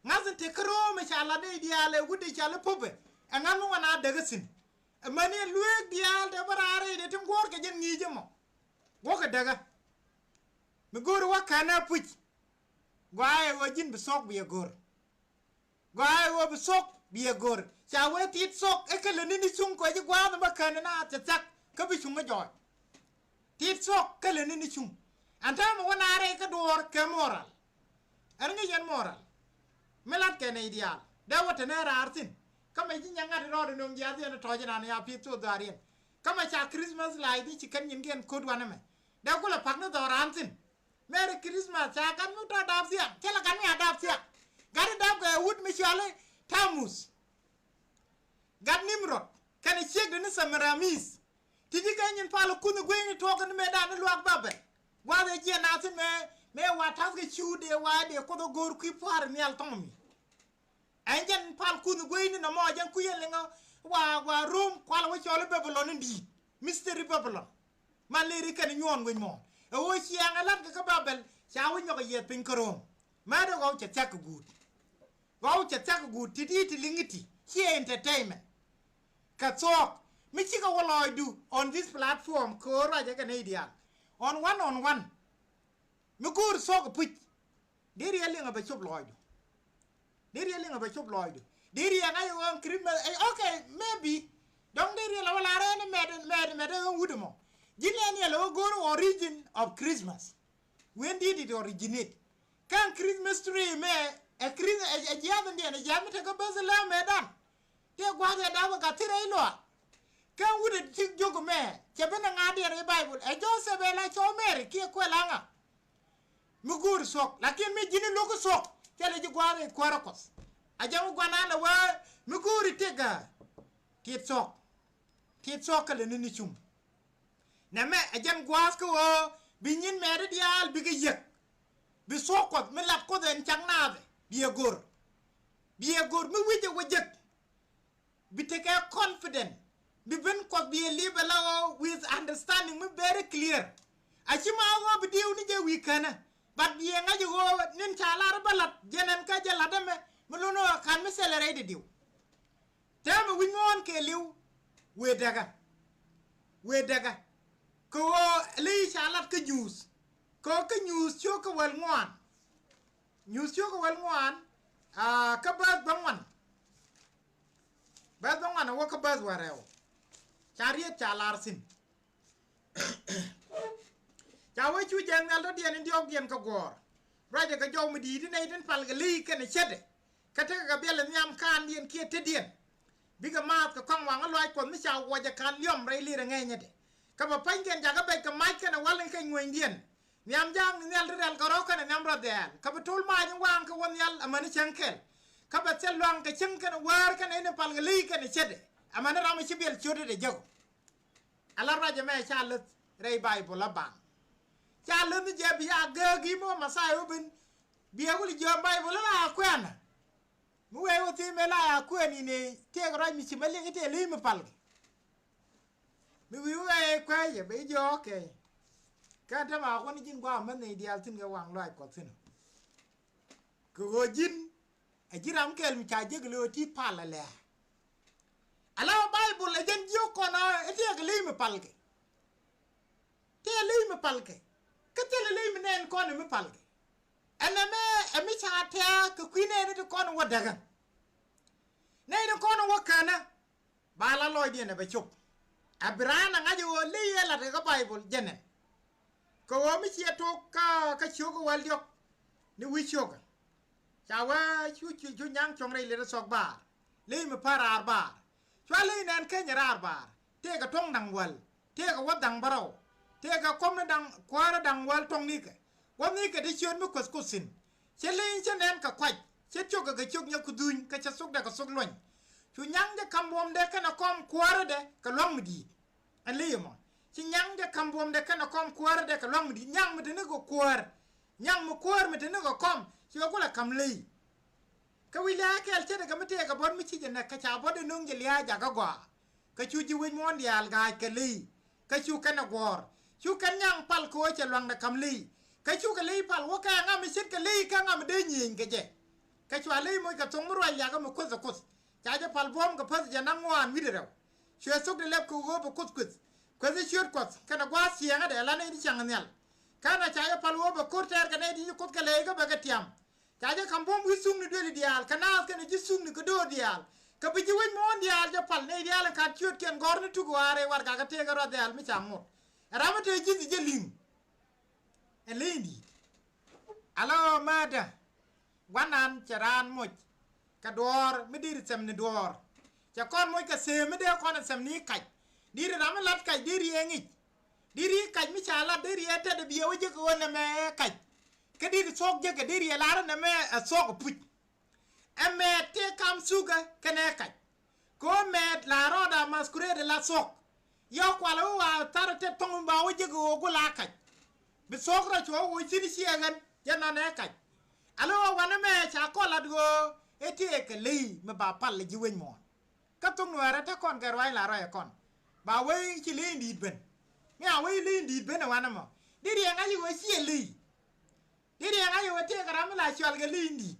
Ŋa̱th in te kä Rom ɛ ca lat nɛy diaal ɛ wut ɛ ca lɛ pop ɛ ɛ ŋa̱th mi wä na däk ɛ thi̱n. Ɛmäni ɛ lueek diaal te bä raar rɛydɛ tin guɔ̱ɔ̱r kɛ jɛn ŋi̱i̱c ɛmɔ. Wäkɛ däkä mi go̱o̱ri wä kɛn ɛ puc. Gɔaa ɛ ɣöö ji̱n bi thuɔ̱k bi ɛ go̱r. Gɔaa ɛ ɣöö bi thuɔ̱k bi ɛ go̱r. Ca wee tit thuɔ̱k ɛ kɛ lɛ ni̱n i̱ cuŋ kɛ ji̱ gua̱a̱th ɛmɛ kɛn ɛ na cɛ thiak kä bi cuŋ ɛ jɔɔc. Tit thuɔ̱k kä lɛ ni̱n i̱ cuŋ. Ɛn täämɛ wä na rɛy kä duɔ̱ɔ̱r kɛ moral. Ɛn ŋi̱c ɛn moral. Mi lat kɛ nɛy diaal dee wä te nɛ raar thi̱n. Kä mɛ ji̱ nyɛ ŋa̱t rɔɔd inɔŋ jiath yɛn tɔ̱ɔ̱c inan ya pi̱th thok dhɔaar yɛn. Kä mɛ ca Christmas la̱a̱c di ci kɛn nyin kiɛn ko̱t wanɛ mɛ. Dee kulɛ pa̱k ni dhɔran thi̱n. Merry Christmas ca gat mi tɔ̱ dap thiaŋ. Cä lɛ gat mi a dap thiaŋ. Gat i̱ dap kɛ wut mi cɔal i̱ Tamuth. Gat Nimrod kɛnɛ ciekdɛ ni Semiramis. Ti̱ti̱ kɛ nyin pal kunh gueyni tuɔɔk ni mëëdan ni luaak Babel. Gua̱a̱th ɛ jiɛn nath in mëë, mëë wa ta̱th kɛ ciu dee wa dee Kuoth ɛ go̱o̱r kui̱ pua̱a̱r nhial thɔŋ mi. Ɛn jɛn pal kunh gueyni nɔmɔ jɛn kui̱ ɛn liŋä wa, wa Rom kualɛ wä cɔl i̱ Babylon in di̱i̱t. Mystery Babylon. Man lëëri kɛn inyuɔɔn wec mɔ. Ɛ ɣöö ciɛɛŋ ɛ la̱tkɛ kä Babel ca wä nyɔk ɛ yiɛth piny kä Rom. Mɛɛt ɛ ɣɔw cɛ thia̱k kɛ guut. Ɣɔw cɛ thia̱k kɛ guut ti di̱i̱t ti liŋ i̱ti ciɛ entertainment. Kɛ thuɔ̱k mi cikɛ wä lɔɔcdu on this platform kɛ ɣöö ruacɛ kɛ nɛy diaal. On one on one. Mi go̱o̱r thuɔ̱k ɛ puc. Dee riɛl liŋ ɛ bɛ cop lɔɔcdu. Dee riɛl liŋ ɛ bɛ cop lɔɔcdu. Dee riɛl ŋa̱c ɛ ɣöö Christmas, eh, okay, maybe. Dɔ̱ŋ dee riɛl ɛ wä la̱r ɛn mɛt, mɛt, mɛt ɛ ɣöö wut ɛmɔ. Ji̱n ɛn yɛl ɛ ɣöö go̱o̱r origin of Christmas. When did it originate? Kä Christmas tree mɛ ɛ Chris-, ɛ, ɛ jiath in diɛn, ɛ jiath mi tekɛ Bethlehem ɛ dan. Tëë gua̱a̱th ɛ dap ɛ gath thil rɛy luaak. Kä wut ɛ ti jiök mɛ cɛ ben ɛ ŋa̱a̱ diɛn rɛy Baibol. Ɛ Joseph ɛ la cɔw Mary kiɛ kuɛl aŋa. Mi go̱o̱ri thuɔ̱k. Lakin mi ji̱n i̱ lo̱k i̱ thuɔ̱k. Thilɛ ji̱ gua̱a̱th ɛ kuäärä Kuɔth. A jɛn wä gua̱n an ɛ wee mi go̱o̱ri tëk ɛ. Tit thuɔ̱k. Tit thuɔ̱k kä lɛ ni ni cum. Nɛmɛ ɛ jɛn gua̱a̱th kä ɣöö bi nyin mɛɛri diaal bikɛ yiëk. Bi thuɔ̱k Kuɔth mi lat Kuoth ɛn cak naath ɛ. Bi ɛ go̱r. Bi ɛ go̱r mi wi̱c ɛ wä jek. Bi tekɛ confident. Bi ben Kuɔth bi ɛ li̱p ɛ la ɣöö with understanding mi very clear. A ci ma ɣöö bi diw ni jɛ wi̱i̱ känä. But bi ɛ ŋa̱c ɛ ɣöö nin ca lar bä lat jɛn ɛn kä jɛ lat ɛmɛ mi lun ɣöö ka̱n mi celebrate diw. Täämɛ wi̱c muɔ̱ɔ̱n kɛɛliw. Wëë däkä. Wëë däkä. Kɛ ɣöö ley ca lat kä Nyuuth. Kɛ ɣöö kä Nyuuth cio̱k kä wäl ŋuan. Nyuuth cio̱k kä wäl ŋuan. Aa, kä bäth bäŋuan. Bäth bäŋuan a wä kä bäth wä rɛw. Ca riet ca lar thi̱n. Ca wee cu jɛn nhial tɔ̱diɛn in diɔ̱ɔ̱kdiɛn kä guɔ̱ɔ̱r. Ruacɛ kɛ jɔw mi di̱i̱t in nɛy tin pal kɛ ley kɛnɛ cätdɛ. Kä tekɛ kɛ biɛl in nhiam kaandiɛn kiɛ tetdiɛn. Bikɛ maath kɛ kɔaŋ waŋä luaac Kuɔth mi ca wuɔcɛ ka̱n liɔm rɛy lirɛ ŋɛɛnyädɛ. Kä bɛ pa̱nykiɛn jakä bɛc kɛ mac kɛnɛ wal in kɛ ŋuenydiɛn. Nhiam ja̱a̱ŋ ni nhial ti rɛl kɛ rɔ̱ kɛnɛ nhiam rɔ dhɛɛl. Kä bɛ to̱l maac in waaŋ kɛ wä nhial amäni cäŋ kɛl. Kä bɛ thil luaŋ kɛ cäŋ kɛnɛ wäär kɛnɛ in pal kɛ ley kɛnɛ cätdɛ. Amäni ram in ci biɛl ciötdɛ jek ɔ. Ala ruac ɛmɛ ca läth rɛy Baibol a baŋ. Ca läth ni jɛ bi a gääk i̱ mɔ Mɛthia wä ben. Bi a wul jiɔam Baibol ala a kuɛnä. Mi wee wä thi̱n mëë la a kuɛn in ëë tëëk ruac mi ci mɛ liŋ i̱ tëë li̱i̱ mi palkɛ. Mi wi̱i̱ wee kuɛɛcɛ bɛ i̱ jiɔk kɛ. Kɛn te ma kuɔn i̱ ji̱n gua̱a̱ mäth nɛy diaal thi̱n kɛ waŋ luaac Kuɔth thi̱n ɔ. Kɛ ɣöö ji̱n ɛ ji̱ ram kɛl mi ca jek lo̱o̱ ti pal ɛ lɛ̱̈ɛ̱̈. Ala Baibol ɛ jɛn jiök kɔn ɛ tëëkɛ ley mi palkɛ. Tëë ley mi palkɛ. Kä thilɛ ley mi nɛn kɔn ɛ mi palkɛ. Ɛn ɛmɛ ɛ mi ca tɛ̈ɛ̈ kɛ kui̱ nɛy ti kɔn wä däkä. Nɛy ti kɔn wä känä. Ba la lɔcdiɛn ɛ bɛ cop. Ɛ bi raan ɛ ŋa̱c ɛ ɣöö ley ɛ latkɛ kä Baibol jɛn ɛn. Kɛ ɣöö mi ciɛ tok kä, kä ciök kä wäl diɔ̱k ni wi̱c cio̱kä. Ca wee cu, cu, cu nyaŋ cuɔ̱ŋ rɛy liɛt ɛ thɔk baar. Ley mi pa̱r raar baar. Cua ley nɛn keny raar baar. Tëëkɛ tuɔ̱ŋ da̱ŋ wäl. Tëëkɛ wä da̱ŋ bärɔw. Tëëkɛ kɔm ni da̱ŋ kuäärä da̱ŋ wäl tuɔ̱ŋ nikɛ. Wä nikɛ ti ciöt mi kueth kuth thi̱n. Cɛ ley cä nɛn kɛ kuac. Cä ciökɛ kɛ ciök nyɛ ku dhuny kɛ cɛ thokdɛ kɛ thok luɔ̱ny. Cu nyaŋ jɛ ka̱m buɔ̱mdɛ kɛnɛ kɔm kuäärädɛ kɛ lua̱ŋ mi di̱i̱t. Ɛn ley ɛmɔ ci nyaŋ jɛ ka̱m buɔ̱mdɛ kɛnɛ kɔm kuäärädɛ kɛ lua̱ŋ mi di̱i̱t, nyaŋ mi te ni kɛ kuäär. Nyaŋ mi kuäär mi te ni kɛ kɔm ci kɛ kulɛ ka̱m ley. Kä wi̱c lɛ a kɛl ce̱tkɛ mi tëëkɛ buɔ̱t mi ci jɛ nɛk kä ca buɔ̱t ɛ no̱o̱ŋ jɛ lia̱a̱ jakä gɔaa. Kä cu ji̱ wec muɔ̱ɔ̱n diaal ga̱a̱c kɛ ley. Kä cu kɛn ɛ guɔ̱ɔ̱r. Cu kɛn nyaŋ pal kɛ ɣöö cɛ lua̱ŋdɛ ka̱m ley. Kä cukɛ ley pal wä kɛ ŋa mi ce̱tkɛ ley kä ŋa mi dee nyieny kɛ jɛ. Kä cua ley moc kɛ thoŋ mi ruac liakä mi kueth ɛ kuoth. Ca jɛ pal buɔ̱ɔ̱m kɛ päth jɛ naŋ ŋuan wi̱cdɛ rɛw. Cuɛ thok di lɛp kɛ ɣöö bɛ kuoth kueth. Kueth i̱ ciöt kuɔth kɛnɛ gua̱a̱th ciɛɛŋädɛ ala nɛy ti cäŋ nhial. Kä na ca jɛ pal ɣöö bɛ ko̱r tɛɛr kɛ nɛy ti ci kuoth kɛ ley kä bɛ kɛ tiam. Ca jɛ ka̱m buɔ̱m wi̱i̱ thuŋni duëli diaal kɛ naath kɛnɛ ji̱ thuŋni kɛ do̱o̱r diaal. Kɛ bi ji̱ wec muɔ̱ɔ̱n diaal jɛ pal nɛy diaal in ka̱n ciötkiɛn gɔ̱r ni tuk wa̱a̱ rɛy warɛgak kä tëëkɛ ruath diaal mi ca ŋot. Ɛ ram mi te ji̱th jɛ li̱ŋ. Ɛ ley in di̱i̱t. Ala ɣöö määtdä. Gua̱nan cɛ raan moc. Kɛ duɔ̱ɔ̱r mi deri thɛm ni duɔ̱ɔ̱r. Cɛ kɔn moc kɛ sëë mi dee kɔn ɛ thɛm ni kac. Di̱t ram mi lat kac dee riee ŋic. Di̱t riee kac mi ca lat dee riee tetdɛ biɛ wä jek ɣöö nɛmɛ ɛ kac. Kä di̱t thuɔ̱k jek kɛ dee riee lar nɛmɛ ɛ thuɔ̱k ɛ puc. Ɛ mɛɛt tëë kam thukä kɛnɛ kac. Kɛ ɣöö mɛɛt la rɔɔda masquerade la thuɔ̱k. Yɔ̱k kual ɣöö wa thar tet thɔ̱ŋ ba wä jek ɣöö gula kac. Bi thuɔ̱k rɔ cuɔ wä thi̱n ciɛ ɣän jɛ nɔnɛ kac. Alö wä wanɛ mɛ ca kɔl lat ɣöö ɛ tëëkɛ ley mi ba pal ji̱ wec muɔ̱ɔ̱n. Kä thok nuäärä te kɔn kɛ ruac la ruac kɔn. Ba wee ci ley in di̱i̱t ben. Mi a wee ley in di̱i̱t ben ɛ wanɛ mɔ. Di riɛŋ a yi wee ciɛ ley. Di riɛŋ a yi wee tëëkɛ ram mi la cual kɛ ley in di̱i̱t.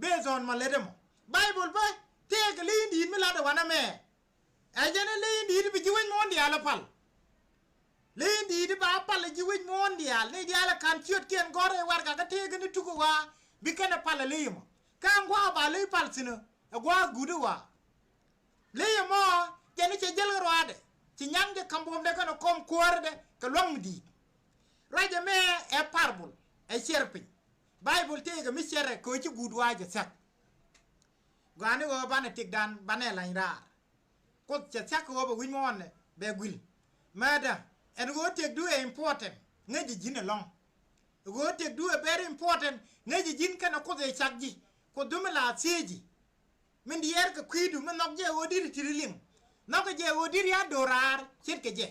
Based on mɔ lät ɛmɔ. Baibol bä tëëkɛ ley in di̱i̱t mi lat ɛ wanɛ mɛ. Ɛ jɛn ɛ ley in di̱i̱t bi ji̱ wec muɔ̱ɔ̱n diaal ɛ pal. Ley in di̱i̱t ba pal ɛ ji̱ wec muɔ̱ɔ̱n diaal ni diaal ɛ ka̱n ciötkiɛn gɔ̱r ɛ warɛgak kä tëëkɛ ni tuk ɛ wa bi kɛn ɛ pal ɛ ley ɛmɔ. Kä ɛn gua̱a̱ ba ley pal thi̱n ɛ gua̱a̱th guut ɛ wa. Ley ɛmɔ jɛn i̱ cɛ jäl kä ruaadɛ ci nyaŋ jɛ ka̱m buɔ̱mdɛ kɛn ɛ kɔm kuäärädɛ kɛ lua̱ŋ mi di̱i̱t. Ruacɛ mɛ ɛ parable ɛ ciɛr piny. Baibol tëëkɛ mi ciɛrɛ kɛ ɣöö ci guut wa̱a̱ jɛ thia̱k. Gɔaa ni ɣöö banɛ tëkdan banɛ lany raar. Kuoth cɛ thia̱k kɛ ɣöö bɛ wi̱c muɔ̱ɔ̱n bɛ gui̱l. Mɛɛtdä ɛn ɣöö tëkdu ɛ important ŋäc ji̱ ji̱n ɛlɔ̱ŋ. Ɣöö tëkdu ɛ very important ŋäc ji̱ ji̱n kɛnɛ Kuoth ëë cak ji̱. Kuoth du mi la thiee ji̱. Min diɛɛr kɛ kui̱du mi nhɔk jɛ ɣöö di̱t ti̱t liŋ. Nhɔkɛ jɛ ɣöö di̱t ya do̱raar ce̱tkɛ jɛ.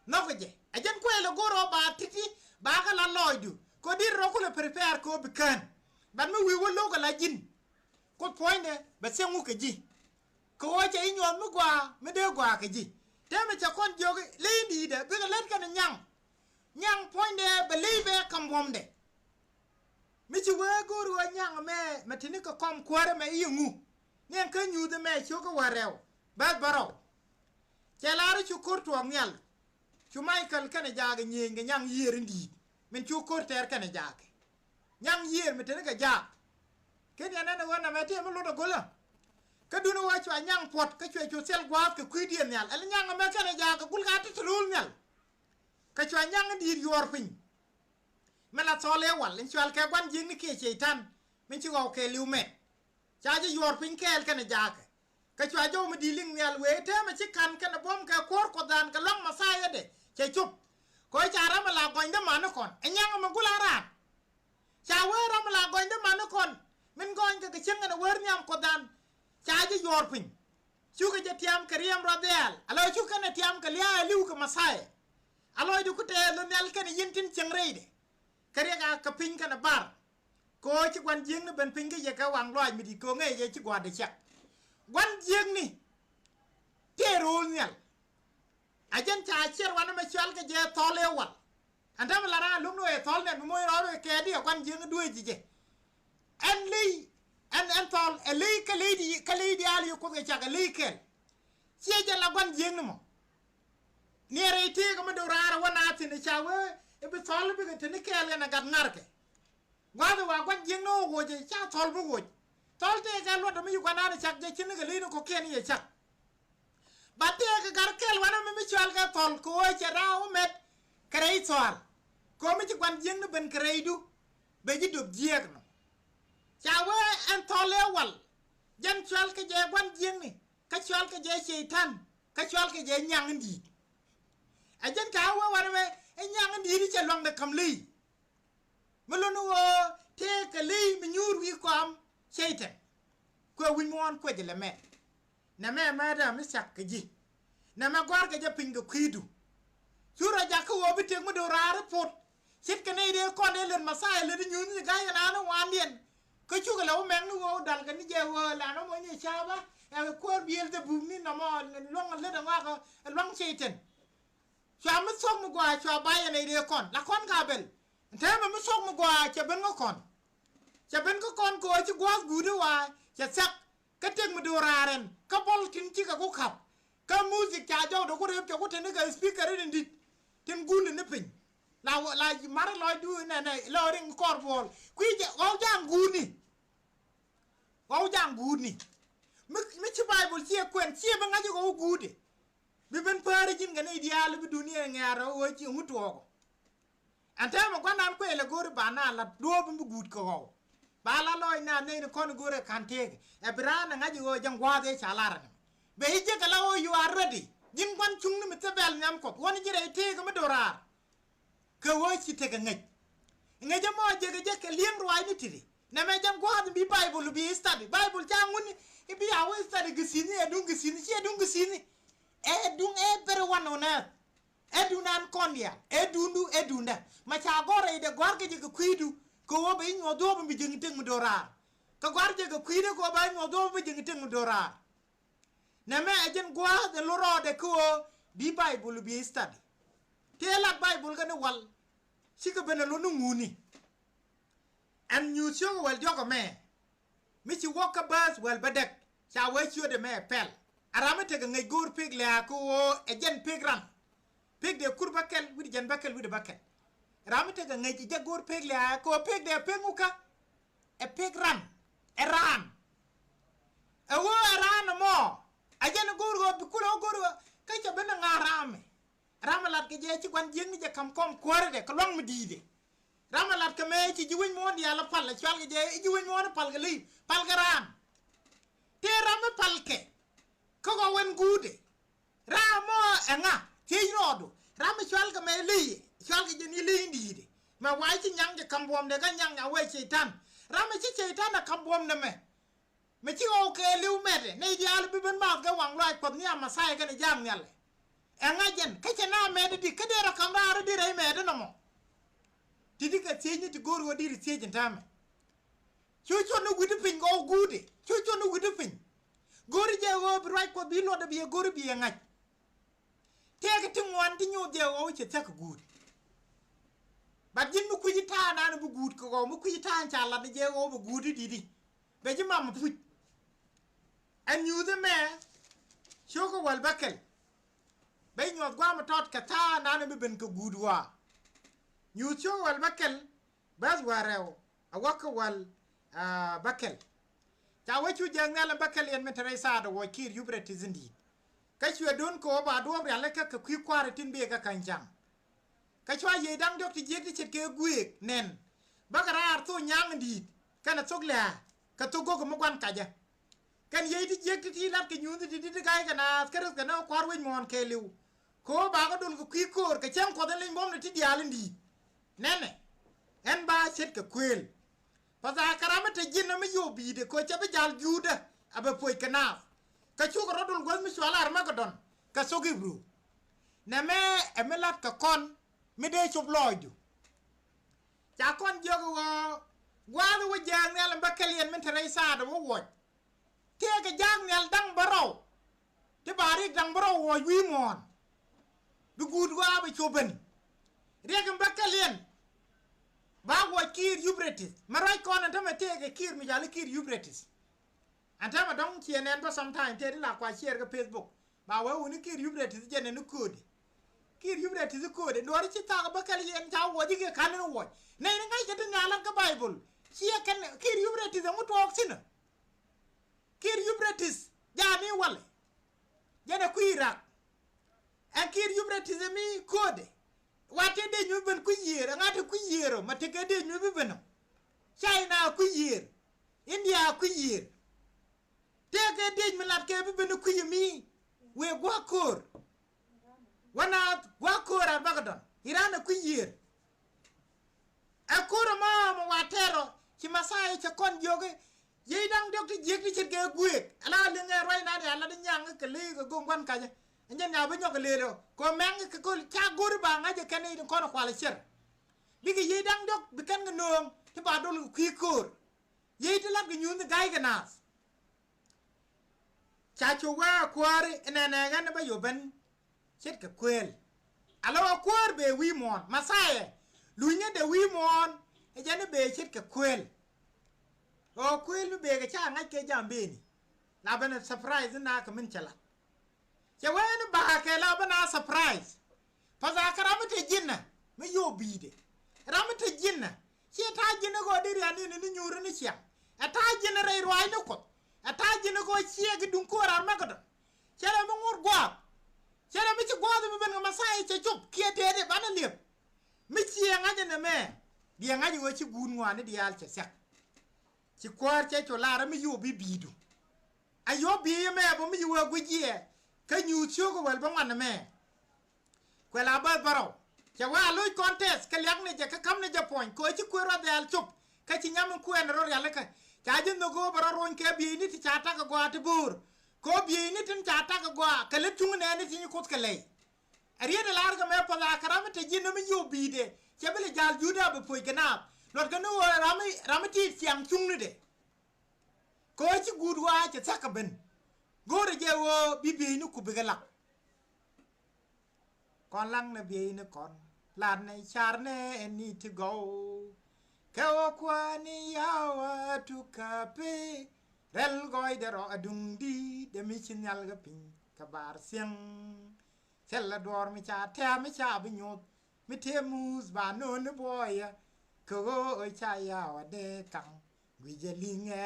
Nhɔkɛ jɛ ɛ jɛn kuɛɛl ɛ go̱r ɣöö ba ti̱ti̱ ba kɛ la lɔɔcdu kɛ ɣöö di̱t rɔ kulɛ prepare kɛ ɣöö bi kään. But mi wi̱i̱ wä lo̱k kɛ la ji̱n. Kuoth puɔ̱nydɛ bɛ thiäŋ wä kɛ ji̱. Kɛ ɣöö cɛ i̱ nyuɔ̱th mi gɔaa mi dee gɔaa kɛ ji̱. Täämɛ cɛ kɔn jiök i̱ ley in di̱i̱tdɛ bikɛ lät kɛnɛ nyaŋ. Nyaŋ puɔ̱nydɛ bɛ ley bɛ ka̱m buɔ̱mdɛ. Mi ci wee go̱o̱r ɣöö nyaŋ mɛ mɛ te ni kɛ kɔm kuäärä mɛ i̱ ŋu. Ni ɛn kä nyuuth ɛmɛ ciökä wä rɛw bäth bärɔw. Cɛ la̱r i̱ cu ko̱r tuɔɔk nhial. Cu Michael kɛnɛ jaakɛ nyiëëny kɛ nyaŋ yiëër in di̱i̱t min cu ko̱r tɛɛr kɛnɛ jaakɛ. Nyaŋ yiëër mi te ni kɛ jaak. Ken yɛn ɛn ɛ ɣöö nɛmɛ tëë mi lot ɛ go̱lä. Kä duundɛ ɣöö cua nyaŋ puɔ̱t kä cuɛ cu thil gua̱a̱th kɛ kui̱diɛn nhial ɛn nyaŋ ɛmɛ kɛnɛ jaakɛ gul ka ti te lo̱l nhial. Kä cua nyaŋ in di̱i̱t yuɔɔr piny. Min la thɔl ëë wal in cual kɛ gua̱n jiäkni kiɛ Cɛy-tan min ci ɣɔw kɛɛliw mɛt. Ca jɛ yuɔɔr piny kɛɛl kɛnɛ jaakɛ. Kä cua jɔw mi di̱i̱t liŋ nhial wëë täämɛ ci ka̱n kɛnɛ buɔ̱m kɛ kuäär Kuɔthdan kɛ lua̱ŋ Mɛthia dɛ cɛ cop. Kɛ ɣöö ca ram mi la gɔnydä manikɔn ɛ nyaŋ ɛmɛ gula raan. Ca wee ram mi la gɔnydä manikɔn min gɔnykɛ kɛ cieŋ kɛnɛ wee nhiam Kuɔthdan. Ca jɛ yuɔɔr piny. Cukɛ jɛ tiam kɛ riɛm rɔ dhɛɛl ala cukɛ kɛnɛ tiam kɛ lia̱a̱ ɛ li̱w kɛ Mɛthia. A lɔcdu ku tɛɛth lɔ nhial kɛnɛ yi̱n tin cieŋ rɛydɛ. Kä riɛk a kɛ piny kɛnɛ bar. Kɛ ɣöö ci gua̱n jiäkni ben piny kä yɛ kɛ waŋ lɔaac mi di̱t kɛ ɣöö ŋäcɛ jɛ ci gua̱a̱thdɛ ciak. Gua̱n jiäkni tëë ro̱o̱l nhial. A jɛn ca ciɛr wanɛ mɛ cual kɛ jɛ thɔl ëë wal. Ɛn täämɛ la raan lo̱ŋ ni ɣöö ɛ thɔl nɛn mi moc rɔɔd ɣöö kɛɛt i̱ ɛ gua̱n jiäkni dueec ji̱ jɛ. Ɛn ley ɛn ɛn thɔl ɛ ley kä ley di kä ley diaal i̱ Kuoth kɛ cak ɛ ley kɛl. Ciɛ jɛ la gua̱n jiäkni mɔ. Niɛɛr i̱ tëëkɛ mi do̱raar ɛ wä naath thi̱n ɛ ca wee i̱ bi thɔl i̱ bikɛ te ni kɛɛl kɛnɛ gat ŋa̱rkɛ. Gua̱a̱th ɛ wa gua̱n jiäkni ɣä woc ɛ ca thɔl bi woc. Thɔl tëëkɛ luɔt ɛ mi ci gua̱n naath ɛ cak jɛ ci ni kɛ ley ni kɔ̱kiɛn i̱ cɛ cak. Ba tëëkɛ gat kɛl wanɛ mi mi cual kɛ thɔl kɛ ɣöö cɛ raar wä mɛt kɛ rɛy thɔaal. Kɛ ɣöö mi ci gua̱n jiäkni ben kɛ rɛydu bɛ ji̱ döp jiääk nɔ. Ca wee ɛn thɔl ëë wal. Jɛn cual kɛ jɛ gua̱n jiäkni kä cual kɛ jɛ Cɛy-tan kä cual kɛ jɛ nyaŋ in di̱i̱t. Ɛ jɛn ca wee wanɛ mɛ ɛ nyaŋ in di̱i̱t i̱ cɛ luaŋdɛ ka̱m ley. Mi luni ɣöö tëëkɛ ley mi nyuur wi̱i̱ kɔam Cɛy-tan. Kuɛ wi̱c muɔ̱ɔ̱n kuec ilɛ mɛt. Nɛmɛ mɛtdä mi thia̱k kɛ ji̱. Nɛmɛ gɔ̱a̱rkɛ jɛ piny kɛ kui̱du. Cu rɔ jakä ɣöö bi tëk mi do̱raar i̱ pot. Ce̱tkɛ nɛy dee kɔn dee lät Mɛthia lät i̱ nyuuth ni ga̱y kɛ naan i̱ wa̱a̱ndiɛn. Kä cukɛ lɛ wä mɛŋni ɣöö dal kɛ ni jɛ ɣöö lan ɔmɔ nyɛ ca̱a̱pä ɛ kuäär Biɛl-dhɛ-bub ni nɔmɔ lua̱ŋ lät ɛ ŋɔakɛ ɛ lua̱ŋ Cɛy-tan. Cua mi thuɔ̱k mi gɔaa cua bay ɛ nɛy dee kɔn la kɔn ka bɛl. Ɛn täämɛ mi thuɔ̱k mi gɔaa cɛ ben kä kɔn. Cɛ ben kä kɔn kɛ ɣöö ci gua̱a̱th guut i̱ waa cɛ thia̱k. Kä tëk mi do̱raar ɛn kä bɔl tin cikɛ ku ka̱p. Kä music ca jɔwdɛ ku rep cɛ ku te ni kɛ speaker in di̱t tin gundi ni piny. La wä la mar lɔcdu nɛnɛ lɔ riŋ kɔr buɔl kui̱ jɛ ɣɔw ja̱a̱ŋ guutni. Ɣɔw ja̱a̱ŋ guutni. Mi mi ci Baibol ciɛ kuɛn ciɛ bi ŋa̱c i̱ ɣɔw guutdɛ. Bi ben päär i̱ ji̱n kɛ nɛy diaal i̱ bi dunia ŋɛ̈r ɣöö ci ŋut tuɔɔkɔ. Ɛn täämɛ gua̱ndan kuëël ɛ go̱o̱ri ba naan la duɔ̱ɔ̱p in bi guut kɛ ɣɔw. Ba la lɔɔc naan nɛy ni kɔn i̱ go̱o̱ri ɛ ka̱n tëëkɛ ɛ bi raan ɛ ŋa̱c i̱ ɣöö jɛn gua̱a̱th ëë ca lar ɛn ɛmɛ. Bɛ i̱ jek ala ɣöö you are ready. Ji̱n gua̱n cuŋni mi thil bɛl nhiam Kuɔth, ɣän ji̱ rɛy tëëk mi do̱raar. Kɛ ɣöö ci tekɛ ŋäc. Ŋäc ɛmɔ jekɛ jɛ kɛ li̱eŋ ruaacni ti̱ti̱. Nɛmɛ jɛn gua̱a̱th in bi Baibol bi study. Baibol ca ŋun i̱ bi a wä study gesi̱thni, ɛ duŋ gesi̱thni, ci ɛ duŋ gesi̱thni. Ɛ duŋ everyone on earth. Ɛ duŋ an kɔn diaal, ɛ duŋdu, ɛ duŋdä. Ma ca gɔ̱r rɛydɛ, gɔ̱a̱r kɛ jɛ kɛ kui̱du, kɛ ɣöö bɛ i̱ nyuɔ̱th duɔ̱ɔ̱p in bi ji̱n i̱ tëk mi do̱raar. Kɛ gɔ̱a̱r jɛ kɛ kui̱dɛ kɛ ɣöö bɛ i̱ nyuɔ̱th duɔ̱ɔ̱p in bi ji̱n i̱ tëk mi do̱raar. Nɛmɛ ɛ jɛn gua̱a̱th in lot rɔɔdɛ kɛ ɣöö bi Baibol bi study. Tëë lat Baibol kɛn i̱ wal, cikɛ ben ɛ lot ni ŋuni. Ɛn Nyuuth ciök wäl diɔ̱k ɛmɛ, mi ci wä kä bääth wäl bädäk, ca wee ciötdɛ mɛ pɛl. A ram mi tekɛ ŋäc go̱o̱r pek lɛ̈ɛ̈ kɛ ɣöö ɛ jɛn pek ran. Pek dee kur bäkɛl, wi̱cdɛ jɛn bäkɛl, wi̱cdɛ bäkɛl. Ram mi tekɛ ŋäc jɛ go̱o̱r pek lɛ̈ɛ̈ kɛ ɣöö pek dee pek ŋukä. Ɛ pek ran. Ɛ raan. Ɛ ɣöö ɛ raan ɛmɔ. A jɛn go̱o̱r ɣöö bi kulɛ ɣöö go̱o̱r ɣöö kä cɛ ben ɛ ŋa̱a̱ raamɛ. Ram a lat kɛ jɛ ci gua̱n jiäkni jɛ ka̱m kɔm kuäärädɛ kɛ luaŋ mi di̱i̱tdɛ. Ram a lat kɛ mɛ ci ji̱ wec muɔ̱ɔ̱n diaal a pal, a cual kɛ jɛ i̱ ji̱ wec muɔ̱ɔ̱n a pal kɛ ley, pal kɛ raan. Tëë ram mi pal kɛ kä kɔ wän guutdɛ. Ram mɔ ɛ ŋa? Thiec rɔɔdu. Ram mi cual kɛ mɛ ley, cual kɛ jɛ ni ley in di̱i̱tdɛ. Mɛ wa̱a̱ ci nyaŋ jɛ ka̱m buɔ̱mdɛ kä nyaŋ a wee cɛy-tan. Ram mi ci cɛy-tan a ka̱m buɔ̱mdɛ mɛ. Mi ci ɣɔw kɛɛliw mɛtdɛ nɛy diaal bi ben math kɛ waŋ lɔaac Kuɔth ni a Mɛthia kɛnɛ jaak nhial ɛ. Ɛŋa jɛn kä cɛ na mɛtdɛ di kä dee rɔ ka̱m raar di rɛy mɛtdɛ nɔmɔ. Ti̱ti̱ kɛ thiecni ti go̱o̱ri ɣöö diri thiec in täämɛ. Cu cuɔt ni wi̱cdä piny kɛ ɣɔw guutdɛ, cu cuɔt ni wi̱cdä piny. Go̱o̱ri jɛ ɣöö bi ruac Kuɔth bi luɔtdɛ bi yɛ go̱o̱ri bi yɛ ŋa̱c. Tëëkɛ ti ŋuan ti nyoth jɛ ɣɔw cɛ thia̱k kɛ guut. Bat ji̱n mi kui̱ci ta̱a̱ nan bi guut kɛ ɣɔw, mi kui̱ci ta̱a̱ ca lat ni jɛ ɣɔw bɛ guut i̱ di̱t i̱. Bɛ ji̱ mam puc. Ɛn Nyuuth ɛmɛ ciökä wäl bäkɛl. Bɛ nyuɔth gua̱a̱m tɔt kɛ ta̱a̱ nan bi ben kɛ guut ɣɔaa. Nyuuth ciökä wäl bäkɛl, bäth wäl rɛw a wäk kä wäl, ah, bäkɛl. Ca wee cu jääk nhial ɛn bäkɛl yɛn min te rɛy thaat ɛ wuɔc Kiir Euphrates in di̱i̱t. Kä cuɛ do̱n kɛ ɣöö ba duɔ̱ɔ̱p rialikä kɛ kui̱ kua̱r tin bëë kä ka̱ny ca̱ŋ. Kä cua yiëë da̱ŋ diɔ̱k ti jiäk ti ce̱tkɛ guëëk nɛn. Bäkɛ raar thok nyaŋ in di̱i̱t kɛnɛ thok lɛ̈ɛ̈ kɛ thok go̱k mi gua̱n kacä. Kɛn yiëë ti jiäk ti ti lat kɛ Nyuuth ti ti ti ga̱ykɛ naath kä rɛthkɛ ni kua̱r wec muɔ̱ɔ̱n kɛɛliw. Kɛ ɣöö ba kɛ dol kɛ kui̱ ko̱o̱r kɛ cäŋ Kuɔth in leny buɔ̱mdɛ ti diaal in di̱i̱t. Nɛnɛ. Ɛn ba ce̱tkɛ kuëël. Pa̱tha̱a̱ kɛ ram mi te ji̱n ɛ mi yo̱o̱ bi̱i̱dɛ kɛ ɣöö cɛ bi ja̱l Juudä a bɛ puɔ̱c kɛ naath. Kä cukɛ rɔ̱ dol guäth mi cɔal Armagedon kɛ thok Ibru. Nɛmɛ ɛ mi la̱t kɛ kɔn mi dee cop lɔɔcdu. Ca kɔn jiök ɣöö gua̱a̱th wä jääk nhial ɛn bäkɛl yɛn min te rɛy thaat ɛ wä wuɔc. Tëëkɛ ja̱a̱k nhial da̱ŋ bärɔw. Ti ba riɛk da̱ŋ bärɔw wuɔc wi̱i̱ muɔ̱ɔ̱n. Bi guut ɣɔaa bi cop ben. Riɛk in bäkɛl yɛn. Ba wuɔc Kiir Euphrates. Mɛ ruac kɔn ɛn tämɛ tëëkɛ Kiir mi cɔal i̱ Kiir Euphrates. Ɛn tämɛ dɔ̱ŋ ciɛ nɛn bä sometime tëë ti la kua share kä Facebook. Ba wee wuni Kiir Euphrates jɛn ɛn i̱ köödɛ. Kiir Euphrates i̱ köödɛ. Duɔ̱ɔ̱ri ci thak bäkɛl yɛn ca wuɔc i̱ kɛ ka̱n in wuɔc. Nɛy ni ŋa̱ckɛ ti nhial ɛn kä Baibol. Ciɛ kɛn Kiir Euphrates ɛŋu tuɔɔk thi̱n ɛ. Kiir Euphrates jaani walɛ. Jɛn ɛ kui̱ Irak. Ɛ Kiir Euphrates ɛ mi köödɛ. Wa tëë dee nyuuth ben kui̱ yiëër, ɛ ŋa̱t ɛ kui̱ yiëër ɔ, ma tekɛ dee nyuuth bi ben ɔ. China ɛ kui̱ yiëër. India ɛ kui̱ yiëër. Tëëkɛ dee mi lat kɛ bi ben ɛ kui̱ ɛ mi. Wëë gua̱a̱k köör. Wä naath gua̱a̱k köör Armagedon. Iran ɛ kui̱ yiëër. Ɛ ko̱r ɛmɔ mɔ wa tɛɛr ɔ ci Mɛthia cɛ kɔn jiök i̱ yiëë da̱ŋ diɔ̱k ti jiäk ti ce̱tkɛ guëëk. Ala liŋ ɛ ruac nan ɛ ala di nyaŋ kɛ lëë kɛ go̱o̱ŋ gua̱n kacä. Ɛn jɛ nya̱a̱ bi nyɔk kɛ lëë rɔ kɛ mɛŋ kɛ köl ca go̱ri ba ŋa̱c ɛ kɛn i̱ kɔn ɛ kual ɛ cär. Bikɛ yiëë da̱ŋ diɔ̱k bi kɛn kɛ nööŋ ti ba dol kɛ kui̱ ko̱r. Yiëë ti la̱t kɛ nyuuth ni ga̱ykɛ naath. Ca cu wee a kuääri inɛnɛ ɣän bä yop ben ce̱tkɛ kuëël. Ala wä kuäär bee wi̱i̱ muɔ̱ɔ̱n Mɛthia. Lunyä dee wi̱i̱ muɔ̱ɔ̱n ɛ jɛn i̱ bee ce̱tkɛ kuëël. Ɣöö kuëël mi bee kɛ ca ŋa̱c kɛ jam beni. La ben ɛ surprise in nakä min cɛ lat. Cɛ wee ni ba̱a̱ kɛ la ben a surprise. Pa̱tha̱a̱ kä ram mi te ji̱n ɛ mi yo̱o̱ bi̱i̱dɛ. Ram mi te ji̱n ɛ ciɛ ta̱a̱ ji̱n ɛ ɣöö di rian ni ni nyuuri ni ciaŋ. Ɛ ta̱a̱ ji̱n ɛ rɛy ruaacni Kuɔth. Ɛ ta̱a̱ ji̱n ɛ ɣöö ciɛ kɛ duŋ ko̱o̱r Armagedon. Cɛ rɛ mi ŋuɔ̱t gua̱a̱th. Cɛ rɛ mi ci gua̱a̱th mi ben kɛ Mɛthia cɛ cop kiɛ tëëdɛ banɛ liep. Mi ciɛ ŋa̱c ɛn ɛmɛ. Biɛ ŋa̱c ɛ ɣöö ci guut ŋuani diaal cɛ thia̱k. Ci kuäär cɛ cu lar ɛ mi yo̱o̱ bi bi̱i̱du. A yop bi̱i̱ mɛ bä mi ci wee guic yɛ. Kä nyuuth ciök wäl bä ŋuan mɛ. Kuɛ la bä bärɔw. Cɛ wee a loc contest kɛ liak ni jɛ kä käm ni jɛ puɔ̱ny kɛ ɣöö ci kuëër rɔ dhɛɛl cop. Kä ci nyam in kuɛɛn rɔ rialikä. Ca ji̱ nhök ɣöö bɛ rɔ rony kɛ bieyni ti ca tak ɛ gɔaa ti bo̱o̱r. Kɛ ɣöö bieyni tin ca tak ɛ gɔaa kɛ lät cuŋ nɛɛni ti nyi kuoth kɛ lɛy. Ɛ riet ɛ la̱r kɛ mɛ puɔth a kɛ ram mi te ji̱ nöm mi yop bi̱i̱dɛ. Cɛ bi lɛ ja̱l juuda bi puɔ̱c kɛ naath. Luɔtkɛ ni ɣöö ram mi, ram mi tiit ciaŋ cuŋnidɛ. Kɛ ɣöö ci guut ɣɔaa cɛ thia̱k kɛ ben. Go̱o̱rɛ jɛ ɣöö bi bieyni ku bikɛ lak. Kɔn laŋnɛ bieyni kɔn. Latnɛ carnɛ ɛn ni ti gɔw. Kɛ ɣöö kuäär ni ya̱wä tukä pee. Rɛl gɔɔydɛ rɔ aduŋ di̱i̱t dee mi ci nhial kɛ piny kɛ bar thiäŋ. Thilɛ duɔ̱ɔ̱r mi ca tɛ̈ɛ̈ mi ca bi nyoth. Mi tëë muth ba no̱o̱ni buɔyä. Kɛ ɣöö ca ya̱wä dee kaŋ. Gui̱cä liŋɛ.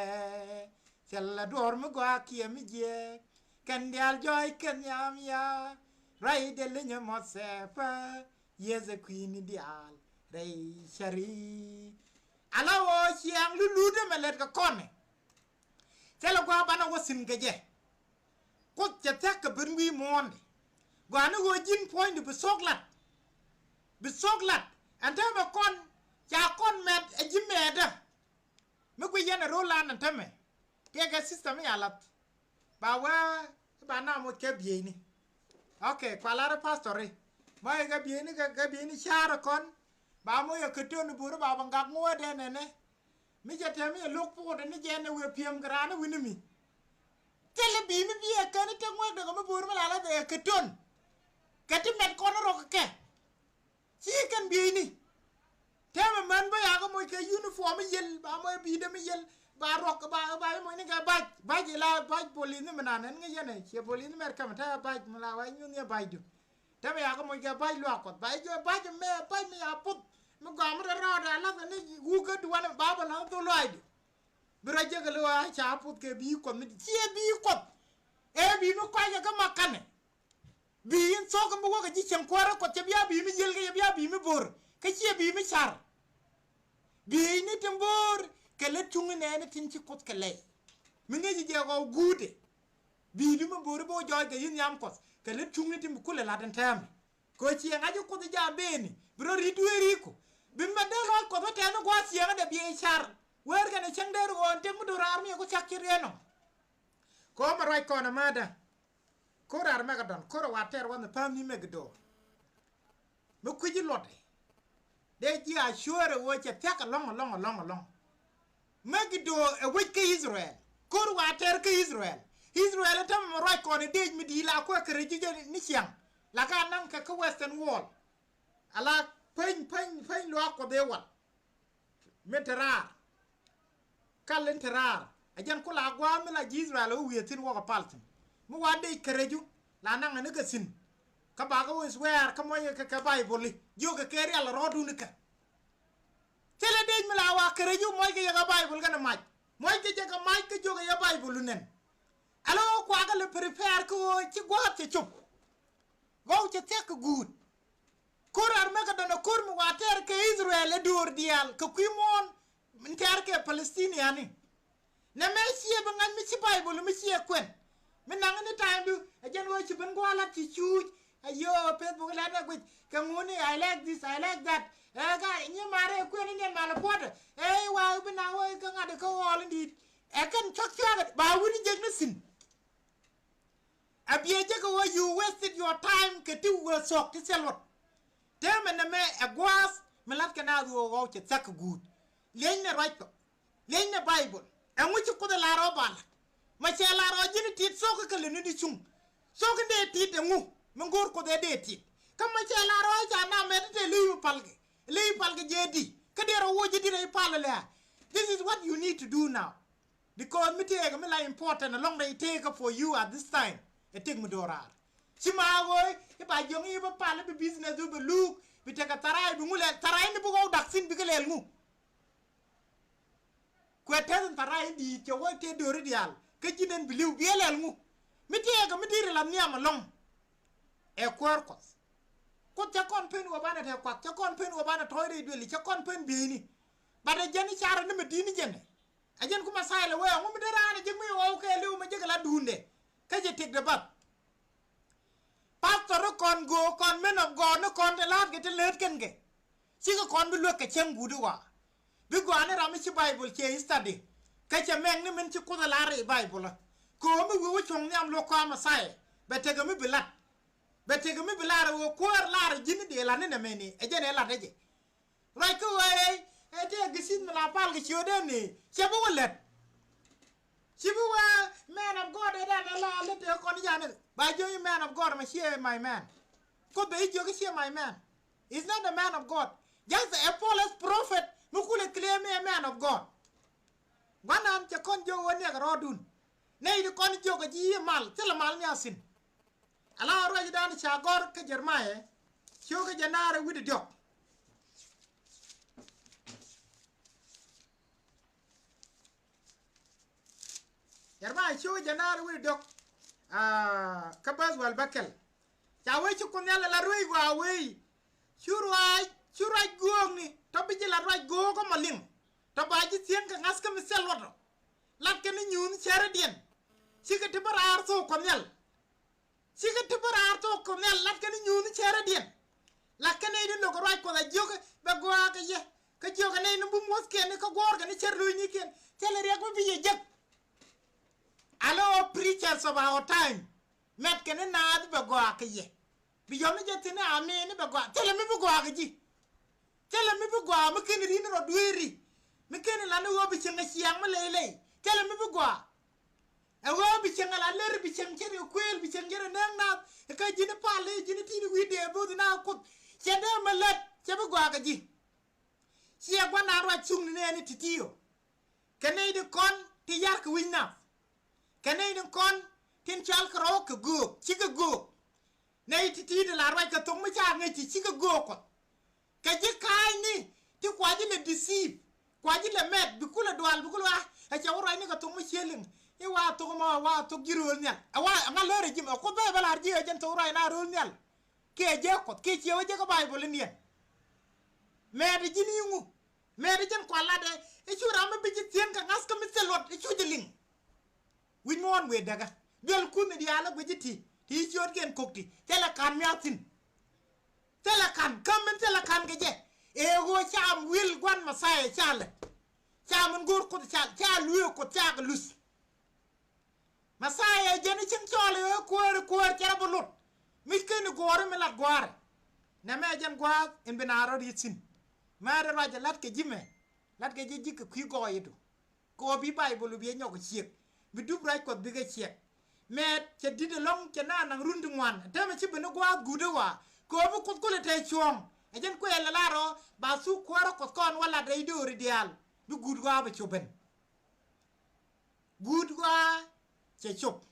Thilɛ duɔ̱ɔ̱r mi gɔaa kiɛ mi jiɛɛk. Kɛn diaal jɔɔc kɛn nhiam ya. Ruacdɛ li̱nyɛ mɔth thɛɛpä. Yiëthɛ kui̱ni diaal rɛy cäri. Ala ɣöö ciaŋ luludä mɛ lät kɛ kɔnɛ. Thilɛ gua̱a̱ banɛ wä thi̱n kɛ jɛ. Kuoth cɛ thia̱k kɛ ben wi̱i̱ muɔ̱ɔ̱ndɛ. Gɔaa ni ɣöö ji̱n puɔ̱nydɛ bi thok lat. Bi thok lat ɛn täämɛ kɔn ca kɔn mɛt ɛ ji̱ mɛɛtdä. Mi guic yɛn ɛ ro̱o̱lan ɛn täämɛ. Tëëkɛ system mi ca lath. Ba wee ba na moc kɛ bieyni. Ok, kua lar pastori. Mɔc kɛ bieyni kɛ, kɛ bieyni ca̱r kɔn. Ba moc kɛ kä tön bo̱o̱r ba ba ŋak ŋuɔ̱ɔ̱dɛ nɛnɛ. Mi cɛ tɛm mi cɛ lo̱k puɔ̱t ni jɛ nɛ wee pi̱em kɛ raan ni wi̱ni mi. Thilɛ bi̱i̱ mi bi ɛ kän i̱ tek ŋuäk dee kɛ mi bo̱o̱r mi la la dhɛ ɛ kä tön. Kɛ ti mɛt kɔn rɔk kɛ. Ci kɛn bieyni. Tɛmɛ män bä yakä moc kɛ uniform mi yel, ba moc bi̱i̱dɛ mi yel, ba rɔk, ba, ba moc ni kɛ bac, bac ila bac police ni mi nan ɛn ŋäc yɛn ɛ, ciɛ police ni mɛr kɛmɛ tɛmɛ bac mi la wa nyuth ni ɛ bacdu. Tɛmɛ yakä moc kɛ bac luaak kuɔth, bac jɔ bac mɛ, bac mi ya puth, mi gɔaa mi rɔ rɔɔdɛ a lath ni wuk kä duwan ba bä lath thok luaacdu. Bi rɔ jek ɛ lo̱ a ca puth kɛ bi̱i̱ kuɔth mi ciɛ bi̱i̱ kuɔth. Ɛ bi̱i̱ mi kuac ɛ kä makanɛ. Bi̱i̱ in thok in bi wäk ɛ ji̱ cieŋ kuäärä kuɔth cɛ bia bi̱i̱ mi yiël kɛ cɛ bia bi̱i̱ mi bo̱r. Kä ciɛ bi̱i̱ mi car. Bi̱i̱ni tin bo̱r kɛ lät cuŋ inɛɛni tin ci kuoth kɛ lɛy. Mi ŋäci jɛ ɣɔw guutɛ. Bi̱i̱du mi bo̱r i̱ bi wä jɔɔc kɛ yi̱th nhiam kuɔth kɛ lät cuŋni tin bi kulɛ la̱t ɛn tɛmɛ. Kɛ ɣöö ciɛ ŋa̱c i̱ kuoth i̱ jaam beni bi rɔ ri̱t dueeri ku. Bi mɛ dee lɔc kuɔth wä tɛn i̱ gua̱a̱th ciɛŋädɛ biɛ i̱ car. Weer kɛnɛ cäŋ dee ri ɣɔɔn tëk mi do̱raar mi yɛ ku cak ci riɛn ɔ. Kɛ ɣöö mɛ ruac kɔn ɛ määtdä. Ko̱r Armagedon, ko̱r ɛ wa tɛr wanɛ päm ni Mɛgidor. Mi kui̱ci luɔtdɛ. Dee ji̱ a cuäär ɛ ɣöö cɛ thia̱k ɛlɔ̱ŋ, ɛlɔ̱ŋ, ɛlɔ̱ŋ, ɛlɔ̱ŋ. Mɛgidor ɛ wec kä Israel. Ko̱r wa tɛr kä Israel. Israel ɛ tämɛ mɛ ruac kɔn ɛ dec mi di̱i̱t la kuɛ kɛ rɛc ji̱ jɛ ni ciaŋ. La ka naŋ kɛ kä Western world. Ala päny, päny, päny luaak kuɔth ëë wal. Min te raar. Kal in te raar. Ɛ jɛn ku la gua̱a̱th mi la ji̱ Israel ɛ wä wiee thi̱n wäkɛ pal thi̱n. Mi wa dec kärɛcu la naŋ ɛn i̱ kɛ thi̱n. Kä bakä wä swear kä muɔckɛ kɛ, kɛ Baibol i̱ jiökɛ kɛ rial rɔɔdun ikä. Thilɛ dec mi la wa kärɛcu muɔckɛ yɛ kɛ Baibol kɛnɛ mac. Muɔckɛ jɛ kɛ mac kä jiökɛ yɛ Baibol i̱ nɛn. Ala ɣöö kuakä lɛ prepare kä ɣöö ci gua̱a̱th cɛ cop. Gɔw cɛ thia̱k kɛ guut. Ko̱r Armagedon ɛ ko̱r mi wa tɛr kɛ Israel ɛ do̱r diaal kɛ kui̱ muɔ̱ɔ̱n. Min tɛr kɛ Palestiniani. Nɛ mɛ ciɛ bi ŋa̱c mi ci Baibol mi ciɛ kuɛn. Mi naŋ ni ta̱a̱ŋdu ɛ jɛn ɣöö ci ben gua̱a̱ lat ci cuuc. Ayö Facebook lɛn ɛ guic kɛ ŋuni, I like this, I like that. Ɛ ka nyi marɛ kuɛn ni nɛn mal puɔ̱t. Ɛ wa bi na wä kä ŋa̱t kä ɣɔɔl in di̱i̱t. Ɛ kɛn cuak cuak ba wut in jek ni thi̱n. A biɛ jek ɣöö you wasted your time kɛ ti wee thuɔ̱k ti thil luɔt. Tëë mɛ nɛmɛ ɛ gua̱a̱th mi la̱t kɛ naath ɣöö ɣɔw cɛ thia̱k kɛ guut. Liecnɛ ruac kɔ. Liecnɛ Baibol. Ɛŋu ci Kuoth ɛ lar ɣöö ba la̱t? Mɛ cɛ lar ɣöö ji̱n tit thok kɛ lɛ ni di cuŋ. Thok in dee tit ɛŋu? Mi go̱o̱r Kuoth ɛ dee tit. Kä mɛ cɛ lar ɣöö ca na mɛt tɛ ley mi palkɛ. Ley palkɛ jɛ di. Kä dee rɔ woc ji̱ di rɛy pal lɛ. This is what you need to do now. Because mi tëëkɛ mi la important ɛlɔ̱ŋ rɛy tëëkɛ for you at this time. Ɛ tëk mi do̱raar. Ci ma ɣöö i̱ ba jiɔ̱ŋ i̱ bi pal i̱ bi business i̱ bi luuk bi tekɛ tharay bi ŋu lɛl tharay ni bi ɣɔw dak thi̱n bikɛ lɛl ŋu. Kuɛ tɛth in tharay in di̱i̱t cɛ wä tëë do̱ri diaal kä ji̱n ɛn bi li̱w biɛ lɛl ŋu. Mi tëëkɛ mi di̱i̱t ɛ la nhiam ɛlɔ̱ŋ. Ɛ kuäär Kuɔth. Kuoth cä kɔn pen wä banɛ tɛ kuak cä kɔn pen wä banɛ tɔ̱ɔ̱c rɛy duëli cä kɔn pen bieyni. Bat ɛ jɛn i̱ carɛ ni mɛ di̱i̱t ni jɛnɛ. Ɛ jɛn ku Mɛthia lɛ wee ɛŋu mi dee raan ɛ ji̱ ŋui̱ ɣɔw kɛɛliw mi ji̱ kɛ la duundɛ. Kä jɛ tëkdɛ bath. Pastor ni kɔn go̱o̱k kɔn men of God ni kɔn te la̱a̱t kɛ te lät kɛn kɛ. Cikɛ kɔn bi luäk kɛ cäŋ guut i̱ ɣɔaa. Bi gɔaa ni ram mi ci Baibol ciɛ study. Kä cɛ mɛk ni min ci Kuoth ɛ lar i̱ Baibol ɛ. Kɛ ɣöö mi wi̱i̱ wä cuɔ̱ŋ nhiam luɔ̱k kɔam Mɛthia. Bɛ tekɛ mi bi lat. Bɛ tekɛ mi bi lar ɛ ɣöö kuäär lar ji̱n i̱ dee lat ni nɛmɛni ɛ jɛn ɛ lat ɛ jɛ. Ruac kä ɣöö ɛ tëë githith mi la pal kɛ ciötdɛn ni cɛ bi wä lät. Ci bi wä man of God ɛ dan ɛ la lät ɛ kɔn i̱ jani ba jiök i̱ man of God mɛ ciɛ my man. Kuoth bɛ i̱ jiök i̱ ciɛ my man. Is not a man of God. Just a false prophet mi kulɛ claim i̱ a man of God. Guanan cɛ kɔn jiök ɣöö niɛk rɔɔdun. Nɛy ti kɔn jiök ɛ ji̱ i̱ mal thilɛ mal nhiathin. Ala ruacdan ca gɔr kä Jeremiah cio̱kä jɛ naar wi̱cdɛ diɔ̱k. Jeremiah cio̱kä jɛ naar wi̱cdɛ diɔ̱k. Aa, kä bäth wäl bäkɛl. Ca wee ci Kuoth Nhial ala ruec gɔaa wee. Cu ruac, cu ruac göökni tɔ bi ji̱ la ruac göök kä mɔ liŋ. Tɔ ba ji̱ thi̱eŋ kɛ ŋa̱th kä mi thil luɔt ɔ. Lat kɛn ni nyuuth cärädiɛn. Cikɛ ti bä raar thok Kuɔth Nhial. Cikɛ ti bä raar thok Kuɔth Nhial lat kɛn ni nyuuth cärädiɛn. Lat kɛn nɛy ni lo̱k ruac Kuɔth a jiök bɛ gɔaa kɛ yɛ. Kä jiök kɛ nɛy ni bum wäthkiɛn ni kä guɔ̱ɔ̱rkɛ ni cär lo̱cnikiɛn. Thilɛ riɛk mi bi yɛ jek. Hello, preachers of our time. Mɛt kɛn ni naath bɛ gɔaa kɛ yɛ. Bi yɔm ni jɛ thi̱n ni amin ni bɛ gɔaa. Thilɛ mi bi gɔaa kɛ ji̱. Thilɛ mi bi gɔaa mi ken ri̱n rɔ dueeri. Mi ken la ni ɣöö bi cieŋ a ciaŋ mi ley ley. Thilɛ mi bi gɔaa. Ɛ ɣöö bi cieŋ a la ler bi cieŋ cɛ ri kuëël bi cieŋ cɛ ri neŋ naath. Kä ji̱n pal i̱ ji̱n ti̱i̱t wi̱i̱ dee bo̱o̱th na Kuoth. Cɛ dee mi lät cɛ bi gɔaa kɛ ji̱. Ciɛ gua̱n na ruac thuŋni nɛɛni ti̱ti̱ ɔ. Kɛ nɛy di kɔn ti yar kɛ wi̱c nath. Kɛ nɛy di kɔn tin cɔal kɛ rɔ̱ kɛ göök, cikɛ göök. Nɛy ti̱ti̱ di la ruac kɛ thok mi ca ŋäc ti cikɛ göök Kuɔth. Kɛ ji̱ ka̱a̱cni ti kua ji̱ lɛ deceive, kua ji̱ lɛ mɛt, bi kulɛ dual, bi kulɛ wa, ɛ cɛ wä ruacni kɛ thok mi cië liŋ. I̱ wa thok mɔ, wa thok ji̱ rööl nhial. Ɛ wa, ŋa lär ɛ ji̱ mɛ, Kuoth bɛ bä lar ji̱ ɛ jɛn thok ruacna rööl nhial. Kiɛ jɛ Kuɔth, kiɛ ciɛ wä jɛ kä Baibol in yɛn. Mɛt ɛ ji̱n i̱ ŋu, mɛt ɛ jɛn kua latdɛ, i̱ cu ram mi bi ji̱ thi̱eŋ kɛ ŋa̱th kä mi thil luɔt, i̱ cu ji̱ liŋ. Wi̱c muɔ̱ɔ̱n wëë däkä. Duel kunh i̱ diaal ɛ guic i̱ ti, ti i̱ ciöötkiɛn kok ti. Thilɛ ka̱n mia̱a̱ thi̱n. Thilɛ ka̱n, käm min thilɛ ka̱n kɛ jɛ. Ëë ɣöö ca wil gua̱n Mɛthia ca lät. Ca min go̱o̱r Kuoth ca, ca luëë Kuoth ca kɛ luth. Mɛthia jɛn i̱ cieŋ cɔɔl i̱ ɣöö kuäär, kuäär cɛ rɔ bi lot. Mi ken i̱ guɔ̱ɔ̱r i̱ mi lat gua̱a̱r. Nɛmɛ jɛn gua̱a̱th in bi naath rɔ̱ ri̱t thi̱n. Mɛɛt i̱ ruac i̱ la̱t kɛ ji̱ mɛ. La̱t kɛ ji̱ ji̱ kɛ kui̱ gɔɔyädu. Kɛ ɣöö bi Baibol bi ɛ nyɔk kɛ ciëk. Bi dup ruac Kuɔth bikɛ ciɛk. Mɛɛt cɛ di̱t ɛlɔ̱ŋ cɛ naath naŋ run ti ŋuan. Täämɛ ci ben i̱ gua̱a̱th guut i̱ ɣɔaa. Kɛ ɣöö bi Kuoth kulɛ te cuɔ̱ɔ̱ŋ. Ɛ jɛn kuëël ɛ lar ɔ ba thuk kuäärä Kuɔth kɔn wä lat rɛy dööri diaal. Bi guut ɣɔaa bɛ cop ben. Guut ɣɔaa cɛ cop.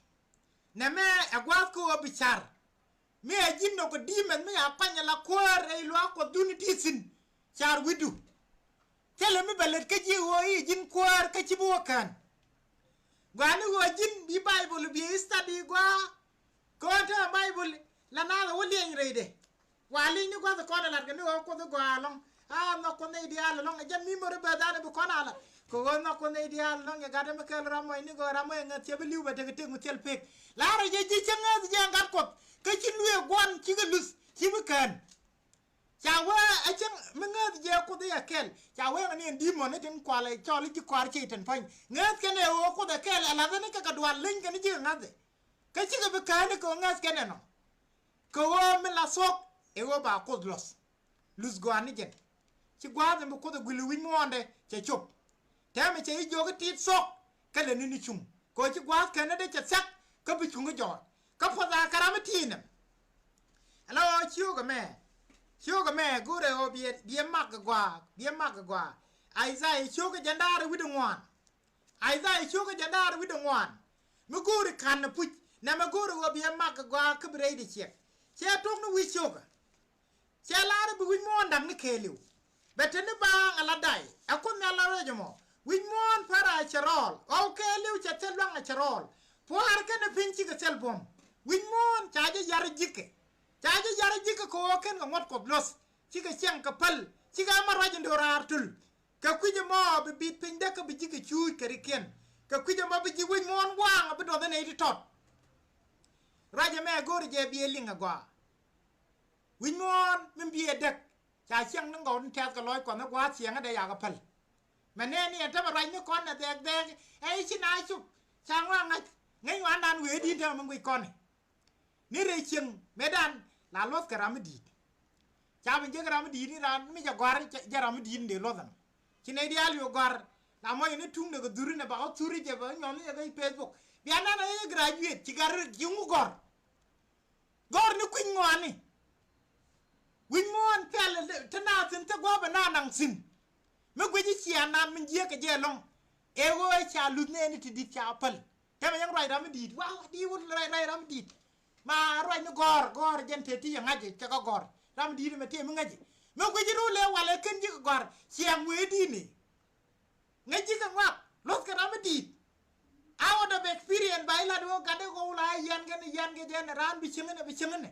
Nɛmɛ ɛ gua̱a̱th kä ɣöö bi car. Mi ɛ ji̱n nɔk kɛ di̱i̱mɛth mi a kuany ala kuäär rɛy luaak Kuɔthdun i̱ ti thi̱n. Car wi̱cdu. Thilɛ mi bɛ lät kä ji̱ ɣöö i̱ ji̱n kuäär kä ci bi wä kään. Gɔaa ni ɣöö ji̱n bi Baibol bi study gɔaa. Kɛ ɣöö te Baibol la naath ɛ wä liɛny rɛydɛ. Wa li̱ny ni gua̱th kɔn ɛ la̱t kɛ ni ɣöö Kuoth i̱ gɔaa ɛlɔ̱ŋ. A nhɔk Kuoth nɛy diaal ɛlɔ̱ŋ ɛ jɛn memory verse dan ɛ bi kɔn a la̱t. Kɛ ɣöö nhɔk Kuoth nɛy diaal ɛlɔ̱ŋ ɛ gat ɛmɛ kɛɛl ram mɔc ni gɔaa ram mɔc ɛ ŋäth cɛ bi li̱w bɛ tekɛ tëk mi thil pek. La̱rä jɛ ji̱ cä ŋäth jɛ ɛ gat Kuɔth kä ci luëë gua̱n cikɛ luth ci bi kään. Ca wee ɛ cäŋ mi ŋäth jɛ Kuoth i̱ ɛ kɛl ca wee ŋä ni ɛn demon ni tin kualɛ cɔl i̱ ji̱ kɔaar cɛ i̱ tin pa̱ny. Ŋäth kɛn ɛ ɣöö Kuoth ɛ kɛl ɛ la̱thä ni kɛ kɛ dual leny kɛn i̱ ji̱ kɛ ŋa̱thɛ. Kä cikɛ bi kään i̱ kɛ ɣöö ŋäth kɛn ɛnɔ. Kɛ ɣöö mi la thuɔ̱k ɛ ɣöö ba Kuoth luɔth. Luth gɔaa ni jɛn. Ci gua̱a̱th in bi Kuoth ɛ guil i̱ wi̱c muɔ̱ɔ̱ndɛ cɛ cop. Tɛmɛ cɛ i̱ jiök i̱ tit thuɔ̱k kä lɛ ni̱n i̱ cuŋ. Kɛ ɣöö ci gua̱a̱th kɛn ni dee cɛ thia̱k kä bi cuŋ i̱ jɔɔr. Kä puɔth a kɛ ram i̱ ti̱i̱n ɛm. Ɛlɔ ɣöö ciöök ɛmɛ. Ciöök ɛmɛ go̱rɛ ɣöö biɛ, biɛ mak kɛ gɔaa, biɛ mak kɛ gɔaa. Isaiah ciöök ɛ jɛn da̱a̱r i̱ wi̱cdɛ ŋuan. Isaiah ciökä jɛn da̱a̱r wi̱cdɛ ŋuan. Mi go̱o̱ri ka̱n ɛ puc nɛmɛ go̱o̱ri ɣöö bi ɛ mak ɛ gɔaa kä bi rɛydɛ ciɛk. Cɛ tuɔ̱k ni wi̱c ciökä. Cɛ la̱r i̱ bi wi̱c muɔ̱ɔ̱n da̱k ni kɛɛliw. Bɛ te ni baaŋ ɛ la day ɛ Kuoth Nhial la ruac ɛmɔ. Wi̱c muɔ̱ɔ̱n Pa̱ra cɛ rɔɔl ɣɔw kɛɛliw cɛ thil luaŋ ɛ cɛ rɔɔl. Pua̱a̱r kɛnɛ piny cikɛ thil buɔ̱m. Wi̱c muɔ̱ɔ̱n ca jɛ yar ji̱kɛ. Ca jɛ yar ji̱kɛ kɛ ɣöö ken kɛ ŋuɔ̱t Kuɔth luɔ̱th. Cikɛ ciɛŋ kɛ päl cikɛ ɛmɛ ruac in do̱raar tul. Kɛ kui̱c ɛmɔ bi bit piny dee kä bi ji̱ kɛ cuuc kɛ rikiɛn. Kɛ kui̱c ɛmɔ bi ji̱ wi̱c muɔ̱ɔ̱n gua̱a̱ŋ bi duɔth ɛn ɛ ti tɔt. Ruac ɛmɛ go̱o̱rɛ jɛ bi ɛ liŋ ɛ gɔaa. Wi̱c muɔ̱ɔ̱n min bi ɛ däk. Ca ciɛŋ ni ŋɔw ni tɛth kɛ lɔc kuɔth ni gua̱a̱th ciɛŋä dee yakɛ päl. Mɛ nɛɛni ɛ tämɛ ruac ni kɔn ɛ dhɛɛk dhɛɛk ɛ i̱ ci na cop. Ca ŋɔak ŋa̱c ŋäc ŋuandan wëë di̱t tämɛ mi guic kɔn ɛ. Ni rɛy cieŋ mëëdan la luɔth kɛ ram mi di̱i̱t. Ca bi jek ram mi di̱i̱t ni ram mi jɛ gɔ̱a̱r jɛ ram mi di̱i̱t ni dee luɔth ɛnɔ. Ci nɛy diaal yo̱o̱ gɔ̱a̱r la mɔc ni tuŋdɛ kɛ dhuri nɛ bakɔ thuri jɛ bɛ nyɔn ni jɛ kɛ Facebook. Bia nan a jɛ graduate ci gat rik ji̱ ŋu gɔ̱r. Gɔ̱r ni kui̱ny ŋɔaani. Wi̱c muɔ̱ɔ̱n pɛl te na thi̱n te gua̱a̱p ɛ na naŋ thi̱n. Mi guic i̱ cia nan min jiääk kɛ jɛ ɛlɔ̱ŋ. Ëë ɣöö ɛ ca luth nɛɛni ti di̱t ca päl. Tɛmɛ yɛn ruac ram mi di̱i̱t wa di wut ruac ram mi di̱i̱t. Ma ruac ni gɔ̱r gɔ̱r jɛn te ti yɛ ŋa̱c jɛ cɛ kɛ gɔ̱r ram mi di̱i̱t mɛ tëë mi ŋa̱c jɛ. Mi guic i̱ ru lɛ walɛ ken ji̱ kɛ gɔ̱r ciɛŋ wee di̱i̱t ni. Ŋäc ji̱ kɛ ŋuak luɔth kɛ ram mi di̱i̱t. Out of experience ba ilat wä gat i̱ ɣɔw la yɛn kɛn yɛn kɛ jɛn raan bi cieŋ inɛ bi cieŋ inɛ.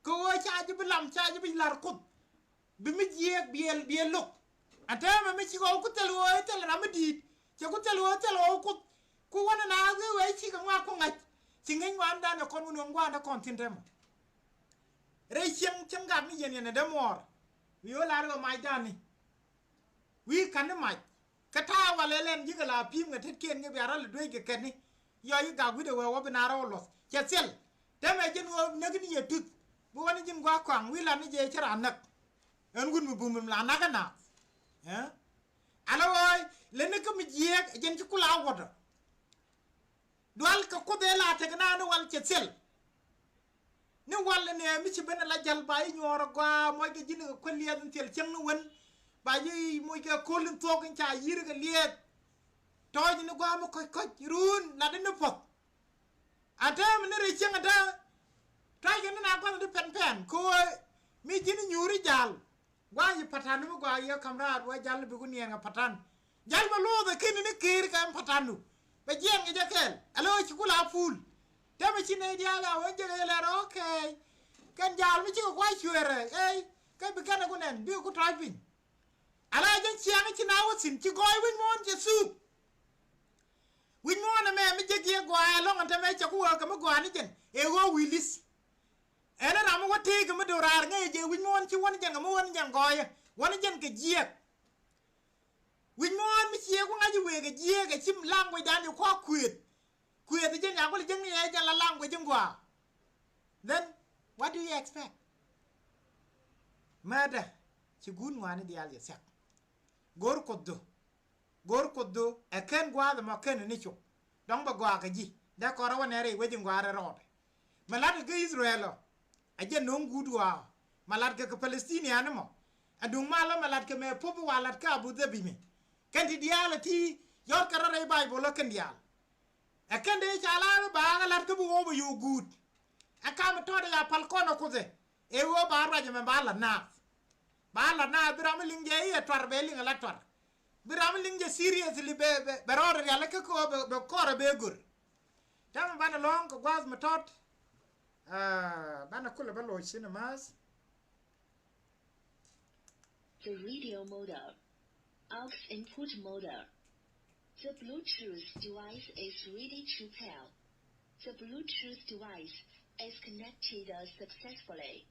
Kɛ ɣöö ca ji̱ bi lam ca ji̱ bi la̱r kuoth. Bi mi jiɛɛk biɛl biɛl lo̱k. Ɛn täämɛ mi ci ɣɔw ku thil ɣöö thil ram mi di̱i̱t cɛ ku thil ɣöö thil ɣɔw kuoth. Ku wänɛ na ɣöö wee ci kɛ ŋuak ku ŋa̱c. Ci ŋäc ŋuandan ɛ kɔn wun ɣöö ŋuandɛ kɔn thi̱n täämɛ. Rɛy cieŋ cieŋ gat ni yɛn yɛn ɛ dee muɔɔr. Wi̱i̱ ɣöö lar ɣöö macdani. Wi̱i̱ ka̱n ni mac kä ta̱a̱ walɛ lɛn ji̱ kɛ la pi̱i̱m kɛ tetkiɛn kɛ bia rɔl i̱ dueec kɛ kɛn ni. Yɔc i̱ gak wi̱cdɛ wee wä bi naar rɔ loth cɛ thil. Tɛmɛ ji̱n ɣöö näk ni yɛ tuth bi wä ni ji̱n gua̱a̱k kɔaŋ wi̱i̱ lat ni jɛ cä raan näk. Ɣän wut mi bum mi la nak ɛ naath. Ɛ ala ɣöö leni kä mi jiɛɛk ɛ ji̱n ci kula wädä. Dual kɛ kuoth ëë la tek naan ni wal cɛ thil. Ni wal ni mi ci ben ala jal ba i̱ nyuɔɔr agɔaa muɔc kɛ ji̱n kɛ kuäl liɛth in thil cieŋ ni wen. Ba ji̱ muc kɛ ko̱l in thuɔk in ca yi̱r kɛ liɛth. Tɔɔc ni gua̱a̱ mi kɔc kɔc run lat in ni puɔth. Atɛ mi ni rɛy cieŋ atɛ. Tɔɔc kɛ ni na gua̱th in ti pɛn pɛn ko̱o̱y mi ji̱n i̱ nyuuri jal. Gua̱a̱ yi patan mi gua̱a̱ yi ɛ ka̱m raar wä jal bi ku niɛɛn kɛ patan. Jal bɛ luɔth ɛ keni ni keer kɛ ɛn patan du. Bɛ jiɛɛn kɛ jɛ kɛɛl ɛ lɛ wä ci ku la puul. Tɛmɛ ci nɛy diaal a wä jɛ kɛ jɛ lɛr ɛ okay. Kɛn jal mi cikɛ kua̱c cueerɛ ey kɛ bi kɛn ɛ ku nɛn bi ku tɔ̱ɔ̱c piny. Ala jɛ ciaŋ ci na wä thi̱n ci gɔɔy wi̱c muɔ̱ɔ̱n cɛ thuuk. Wi̱c muɔ̱ɔ̱n ɛmɛ mi jek yɛ gɔaa ɛlɔ̱ŋ ɛn tɛmɛ cɛ ku wä kɛ mi gɔaa ni jɛn ɛ ɣöö wi̱i̱ li̱th. Ɛn ram mi wä tëëk mi do̱raar ŋäcɛ jɛ wi̱c mi wän ci wän jɛn kɛ mi wän jɛn gɔɔyä wän jɛn kɛ jiɛɛk. Wi̱c mi wän mi ciëëk wä ŋa̱c i̱ wëë kɛ jiɛɛk ɛ ci language dan i̱ kua̱ kuëëth. Kuëëth i̱ jɛn yakuɔl i̱ jɛn ni ɛ jɛn la language in gua̱a̱. Then what do you expect? Murder ci guut ŋuani diaal yɛ thia̱k. Go̱o̱r kuoth dho̱. Go̱o̱r kuoth dho̱ ɛ kɛn gua̱a̱th ɛmɔ kɛn ni cop. Dɔ̱ŋ bɛ gɔaa kɛ ji̱ dee kɔrɛ wä nɛɛrɛ i̱ wec in gua̱a̱r ɛ rɔɔdɛ. Mɛ la̱t i̱ kä Ithrael ɔ ɛ jɛ no̱o̱ŋ guut gua̱a̱ ɔ. Mɛ la̱t kɛ kɛ Palestinian ɛmɔ. Ɛ duŋ mal ɔ mɛ la̱t kɛ mɛ pup i̱ wa la̱t kä Abu Dhabi mɛ. Kɛn ti diaal ɛ ti yɔ̱t kɛ rɔ rɛy Baibol ɔ kɛn diaal. Ɛ kɛn dee ca la̱r i̱ ba ɣä la̱t kä bi ɣöö bɛ yo̱o̱ guut. Ɛ kam i̱ tɔ̱ɔ̱t ɛ ca pal kɔn ɛ kuoth ɛ ɣöö ba ruac ɛmɛ ba la̱t naath. Ba la̱t naath bi ram mi liŋ jɛ i̱ ɛ tuar bɛ liŋ ɛ la tuar. Bi ram mi liŋ jɛ seriously bɛ bɛ bɛ rɔɔdɛ rial kä kɛ ɣöö bɛ bɛ kɔrɛ bɛ gör. Tɛmɛ banɛ lɔ̱ŋ kɛ gua̱a̱th mi tɔ̱t. Banɛ kulɛ bä loc thi̱n ɛ ma̱a̱th. The radio model. Aux input model. The Bluetooth device is ready to pair. The Bluetooth device is connected successfully.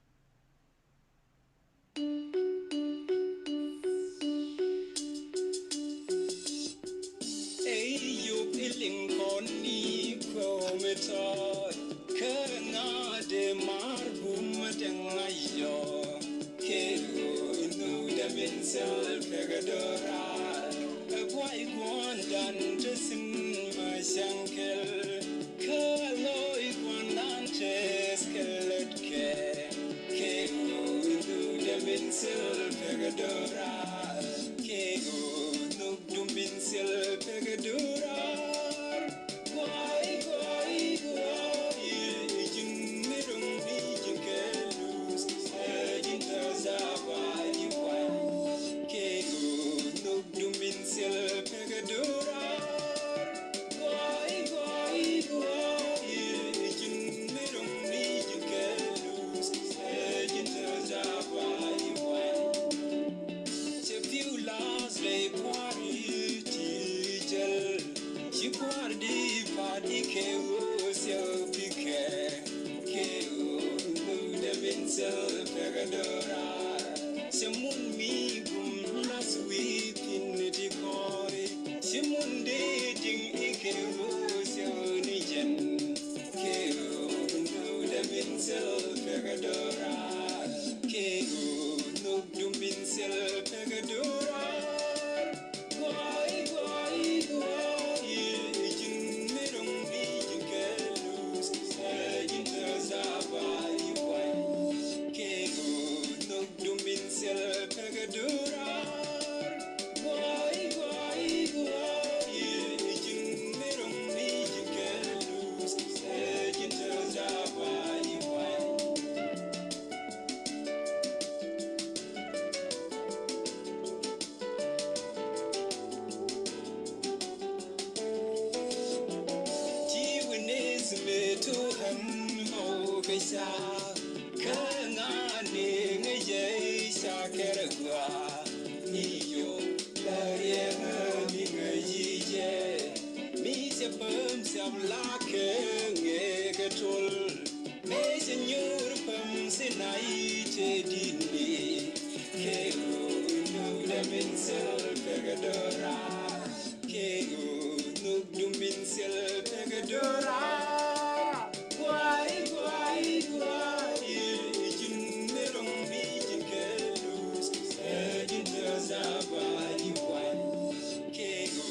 Ey yop iliŋ kɔn ni kuɔmi tɔt kä na de mar bum dɛŋ ayɔ. Kɛ ɣöö inuk dɛ min thil pekɛ do̱raar ɛ buay guɔ̱ɔ̱ndan te thi̱n ma cäŋ kɛl. Kä lo̱c guɔ̱ɔ̱ndan tɛth kɛ lät kɛ. Kɛ ɣöö inuk dɛ min thil pekɛ do̱raar kɛ ɣöö inuk du min thil pekɛ do̱raar. Guay guay guay ji̱n mi dɔ̱ŋ ni ji̱n kɛ luth ɛ ji̱n tɛth a ba ji̱ guay. Kɛ ɣöö inuk Ti winis mi tu hem mo kesa. Kä ŋa ni ŋa yɛ ca kɛrɛ gua. Ni yo la riɛ ŋa ni ŋa yi yɛ. Mi cɛ pem cam la kɛ ŋɛ kɛ tol. Mi cɛ nyur pem si na yi cɛ di ni. Kɛ ru nu dɛ min sel pɛ kɛ dora. Kɛ ru nu du min sel pɛ kɛ dora. Guay, guay, guay, jin mi rong mi jin kɛ lus. Ɛ jin tɛ za guay, guay. Kɛ ru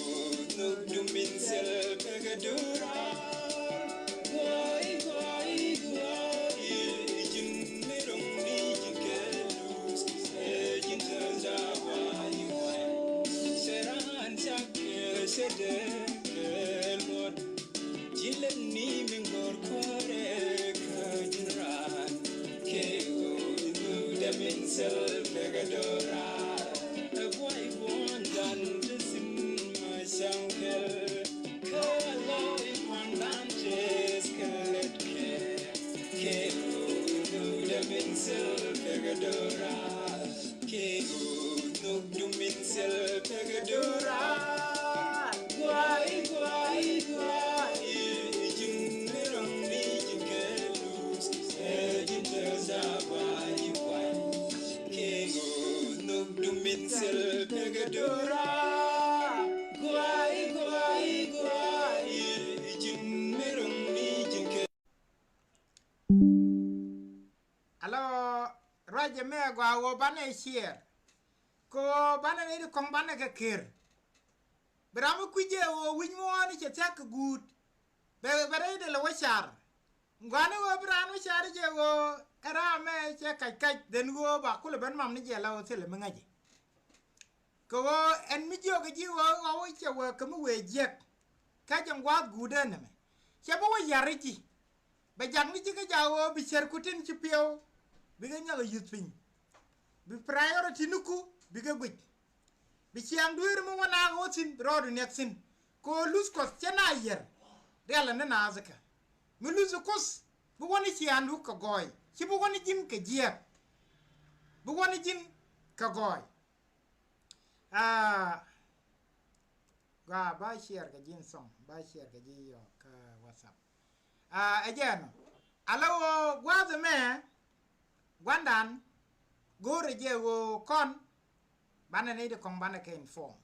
nu du min sel pɛ kɛ dora. Guay, guay, guay, jin mi rong mi jin kɛ lus. Ɛ jin tɛ za guay, guay. Sɛ ran ca kɛ sɛ dee kɛ luɔt. Ji̱n lät ni min go̱o̱r kuäärɛ kä ji̱n raan. Kɛ ɣöö ji̱n ŋuudɛ min thil pekɛ do̱raar. Ɛ buay buɔ̱ndan ti thi̱n ma cäŋ kɛl. Kä lɔc buɔ̱ndan tëëth kɛ lɛtkɛ. Kɛ ɣöö ji̱n ŋuudɛ min thil pekɛ do̱raar. Kɛ ɣöö nhök dum in thil pekɛ do̱raar. Guay, guay, guay. Ji̱n mi rɔ̱ŋ ni ji̱n kɛ lus. Ɛ ji̱n te za guay, guay. Kɛ ɣöö nhök dum in thil pekɛ do̱raar. Guay, guay, guay. Ji̱n mi rɔ̱ŋ ni ji̱n kɛ Alo, ruacɛ mɛ gɔaa ɣöö banɛ share. Kɛ ɣöö banɛ nɛy ti kɔ̱ŋ banɛ kɛ ker. Bi ram mi kui̱c jɛ ɣöö wi̱c muɔ̱ɔ̱n cɛ thia̱k kɛ guut. Bɛ, bɛ rɛy dee lɛ wä car. Gua̱a̱ni ɣöö bi raan wä car jɛ ɣöö ɛ ram mɛ cɛ kac kac, then ɣöö ba kulɛ ben mam ni jɛ la ɣöö thilɛ mi ŋäcɛ. Kɛ ɣöö ɛn mi jiök ji̱ ɣöö ɣɔw cɛ wee kä mi wee jiäk. Kä jɛ ŋua̱a̱th guut ɛn ɛmɛ. Cɛ bi wä ya̱r i̱ ji̱. Bɛ jak ni ji̱ kä jak ɣöö bi cärku tin ci piɛw. Bikɛ nyɔk ɛ yuth piny. Bi priority niku bikɛ guic. Bi ciaŋ dueeri mi wä naak ɣöö thi̱n bi rɔɔdu niɛk thi̱n. Kɛ ɣöö luth Kuɔth cɛ na yier. Rialɛ ni naath ikä. Mi luth Kuoth bi wä ni ciaaŋdu kɛ gɔɔy. Ci bi wä ni ji̱n kɛ jiääk. Bi wä ni ji̱n kɛ gɔɔy. Aa, gɔaa ba share kɛ ji̱n song, ba share kɛ ji̱ yɔ kä WhatsApp. Aa, ɛ jɛn ɔ. Ala ɣöö gua̱a̱th ɛmɛ, gua̱ndan, go̱o̱rɛ jɛ ɣöö kɔn, banɛ nɛy ti kɔ̱ŋ banɛ kɛ inform.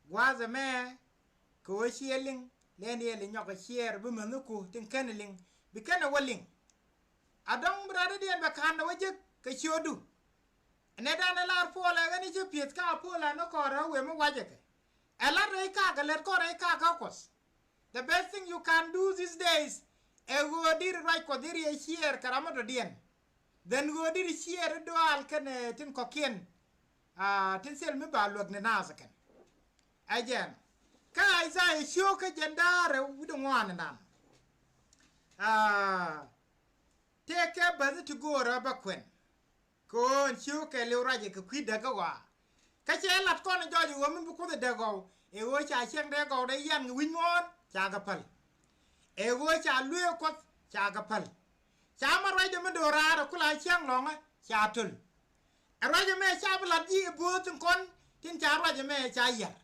Gua̱a̱th ɛmɛ, kɛ ɣöö ciɛ liŋ, lɛn yɛ li nyɔk ɛ share, bi mäthniku tin kɛn liŋ, bi kɛn ɛ wä liŋ. A dɔ̱ŋ bi rɔɔdiɛn bɛ ka̱n ɛ wä jek kɛ ciötdu. Nɛ dan ɛ lar Puɔl ɛ ɣän i̱ cä pieth ka Puɔl ɛ ni kɔn rɛw wëë mi wacɛ kɛ. Ɛ lar rɛy kakä lät kɔn rɛy kakä Kuɔth. The best thing you can do these days ɛ ɣöö diri ruac Kuɔth diri ɛ share kɛ ram mi dɔ̱diɛn. Then ɣöö diri share i̱ dual kɛnɛ tin kɔ̱kiɛn. Aa, tin thil mi ba luäk ni naath kɛn. Ɛ jɛn. Kä Isaiah ciökä jiɛn da̱ŋ rɛw wi̱cdɛ ŋuan inan. Aa, tëëkɛ bäth ti go̱o̱rä bä kuɛn. Kɛ ɣöö ɛn ciökɛ liw ruacɛ kɛ kui̱ däk kä ɣɔaa. Kä cɛ lat kɔn jɔɔc ɛ ɣöö min bi Kuoth ɛ däk ɣɔw. Ɛ ɣöö ca ciɛŋ dee gɔw dee yian kɛ wi̱c muɔ̱ɔ̱n ca kɛ päl. Ɛ ɣöö ca luëë Kuɔth ca kɛ päl. Ca ma ruacdɛ mi do̱raar ɛ kula ciɛŋ lɔ̱ŋä ca töl. Ɛ ruacɛ mɛ ca bi lat ji̱ ɛ bööth in kɔn tin ca ruacɛ mɛ ca yiar.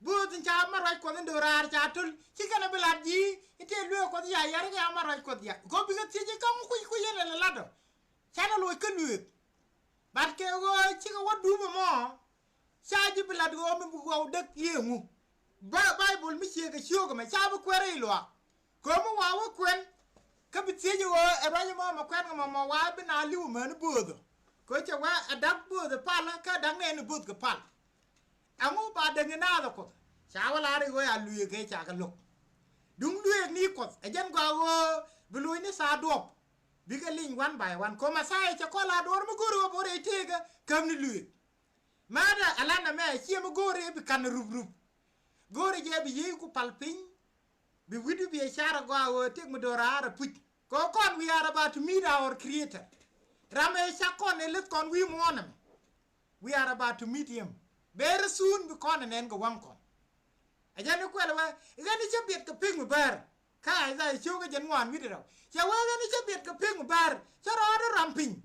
Bööth in ca ma ruac Kuɔth in do̱raar ca töl ci kɛn ɛ bi lat ji̱ in tëë luëë Kuɔth ca yiar kɛ ca ma ruac Kuɔth ya. Kɔ bikɛ thiec i̱ ka̱ŋ kui̱ kui̱ yɛn ɛn ɛ latdɔ. Canɛ loc kä luëëk. But kɛ ɣöö cikɛ wä dup ɛmɔ. Ca ji̱ bi lat ɣöö mi bi ɣɔw däk yieeŋu. Ba, Baibol mi ciëëk kɛ ciöök ɛmɛ ca bi kuɛɛr rɛy luaak. Kɛ ɣöö mi wa wä kuɛn. Kä bi thiec ɣöö ɛ ruac ɛmɔ mɛ kuɛn kɛ mɔ mɔ wa bi na li̱w män bööthä. Kɛ ɣöö cɛ wä ɛ da̱k bööthä pal kä da̱k nɛɛni bööth kɛ pal. Ɛŋu ba däk ni naath ɛ Kuoth ca wä la rɛy ɣöö a luëëk kɛ ca kɛ lo̱k. Duŋ luëëk ni Kuɔth ɛ jɛn gɔaa ɣöö bi lo̱c ni thaa duɔ̱p. Bikɛ liny one by one. Kɛ Mɛthia cɛ kɔn la duɔ̱ɔ̱r mi go̱o̱ri ɣöö bo̱o̱r ɛ tëëkä käm ni luëëk. Mɛɛtdä alanɛ mɛ ciɛ mi go̱o̱ri bi ka̱n rup rup. Go̱o̱ri jɛ bi yiey ku pal piny. Bi wi̱du bi ɛ car ɛ gɔaa ɣöö tëk mi do̱raar ɛ puc. Kɛ ɣöö kɔn we are about to meet our creator. Ram ëë cak kɔn ëë lith kɔn wi̱i̱ muɔ̱ɔ̱n ɛmɛ. We are about to meet him. Very soon bi kɔn ɛ nɛn kɛ waŋ kɔn. Ɛ jɛn i̱ kuɛl wee ɣän i̱ cä biɛt kɛ pek mi bäär. Kä Isaiah cio̱o̱k kä jɛn ŋuan wi̱cdɛ rɛw cɛ wee ɣän i̱ cä biɛt kɛ pek mi bäär cä rɔɔdɛ ram piny.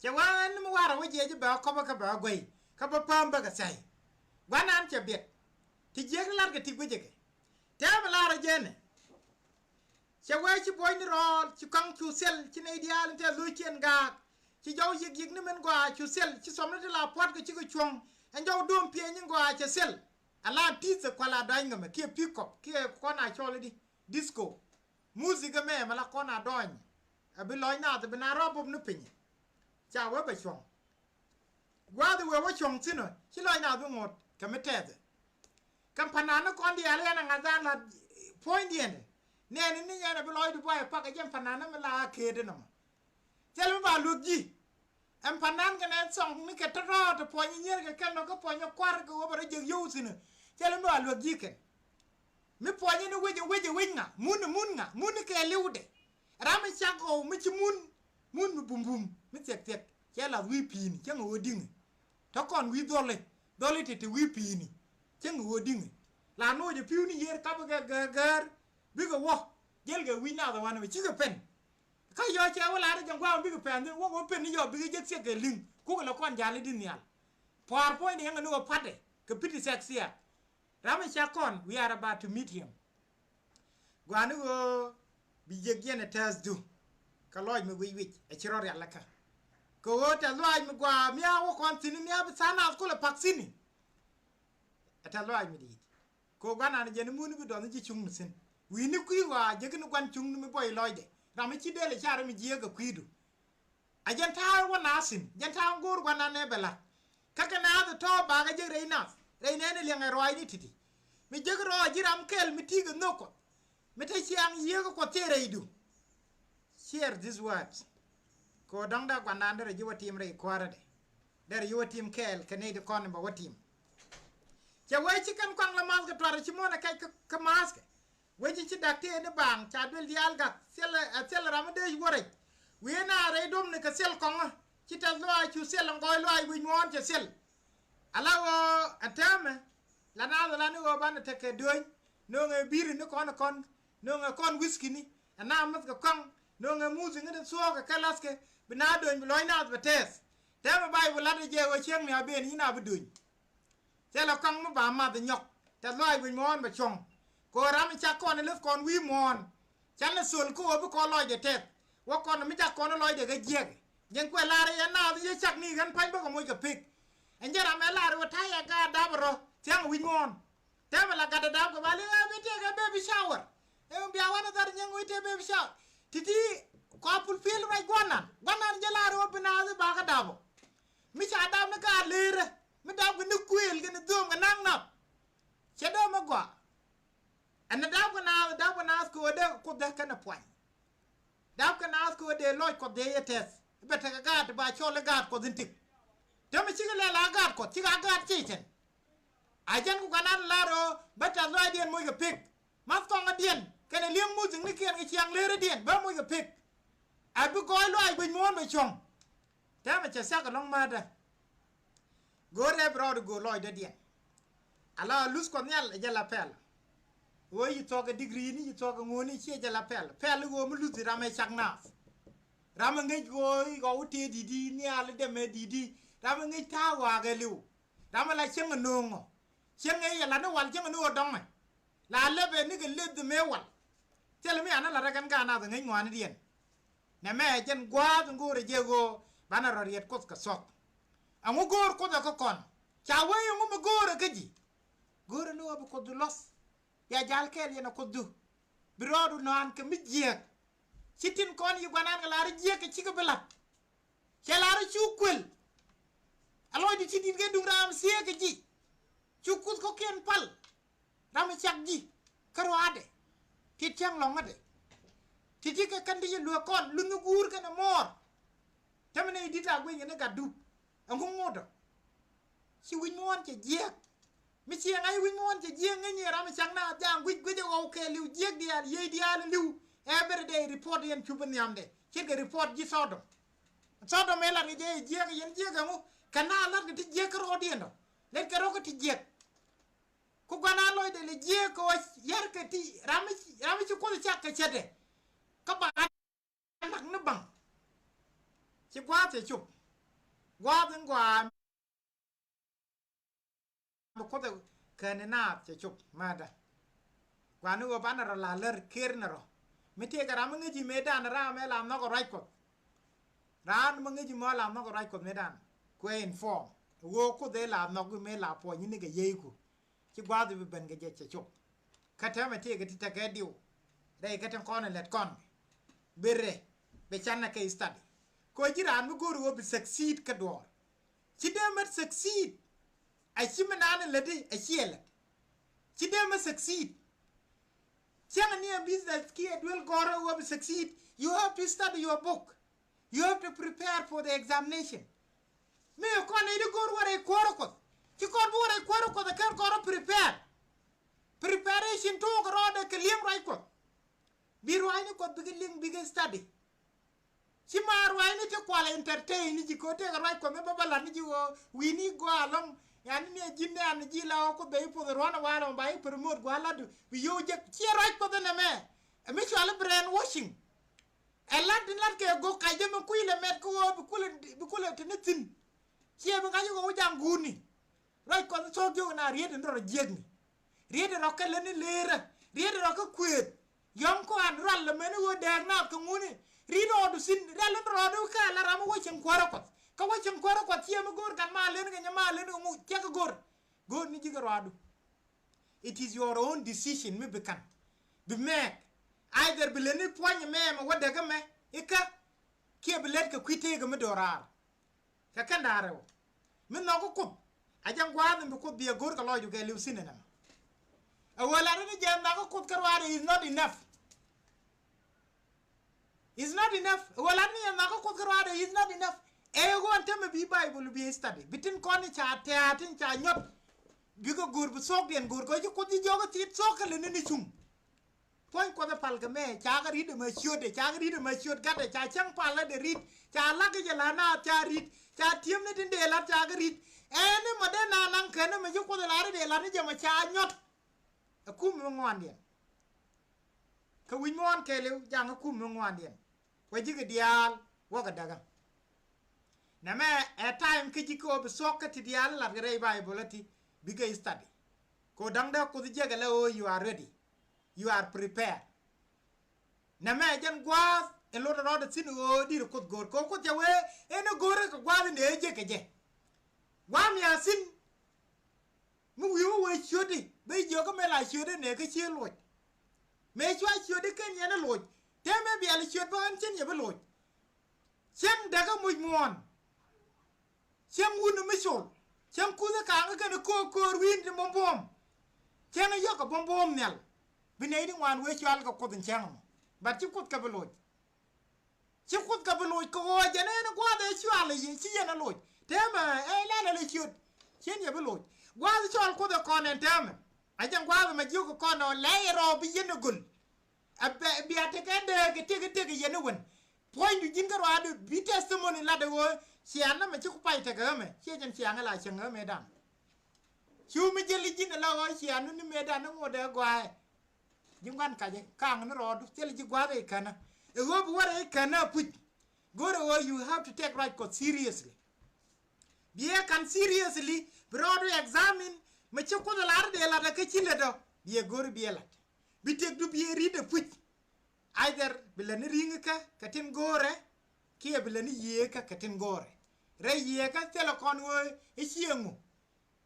Cɛ wee ɣän ni mi warɛ wä jiɛc i̱ bɛ ɣä kɔpä kä bɛ ɣä guɛy kä bä pääm bä kɛ sɛy. Gua̱nan cɛ biɛt ti jiäk ni lat kɛ ti gui̱cɛ kɛ. Tɛmɛ lar ɛ jɛnɛ. Cɛ wee ci buɔ̱cni rɔɔl ci kaŋ cu thil ci nɛy diaal in tɛth lo̱ckiɛn gaak. Ci jɔw yiëk yiëk ni min gɔaa cu thil ci thɔmni ti la pua̱tkɛ cikɛ cuɔ̱ŋ. Ɛn jɔw duɔ̱ɔ̱m piɛny in gɔaa cɛ thil. Ala ti̱th ɛ kual a dɔany ŋämɛ kiɛ pi̱i̱ kɔp kiɛ kɔn a cɔl i̱di disco. Music ɛmɛ mɛ la kɔn a dɔɔny. Ɛ bi lɔc naath ɛ bi na rɔɔp bop ni piny. Ca wee bɛ cuɔ̱ŋ. Gua̱a̱th wee wä cuɔ̱ŋ thi̱n ɔ ci lɔc na bi ŋot kɛ mi tɛth. Kɛ panan ni kɔn diaal yɛn a ŋa̱th an la puɔ̱nydiɛn. Nɛɛni ni yɛn a bi lɔcdu buay pak ɛ jɛn panan ni mi la a keet inɔmɔ. Thil mi ba luäk ji̱. Ɛn panan kɛ nɛn thɔŋ ni kɛ tɔ̱tɔ̱ ti puɔ̱ny nyier kɛ kɛn nɔ kä puɔ̱ny kua̱r kɛ wä bɛ rɔ jek yio̱w thi̱n ɔ. Thil mi ba luäk ji̱ kɛn. Mi puɔnyä ni wec ɛ wec ɛ wec ŋa mun ɛ mun ŋa mun ɛ kɛɛliwdɛ. Ram mi cak ɣɔw mi ci mun mun mi bumbum mi thiɛk thiɛk cɛ lath wi̱i̱ pi̱i̱ni cäŋ ɛ ɣöö di̱ŋɛ. Tɔ kɔn wi̱i̱ dhɔli dhɔli ti ti wi̱i̱ pi̱i̱ni cäŋ ɛ ɣöö di̱ŋɛ. La noc ɛ pi̱w ni yiër kap kɛ gäär gäär bikɛ wä jälkɛ wi̱c nath ɛ wanɛ mɛ cikɛ pen. Kä yɔ cɛ wä la ri jɛ gua̱a̱m bikɛ pɛn dhin wä wä pen ni yɔ bikɛ jek thiɛk kɛ li̱ŋ kukɛ lɛ kɔn jali di nhial. Pua̱a̱r puɔ̱nyni yäŋɛ ni wä patdɛ kɛ pi̱ti thiɛk thiɛk. Ram mi ca kɔn we are about to meet him. Guani ɣöö bi jiäk yɛn ɛ tɛth du. Kɛ lɔc mi wic wic ɛ ci rɔ rial kä. Kɛ ɣöö tɛth lɔac mi gua mia wä kɔn thi̱n mia bi tha̱a̱ŋ naath kulɛ pak thi̱n. Ɛ tɛth lɔac mi di̱i̱t. Kɛ ɣöö guanan jɛn i̱ muni bi dɔnh ji̱ cuŋ mi thi̱n. Wi̱i̱ni kui̱ ɣɔaa jiäk ni guan cuŋ ni mi buɔy lɔcdɛ. Ram mi ci dee lɛ car mi jiäk ɛ kui̱du. A jɛn ta̱a̱ wä naath thi̱n jɛn ta̱a̱ go̱o̱r gua̱n nan nɛ bɛ la̱t. Kä kɛ naath tɔ̱ bakä jek rɛy nath rɛy nɛɛni liɛŋɛ ruaacni ti̱ti̱. Mi jek rɔɔc ji̱ ram kɛl mi ti̱i̱ kɛ nhök kuɔth. Mi te ciaŋ yiëëkä kuɔth tëë rɛydu. Share these words. Kɛ ɣöö dɔ̱ŋ dee gua̱n nan derɛ ji̱ wä tim rɛy kuäärädɛ. Derɛ ji̱ wä tim kɛɛl kɛ nɛy ti kɔn in bɛ wä tim. Cɛ wee ci kɛn kuaŋ lɛ ma̱th kɛ tuarɛ ci muɔ̱n ɛ kɛc kä ma̱thkɛ. Wec in ci dak tëë ni baaŋ ca duël diaal gak thilɛ ɛ thilɛ ram mi dee wä rɛc. Wi̱i̱ na rɛy duɔ̱mni kɛ thil kɔŋä ci tɛth luaac cu thil ɛn gɔɔy luaac wi̱c muɔ̱ɔ̱n cɛ thil. Ala ɣöö ɛ täämɛ la naath ala ni ɣöö banɛ tekɛ dueny. Nööŋɛ bi̱i̱ri ni kɔn ɛ kɔn nööŋɛ kɔn wi̱thkini ɛ na mäth kɛ kɔaŋ. Nööŋɛ muthi ŋäni thuɔɔkɛ kɛ lathkɛ bi na dueny bi lɔc naath bɛ tɛth. Täämɛ bay bi lat ɛ jɛ ɣöö cieŋni a ben nyin a bi dueny. Thilɛ kɔaŋ mi ba math nyɔk tɛth luaac wi̱c muɔ̱ɔ̱n bɛ cuɔ̱ŋ. Kɛ ɣöö ram mi cak kɔn ilith kɔn wi̱i̱ muɔ̱ɔ̱n. Canɛ thöl kä ɣöö bi kɔn lɔcdɛ tɛth wä kɔn mi cak kɔn ilɔcdɛ kä jiäk. Ji̱n kuɛ lar yɛ naath yɛ cak ni ɣän pa̱ny bäkɛ moc kɛ pek. Ɛn jɛ ram ɛ lar wä ta̱yɛ gaat dap rɔ thia̱ŋ wi̱c muɔ̱ɔ̱n. Tɛmɛ la gatdɛ dap kɛ ba liŋ ɛ bi tiɛkɛ baby shower. Ɛn bia wanɛ dhar nyɛŋ wi̱c tɛ baby shower ti̱ti̱. Kɔa pul pi̱el rɛc guanan guanan jɛ lar wä bi naath i̱ bakä dap ɔ. Mi ca dap ni gaat leerä mi dap kɛ ni kuëël kɛ ni dho̱o̱m kɛ naŋ nap. Cɛ dee mi gɔaa. Ɛn ni dap kɛ naath dap kɛ naath kɛ ɣöö dee kuoth dee kɛn ɛ puany. Dap kɛ naath kɛ ɣöö dee lɔc kuɔth dee yɛ tɛth bɛ tekɛ gaat ba cɔl i̱ gaat kuɔth in tik. Te mi cikɛ lɛl a gaat kuɔth cikɛ a gaat ciecɛn. A jɛn ku kɛ naath lar ɣöö bä tɛth lɔcdiɛn moc kɛ pek. Math kɔŋädiɛn kɛnɛ li̱eŋ muthiknikiɛn kɛ ciaŋ leeridiɛn bä moc kɛ pek. A bi gɔɔy luaac guic muɔ̱ɔ̱n bɛ cuɔ̱ŋ. Tɛmɛ cɛ thiak ɛlɔ̱ŋ määtdä. Go̱o̱rɛ bi rɔɔd i̱ go̱o̱r lɔcdädiɛn. Ala luth kuɔth nhial ɛ jɛ la pɛl. Ɣöö yi thuɔ̱k ɛ digriini yi thuɔ̱k ɛ ŋuɔ̱ɔ̱ni ciɛ jɛ la pɛl pɛl i̱ ɣöö mi luth i̱ ram ɛ cak naath. Ram ɛ ŋäc ɣöö i̱ ɣɔw i̱ tëë di̱t i̱ nhial i̱ dɛmɛ di̱t i̱ ram ɛ ŋäc ta̱a̱ waak ɛ li̱w. Ram ɛ la cieŋ ɛ nööŋ ɔ. Cieŋ ɛ yɛ la̱t ni wal cieŋ ɛ ni ɣöö dɔŋɛ. La lɛpɛ nikɛ leth mëë wal. Thilɛ mi an a la̱t ɛ kɛn gaat naath ɛ ŋäc ŋɔaanidiɛn. Nɛmɛ ɛ jɛn gua̱a̱th in go̱o̱rɛ jɛ ɣöö banɛ rɔ riɛt kuoth kɛ thuɔ̱k. Ɛŋu go̱o̱r kuoth ɛ kä kɔn ca wee ɛŋu mi go̱o̱rɛ kä ji̱. Go̱o̱rɛ ni ɣöö bi kuothdu lɔth. Bia jal kɛɛl yɛn ɛ kuothdu. Bi rɔɔdu nɔan kɛ mi jiääk. Ci tin kɔn yi guanan kɛ la̱r jiääk kɛ cikɛ bi la̱t. Cɛ la̱r cu kuël. Ɛ lɔcdi ci di̱t kɛ duŋ raam thieekä ji̱. Cu kuth kɔ̱kiɛn pal. Ram mi cak ji̱ kä ruaadɛ. Tit cäŋ lɔ̱ŋädɛ. Ti̱ti̱ kɛ kɛn ti ci lueek kɔn lunh ni guur kɛnɛ muɔɔr. Tämɛ ni i̱ di̱t a gui̱ny kɛn i̱ gat dup ɛŋu ŋotdɔ. Ci wi̱c muɔ̱ɔ̱n cɛ jiɛk. Mi ciɛ ŋa̱c wi̱c muɔ̱ɔ̱n cɛ jiɛk ŋäc ni ram cak na ja̱a̱ŋ guic guic ɛ ɣɔw kɛ li̱w jiɛk diaal yiey diaal li̱w. Every day report yɛn cup in nhiamdɛ ce̱tkɛ report ji̱ Sodom. Sodom ëë lat kɛ jɛ jiɛk yɛn jiɛk ɛŋu kɛ na lat kɛ ti jiɛk kä rɔɔdiɛn dɔ. Let kɛ rɔk kɛ ti jiɛk. Ku gua̱n a lɔcdɛ lɛ jiɛk kɛ ɣöö yar kɛ ti ram mi ci kuoth cak kɛ cɛtdɛ. Kä ba nak ni baŋ. Ci gua̱a̱th cɛ cop. Gua̱a̱th in gua̱a̱ mi kuoth kɛn in naath cɛ cop mɛɛdä. Gua̱a̱ni ɣöö banɛ rɔ la lär ker ni rɔ. Mi tëëkɛ ram mi ŋäc ji̱ mëëdan ram ɛ la nhɔk ɛ ruac kuɔth. Raan mi ŋäc ji̱ mɔ la nhɔk ɛ ruac kuɔth mëëdan kuɛ inform ɣöö kuoth ɛ la nhɔk mi la puɔ̱ny ni kɛ yieyku. Ci gua̱a̱th bi ben kɛ jɛ cɛ cop. Kä tɛmɛ tëëkɛ ti tekɛ diw rɛy kä tin kɔn in lät kɔn. Bi rɛ bɛ canɛ kɛ study. Kɛ ɣöö ji̱ raan mi go̱o̱ri ɣöö bi succeed kä duɔ̱ɔ̱r. Ci dee mɛ succeed. A ci mi naan in lätdi a ciɛ lät. Ci dee mɛ succeed. Cäŋ ni a business kiɛ duel gɔ̱rä ɣöö bi succeed. You have to study your book. You have to prepare for the examination. Mi kɔn i̱ di go̱r wä rɛy kuäärä kuɔth ci kɔn bi wä rɛy kuäärä kuɔth ɛ kɛn kɔn rɔ prepare. Preparation tuɔɔk rɔɔdɛ kɛ li̱eŋ ruac kuɔth. Bi ruaacni kuɔth bikɛ li̱eŋ bikɛ study. Ci ma ruaacni ti kual entertain ni ji̱ ko̱ tëëkɛ ruac kuɔth mi bä bä la̱t ni ji̱ ɣöö wi̱i̱ni gua̱a̱ lɔ̱ŋ. Yani ni a ji̱n ni an ji̱ la ɣöö kuoth bɛ i̱ puɔth ruɔ̱n a wa̱a̱ lɔ̱ŋ ba i̱ promote gua̱a̱ la̱tdu bi yio̱w jek ciɛ ruac kuɔth ɛn ɛmɛ. Ɛ mi cuali brainwashing. Ɛ lat in lat kɛ go̱k kac jɛ mi kui̱ lɛ mɛt kä ɣöö bi kulɛ bi kulɛ te ni thi̱n. Ciɛ bi ŋa̱c ɣöö ja̱ŋ guuni. Ruac kuɔth thok jiök na riet in rɔ jiäkni. Riet in rɔ kɛ lät ni leerä. Riet in rɔ kä kuëëth. Yɔ̱ŋ kɔan rual lɛ mɛn ɣöö dɛɛk naath kɛ ŋuni. Riet rɔɔdu thi̱n rial in rɔɔdu kɛ la ram wä cieŋ kuäärä kuɔth kä wä cieŋ kuäärä kuɔth ciɛ mi go̱o̱r kan ma len kɛ nyɛ ma len kɛ ŋu ciɛ kɛ go̱r. Go̱o̱r ni ji̱ kɛ ruaadu. It is your own decision mi bi ka̱n bi mɛɛk. Either bi leni puɔ̱ny mɛɛmɛ wä däkä mɛ ikä kiɛ bi lät kɛ kui̱ teekä mi do̱raar. Kɛ kɛn da̱a̱r rɛw mi nhɔk kä kuoth. A jɛn gua̱a̱th in bi kuoth bi a go̱r kɛ lɔcdu kɛ li̱w thi̱n ɛnɛmɛ. Ɛ wä lat in jɛ nhɔk kä kuoth kä ruaar is not enough. Is not enough. Wala ni yɛn nhɔkä kuoth kä ruaadɛ is not enough. Ɛ ɣöö ɛn tämɛ bi Bible bi study bi tin kɔn ca tɛ̈ɛ̈ tin ca nyɔt. Bikɛ go̱o̱r bi thuɔ̱kdiɛn go̱o̱r kɛ ci kuoth ji̱ jiɔkä thiet thuɔ̱k kɛ lɛ ni ni cuŋ. Puɔ̱ny kuɔth ɛ pal kɛ mɛ ca kɛ ri̱t ɛmɛ ciötdɛ ca kɛ ri̱t ɛmɛ ciöt gatdɛ ca cäŋ pal ɛ dee ri̱t ca lak kɛ jɛ la̱t naath ca ri̱t ca ti̱em ni tin dee la̱t ca kɛ ri̱t. Ɛn ni mɔ dee naath naŋ kɛn ɛmɛ ci kuoth ɛ la̱t ɛ dee la̱t ni jɛ mɛ ca nyɔt. Ɛ kum mi ŋuandiɛn. Kä wi̱c muɔ̱ɔ̱n kɛɛliw jaŋ ɛ kum mi ŋuandiɛn. Wä ji̱ kɛ diaal wäkɛ däkä. Nɛmɛ ɛ time kä ji̱ kɛ ɣöö bi thuɔ̱k kä ti diaal lat kɛ rɛy Bible ɛ ti bikɛ study. Kɛ ɣöö da̱ŋ dee kuoth jiäkɛ lɛ ɣöö you are ready. You are prepared. Nɛmɛ jɛn gua̱a̱th in lot rɔɔdɛ thi̱n ɣöö di̱t kuoth go̱o̱r kɛ ɣöö kuoth cɛ wee in ɛ go̱o̱r kɛ gua̱a̱th in dee jiäkɛ jɛ. Gua̱a̱th mi a thi̱n. Mi wi̱i̱ wä wee ciötdi ben jiök kä mëë la ciötdi nëë kä cië loc. Mëë cua ciötdi ken yɛn ɛ loc tëë mëë bial ciöt bä ɣän cin yɛ bi loc. Cieŋ däkä moc muɔ̱ɔ̱n. Cieŋ wun mi col. Cieŋ kuth ɛ kaŋ kɛn ɛ köök köör wi̱i̱n ti buɔ̱m buɔ̱ɔ̱m. Cieŋ ɛ yɔ̱k ɛ buɔ̱m buɔ̱ɔ̱m nhial. Bi nɛy ti ŋuan wee cual kɛ kuoth in cäŋ ɛmɔ. But ci kuoth kɛ bi loc. Ci kuoth kɛ bi loc kɛ ɣöö jɛn ɛn gua̱a̱th ɛ cual ɛ ci yɛn ɛ loc. Täämɛ ɛ lɛl ɛ lɛ ciöt. Cien yɛ bi loc. Gua̱a̱th cɔl kuoth ɛ kɔn ɛn täämɛ. A jɛn gua̱a̱th ɛmɛ jiök ɛ kɔn ɛ lɛy ɛ rɔɔk bi yɛn ɛ göl. Ɛ bia tekɛ dee kɛ tëk tëk yɛn ɛ wän. Puɔ̱nydu ji̱n kä ruaadu bi testimony lat ɛ ɣöö ciaŋ ɛmɛ ci ku pay tekɛ ɣämɛ ciɛ jɛn ciaŋ ɛ la cieŋ ɣämɛ dan. Cu mi jiɛl i̱ ji̱n ɛ la ɣöö ciaŋ ni mëëdan ni ŋot ɛ gɔaaɛ. Ji̱ ŋuan kacä ka̱a̱ŋ ni rɔɔdu thil ji̱ gua̱a̱th i̱ känä. I̱ ɣöö bi wärɛ i̱ känä puc. Go̱rɛ ɣöö you have to take ruac kuɔth seriously. Biɛ ka̱n seriously bi rɔɔdu examine mi ci kuoth ɛ lar dee lat ɛ kä ci lät ɔ biɛ go̱ri biɛ lat. Bi tëkdu biɛ ri̱t ɛ puc. Either bi lätni ri̱ŋ ikä kɛ tin go̱o̱rɛ kiɛ bi lätni yiëë ikä kɛ tin go̱o̱rɛ. Rɛy yiëë ikä thilɛ kɔn ɣöö i̱ ciëŋ ŋu.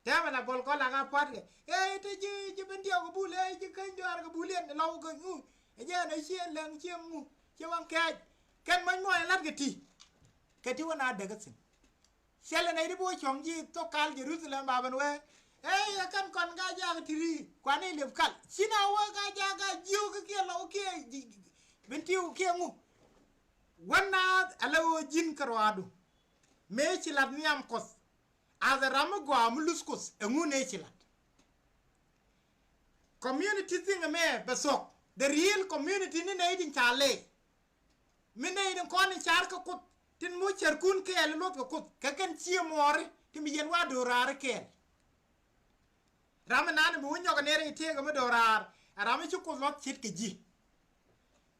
Tɛmɛ la bol kɔ lak a pua̱t kɛ ɛ te ji̱ ji̱ ben diɔk kɛ bul ɛ ji̱ käny duaar kɛ bul yɛn lɔw kɛ ŋu. Ɛ jɛ ɛn ɛ ciɛ lɛŋ ciɛ ŋu ciɛ waŋ kɛɛc. Kɛn mɔc muɔc ɛ la̱t kɛ ti. Kɛ ti wä na däk kä thi̱n. Cɛlɛ nɛy ti bi wä cuɔ̱ŋ ji̱ thok kal Jerusalem ba ben wee. Ɛ yɛ kɛn kɔn ka jaak ti ri kuan i̱ liep kal ci na wä ka jaak ka jiw kä kiɛ lɔw kiɛ ji̱ ben tiw kiɛ ŋu. Wä na ala wä ji̱n kä ruaadu. Mëë ci lat nhiam kuɔth. Ath ɛ ram mi gɔaa mi luth Kuoth, ɛŋu nɛ ci lat? Community thing ɛmɛ bɛ thuɔ̱k. The real community ni nɛy tin ca lɛy. Mi nɛy tin kɔn in car kɛ Kuoth, tin mi cärkun kɛɛl luɔth kɛ Kuoth, kɛ kɛn cië muɔɔri, tin bi yɛn wa do̱raari kɛɛl. Ram mi nani bi wä nyɔk ɛ nɛr in tëëk mi do̱raar, ɛ ram mi ci Kuoth luɔth ce̱tkɛ ji̱.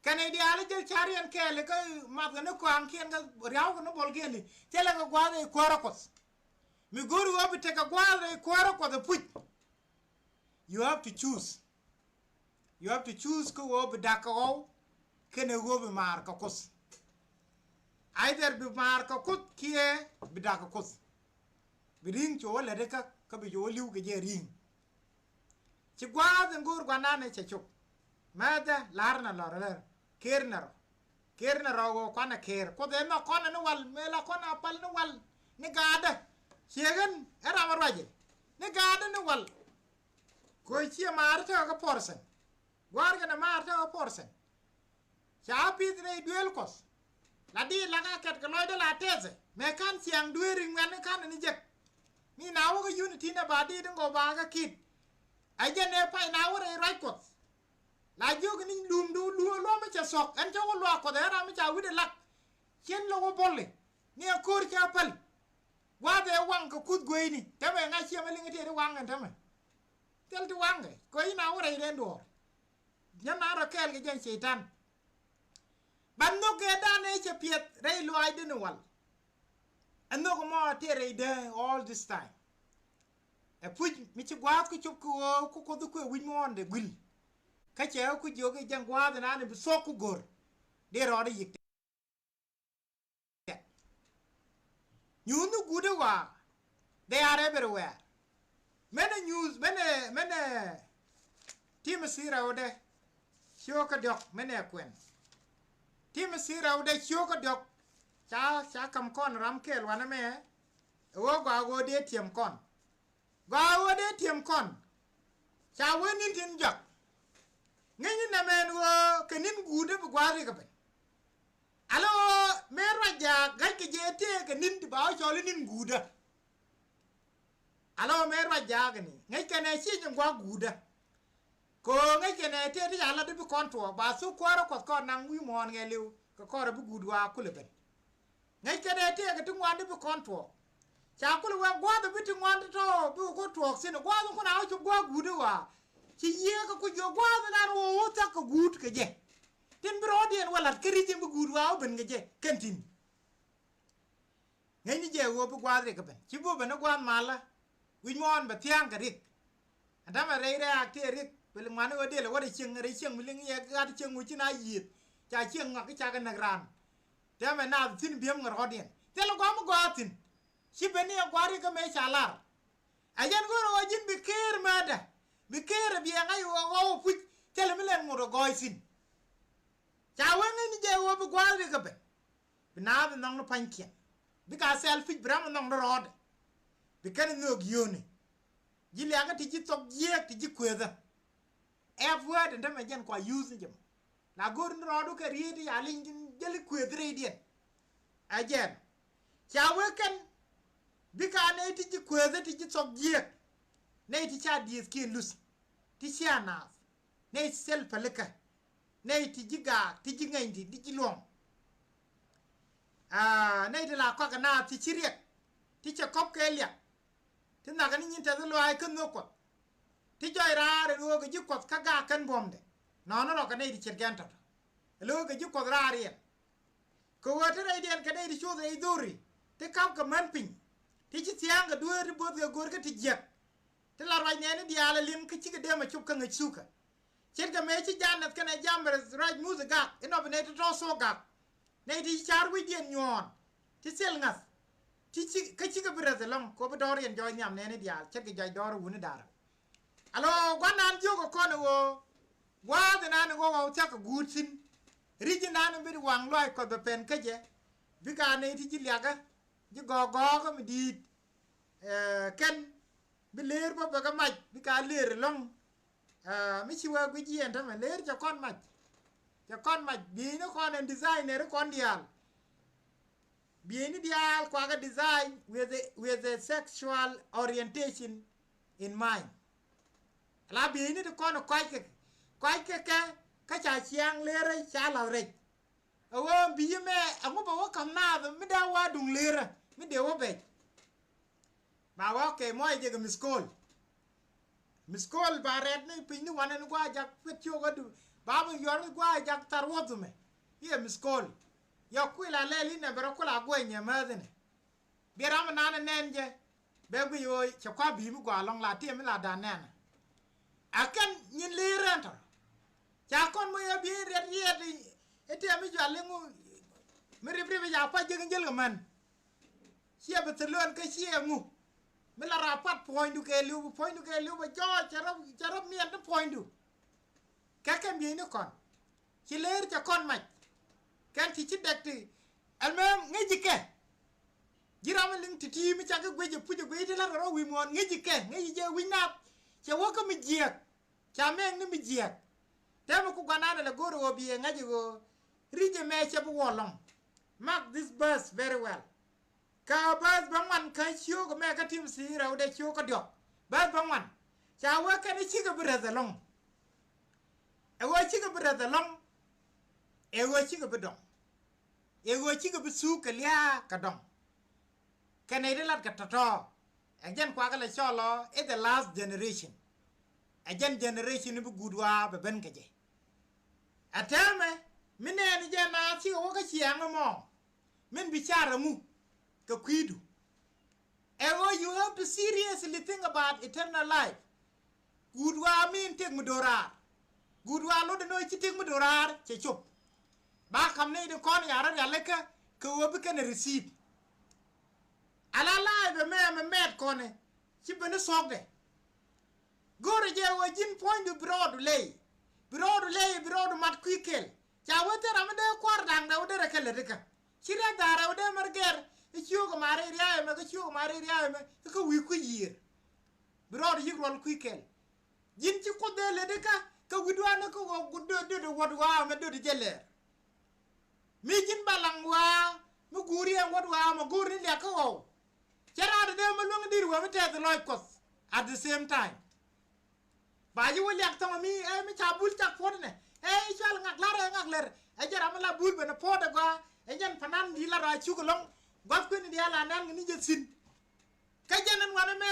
Kɛn nɛy diaal jäl car yɛn kɛɛl kä mathkɛ ni kɔaŋkiɛn kä ria̱wkɛ ni buɔlkiɛn ni, thilɛ kɛ gua̱a̱th ɛ kuäärä Kuɔth. Mi go̱o̱ri ɣöö bi tekɛ gua̱a̱th ɛ kuäärä Kuɔth ɛ puc. You have to choose. You have to choose kä ɣöö bi da̱k kɛ ɣɔw kɛnɛ ɣöö bi maar kɛ Kuoth. Either bi maar kɛ Kuoth kiɛ bi da̱k kɛ Kuoth. Bi ri̱ŋ cu wä lätdä kä, kä bi cu wä li̱w kɛ jɛ ri̱ŋ. Ci gua̱a̱th in go̱o̱r gua̱nan ɛ cɛ cop. Mɛthdä la̱r nɛ lɔr lɛr, ker nɛ rɔ. Ker nɛ rɔ ɣöö kuanɛ ker. Kuoth ɛ nhɔk kɔn ni wal, mëë la kɔn a pal ni wal ni gaatdä. Ciek ɣän ɛ ram a ruacɛ ni gaatdä ni wal. Koc ciɛ maar tekɛ kä pɔrthɛn. Gua̱a̱r kɛnɛ maar tekɛ kä pɔrthɛn. Ca pith rɛy duëël Kuɔth. La diit la ka kɛt kɛ lɔcdä la tɛthɛ. Mëë ka̱n thia̱a̱ŋ duëëri ŋuɛ̈tni ka̱n ni jek. Ni na wä kä unity nɛ ba diit in gɔw ba kä kit. A jɛn ëë pay na wä rɛy ruac Kuɔth. La jiök ni lumdu luɔ̱ɔ̱ luɔ̱ɔ̱m mi cɛ thuɔ̱k. Ɛn cä wä luaak Kuɔth ɛ ram mi ca wi̱cdɛ lak. Cien lɔ wä bɔli. Ni ɛ ko̱r cä päl. Gua̱a̱th ëë waŋ kɛ kuth gueyni. Täämɛ ŋa̱c ciɛ mi liŋ i̱ tëë ti waŋ ɛn täämɛ. Thil ti waŋkɛ kɛ i̱ na wä rɛy rɛn duɔ̱ɔ̱r. Nyɛ na rɔ kɛɛl kɛ jɛn Cɛytan. Ban nhök kɛ dan ëë cɛ piɛth rɛy luaacdä ni wal. Ɛ nhök mɔ tëë rɛy dee all this time. Ɛ puc mi ci gua̱a̱th kä cop kä ɣöö kä Kuoth kuëë wi̱c mi ɣɔ̱ndɛ gui̱l. Kä cɛ ɣä ku jiök i̱ jɛn gua̱a̱th inani bi thuɔ̱k ku go̱r. Dee rɔɔdɛ yiëk tɛt. Nyuuth ni guut i̱ ɣɔaa. They are everywhere. Mɛnɛ nyuuth, mɛnɛ, mɛnɛ. Tim si rɛwdɛ. Ciökä diɔ̱k, mɛnɛ kuɛn. Tim si rɛwdɛ ciökä diɔ̱k. Ca, ca kam kɔn ram kɛɛl wanɛ mɛ. Ɛ ɣöö gɔaa ɣöö dee tiɛm kɔn. Gɔaa ɣöö dee tiɛm kɔn. Ca wee ni̱n tin jɔak. Ŋäcni nɛmɛ ɛn ɣöö kɛ ni̱n guutdä bi gua̱a̱th riɛk ɛ ben. Alɔ mëë ruac jaak ŋäc kɛ jɛ tëëkɛ ni̱n ti ba wä cɔl i̱ ni̱n guutdä. Alɔ mëë ruac jaak ni ŋäc kɛnɛ ciec in gua̱a̱k guutdä. Kɛ ɣöö ŋäc kɛnɛ tëë ti ca lat i̱ bi kɔn tuɔɔk ba thuk kuäärä Kuɔth kɔn naŋ wi̱i̱ muɔ̱ɔ̱n ŋɛɛliw kɛ kɔr ɛ bi guut waak kulɛ ben. Ŋäc kɛnɛ tëëkɛ ti ŋuan ti bi kɔn tuɔɔk. Ca kulɛ wee gua̱a̱th bi ti ŋuan ti tɔ̱ bi ku tuɔɔk thi̱n gua̱a̱th in kun a wä cop gua̱a̱k guut i̱ ɣɔaa. Ci yiëë kɛ ku jiök gua̱a̱th in an wä wä thia̱k kɛ guut kɛ jɛ. Tin bi rɔɔdiɛn wä la̱t kä ri̱c in bi guut waak wä ben kɛ jɛ kɛn ti̱n. Ŋäcni jɛ ɣöö bi gua̱a̱th riɛk kɛ ben ci bi wä ben i̱ gua̱a̱th malä. Wi̱c muɔ̱ɔ̱n bɛ thia̱a̱ŋ kɛ riɛk. Ɛn täämɛ rɛy rɛ̈ɛ̈k tëë riɛk bɛ li ŋuani ɣöö dëël ɛ wä rɛy cieŋ rɛy cieŋ mi liŋ yɛ gat cieŋ wi̱c ci na yiëëth. Ca cieŋ ŋɔak i̱ cakɛ näk raan. Täämɛ naath thi̱n bi̱em ŋɛ rɔɔdiɛn thilɛ gua̱a̱th mi gɔaa thi̱n. Ci ben ni ɛ gua̱a̱th riɛk kä mëë ca lar. Ɛ jɛn go̱o̱rä ɣöö ji̱n bi keer määtdä bi keer ɛ biɛɛŋä i̱ ɣɔw ɛ puc thilɛ mi lɛn ŋot ɛ gɔɔy thi̱n. Ca wee ŋäcni jɛ ɣöö bi gua̱a̱th riɛk kɛ ben. Bi naath bi nhɔkni pa̱nykiɛn. Bikɛ a selfish bi ram bi nhɔkni rɔɔdɛ. Bi kɛn nhök yio̱o̱ni. Ji̱ liakä ti ji̱ thok jiääk ti ji̱ kuëthä. F word in tämɛ jɛn kua use ni jɛ mɔ. La go̱o̱r ni rɔɔdu kɛ rieet i̱ ya li̱ny ji̱n jäli kuëth rɛydiɛn. Ɛ jɛn. Ca wee kɛn. Bikɛ a nɛy ti ji̱ kuëthä ti ji̱ thok jiääk. Nɛy ti ca diëëthkiɛn luth. Ti cia naath. Nɛy ti thil pälikä. Nɛy ti ji̱ gaak ti ji̱ ŋɛny ti ti ji̱ luɔ̱ŋ. Aa, nɛy ti la kɔakɛ naath ti ci riɛk. Ti cɛ kɔp kɛ liak. Ti nhakɛ ni nyin tɛth luaac kä nhök Kuɔth. Ti jɔc raar ɛ lo̱o̱kɛ ji̱ Kuɔth kä gaak kɛn buɔ̱mdɛ. Nɔɔni rɔkɛ nɛy ti ce̱tkɛ ɛn tɔ̱tɔ̱. Ɛ lo̱o̱kɛ ji̱ Kuɔth raar yɛn. Kɛ ɣöö te rɛydiɛn kɛ nɛy ti coth rɛy dho̱ri ti ka̱pkɛ män piny. Ti ci thia̱a̱ŋkɛ dueer ti bo̱thkɛ go̱o̱rkɛ ti jiäk. Ti la ruac nɛɛni diaal ɛ liŋ kä cikɛ dee mɛ cop kä ŋäc thukä. Ce̱tkɛ mëë ci Janɛth kɛnɛ Jamɛrɛth ruac muth ɛ gak inɔ bi nɛy ti tɔ̱ thok gak. Nɛy ti ci ca̱r wi̱cdiɛn nyuɔ̱ɔ̱n ti thil ŋa̱th. Ti ci kä cikɛ bi rɛth ɛlɔ̱ŋ kɛ ɣöö bi dɔɔr yɛn jɔɔc nhiam nɛɛni diaal ce̱tkɛ jɔac dɔɔr ɛ wuni da̱rä. Alɔ gua̱nan jiök ɛ kɔn ɛ ɣöö gua̱a̱th inan ɛ ɣöö ɣɔw thia̱k kɛ guut thi̱n. Ri̱c inan ɛ bi waŋ luaac Kuɔth bɛ pɛn kä jɛ. Bikɛ a nɛy ti ji̱ liakä ji̱ gɔɔk gɔɔkä mi di̱i̱t. Ɛ kɛn bi leer bä bɛ kɛ mac bikɛ a leer ɛlɔ̱ŋ. Ɛ mi ci wee guic yɛn tämɛ leer cɛ kɔn mac. Cɛ kɔn mac bi̱i̱ni kɔn ɛn designer kɔn diaal. Bieyni diaal kuakä design with a, with a sexual orientation in mind. La bieyni ti kɔn kɔc kɛ, kɔc kɛ kɛ, kä ca ciaŋ leerä ca lath rɛc. Ɛ ɣöö bi̱i̱ mɛ ɛŋu bɛ wä ka̱m naath mi dee wä duŋ leerä mi dee wä bɛc. Ba wä kɛ mɔc jɛ kɛ miskol. Miskol ba rɛt ni piny ni wanɛ ni gua̱a̱ jak pet ciok adu. Ba bi yuɔr ni gua̱a̱ jak thar wuɔth mɛ. Iɛ miskol. Yɔ kuil a lɛl inɛ bɛ rɔ kula guɛny ɛ määth inɛ. Bi ram nan nɛn jɛ. Bɛ guic ɣöö cɛ kua bi̱i̱ mi gɔaa lɔŋ la tiɛm mi la dan nɛn. A kɛn nyin li̱i̱r rɛn tɔr. Ca kɔn mi ɣä bi̱i̱ riɛt riɛt i̱ tiɛm mi jual iŋu. Mi rip rip i̱ ca kua jiäk in jäl kɛ män. Ciɛ bi thil luɔn kä ciɛ ŋu. Mi la rap pat puɔ̱nydu kɛ li̱w bi puɔ̱nydu kɛ li̱w bɛ jɔɔc cɛ rɔp cɛ rɔp miɛt ni puɔ̱nydu. Kɛ kɛn bieyni kɔn. Ci leer cɛ kɔn mac. Kɛn ti ci dɛk ti. Ɛlmɛ ŋäci kɛ. Ji̱ ram mi liŋ ti ti mi cak i̱ guic i̱ puc i̱ guic i̱ ti la̱t kɛ rɔ wi̱i̱ muɔ̱ɔ̱n ŋäci kɛ ŋäci jɛ wi̱c nath. Cɛ wä kä mi jiɛɛk. Ca mɛɛŋ ni mi jiɛɛk. Tɛmɛ ku guanan ɛlɛ go̱o̱r i̱ ɣöö bi ɛ ŋa̱c i̱ ɣöö ri̱c ɛmɛ cɛ bi wä lɔ̱ŋ. Mark this verse very well. Kä bäth bä ŋuan kä ciök ɛmɛ kä tim thi̱i̱ rɛwdɛ ciök kä diɔ̱k. Bäth bä ŋuan. Ca wee kɛn i̱ cikɛ bi räth ɛlɔ̱ŋ. Ɛ ɣöö cikɛ bi räth ɛlɔ̱ŋ. Ɛ ɣöö cikɛ bi dɔ̱ŋ. Ɛ ɣöö cikɛ bi thuk kɛ lia̱a̱ kɛ dɔ̱ŋ. Kɛn nɛy ti lat kɛ tɔ̱tɔ̱. Ɛ jɛn kuakä lɛ cɔl ɔ i̱ the last generation. Ɛ jɛn generation i̱ bi guut wa̱a̱ bɛ ben kɛ jɛ. Ɛ tɛmɛ mi nɛɛni jɛ naath cikɛ wä kä ciaŋ ɛmɔ. Min bi car ɛŋu kɛ kui̱du. Ɛ ɣöö you have to seriously think about eternal life. Guut wa̱a̱ min tëk mi do̱raar. Guut wa̱a̱ lot ɛn ɣöö ci tëk mi do̱raar cɛ cop. Ba ka̱m ni di kɔn ya̱r rialikä kɛ ɣöö bi kɛn ɛ receive. Ala life ɛmɛ mɛ mɛt kɔnɛ ci ben i̱ thuɔ̱kdɛ. Go̱rɛ jɛ ɣöö ji̱n puɔ̱nydu bi rɔɔdu lɛy. Bi rɔɔdu lɛy bi rɔɔdu mat kui̱ kɛl. Ca wee thil ram mi dee kua̱r da̱ŋ rɛw derɛ kɛ lät ikä. Ci ria̱th da̱ŋ rɛw dee mär gɛr i̱ ciöök ɛ ma̱ri ria̱a̱ ɛmɛ kä ciöök ɛ ma̱ri ria̱a̱ ɛmɛ ikä wi̱i̱ kui̱ yiëër. Bi rɔɔdu yi̱k ruɔl kui̱ kɛl. Ji̱n ci Kuoth dee lät ikä kä wi̱cdu an ikä ɣɔw guut döt döt i̱ wuɔ̱t ɣɔaa ɛmɛ döt i̱ jɛ lɛɛr. Mi ji̱n balaŋ wa̱a̱ mi guuri ɛn wuɔ̱t wa̱a̱ mɛ go̱o̱r ni liak kä ɣɔw. Cɛ raadɛ dee mi luäŋ di̱t wee mi tɛth lɔc Kuɔth at the same time. Ba ji̱ wä liak thɔŋ mi ɛ mi ca bul cak puɔ̱t inɛ ɛ i̱ cual ŋak la̱r ɛ ŋak lɛr ɛ jɛ ram mi la bul ben ɛ puɔ̱t ɛ gɔaa ɛ jɛn panan di̱ la rɔa cuk ɛlɔ̱ŋ gua̱th kui̱n in diaal a nɛn kɛ ni jɛ thi̱n. Kä jɛn ɛn wanɛ mɛ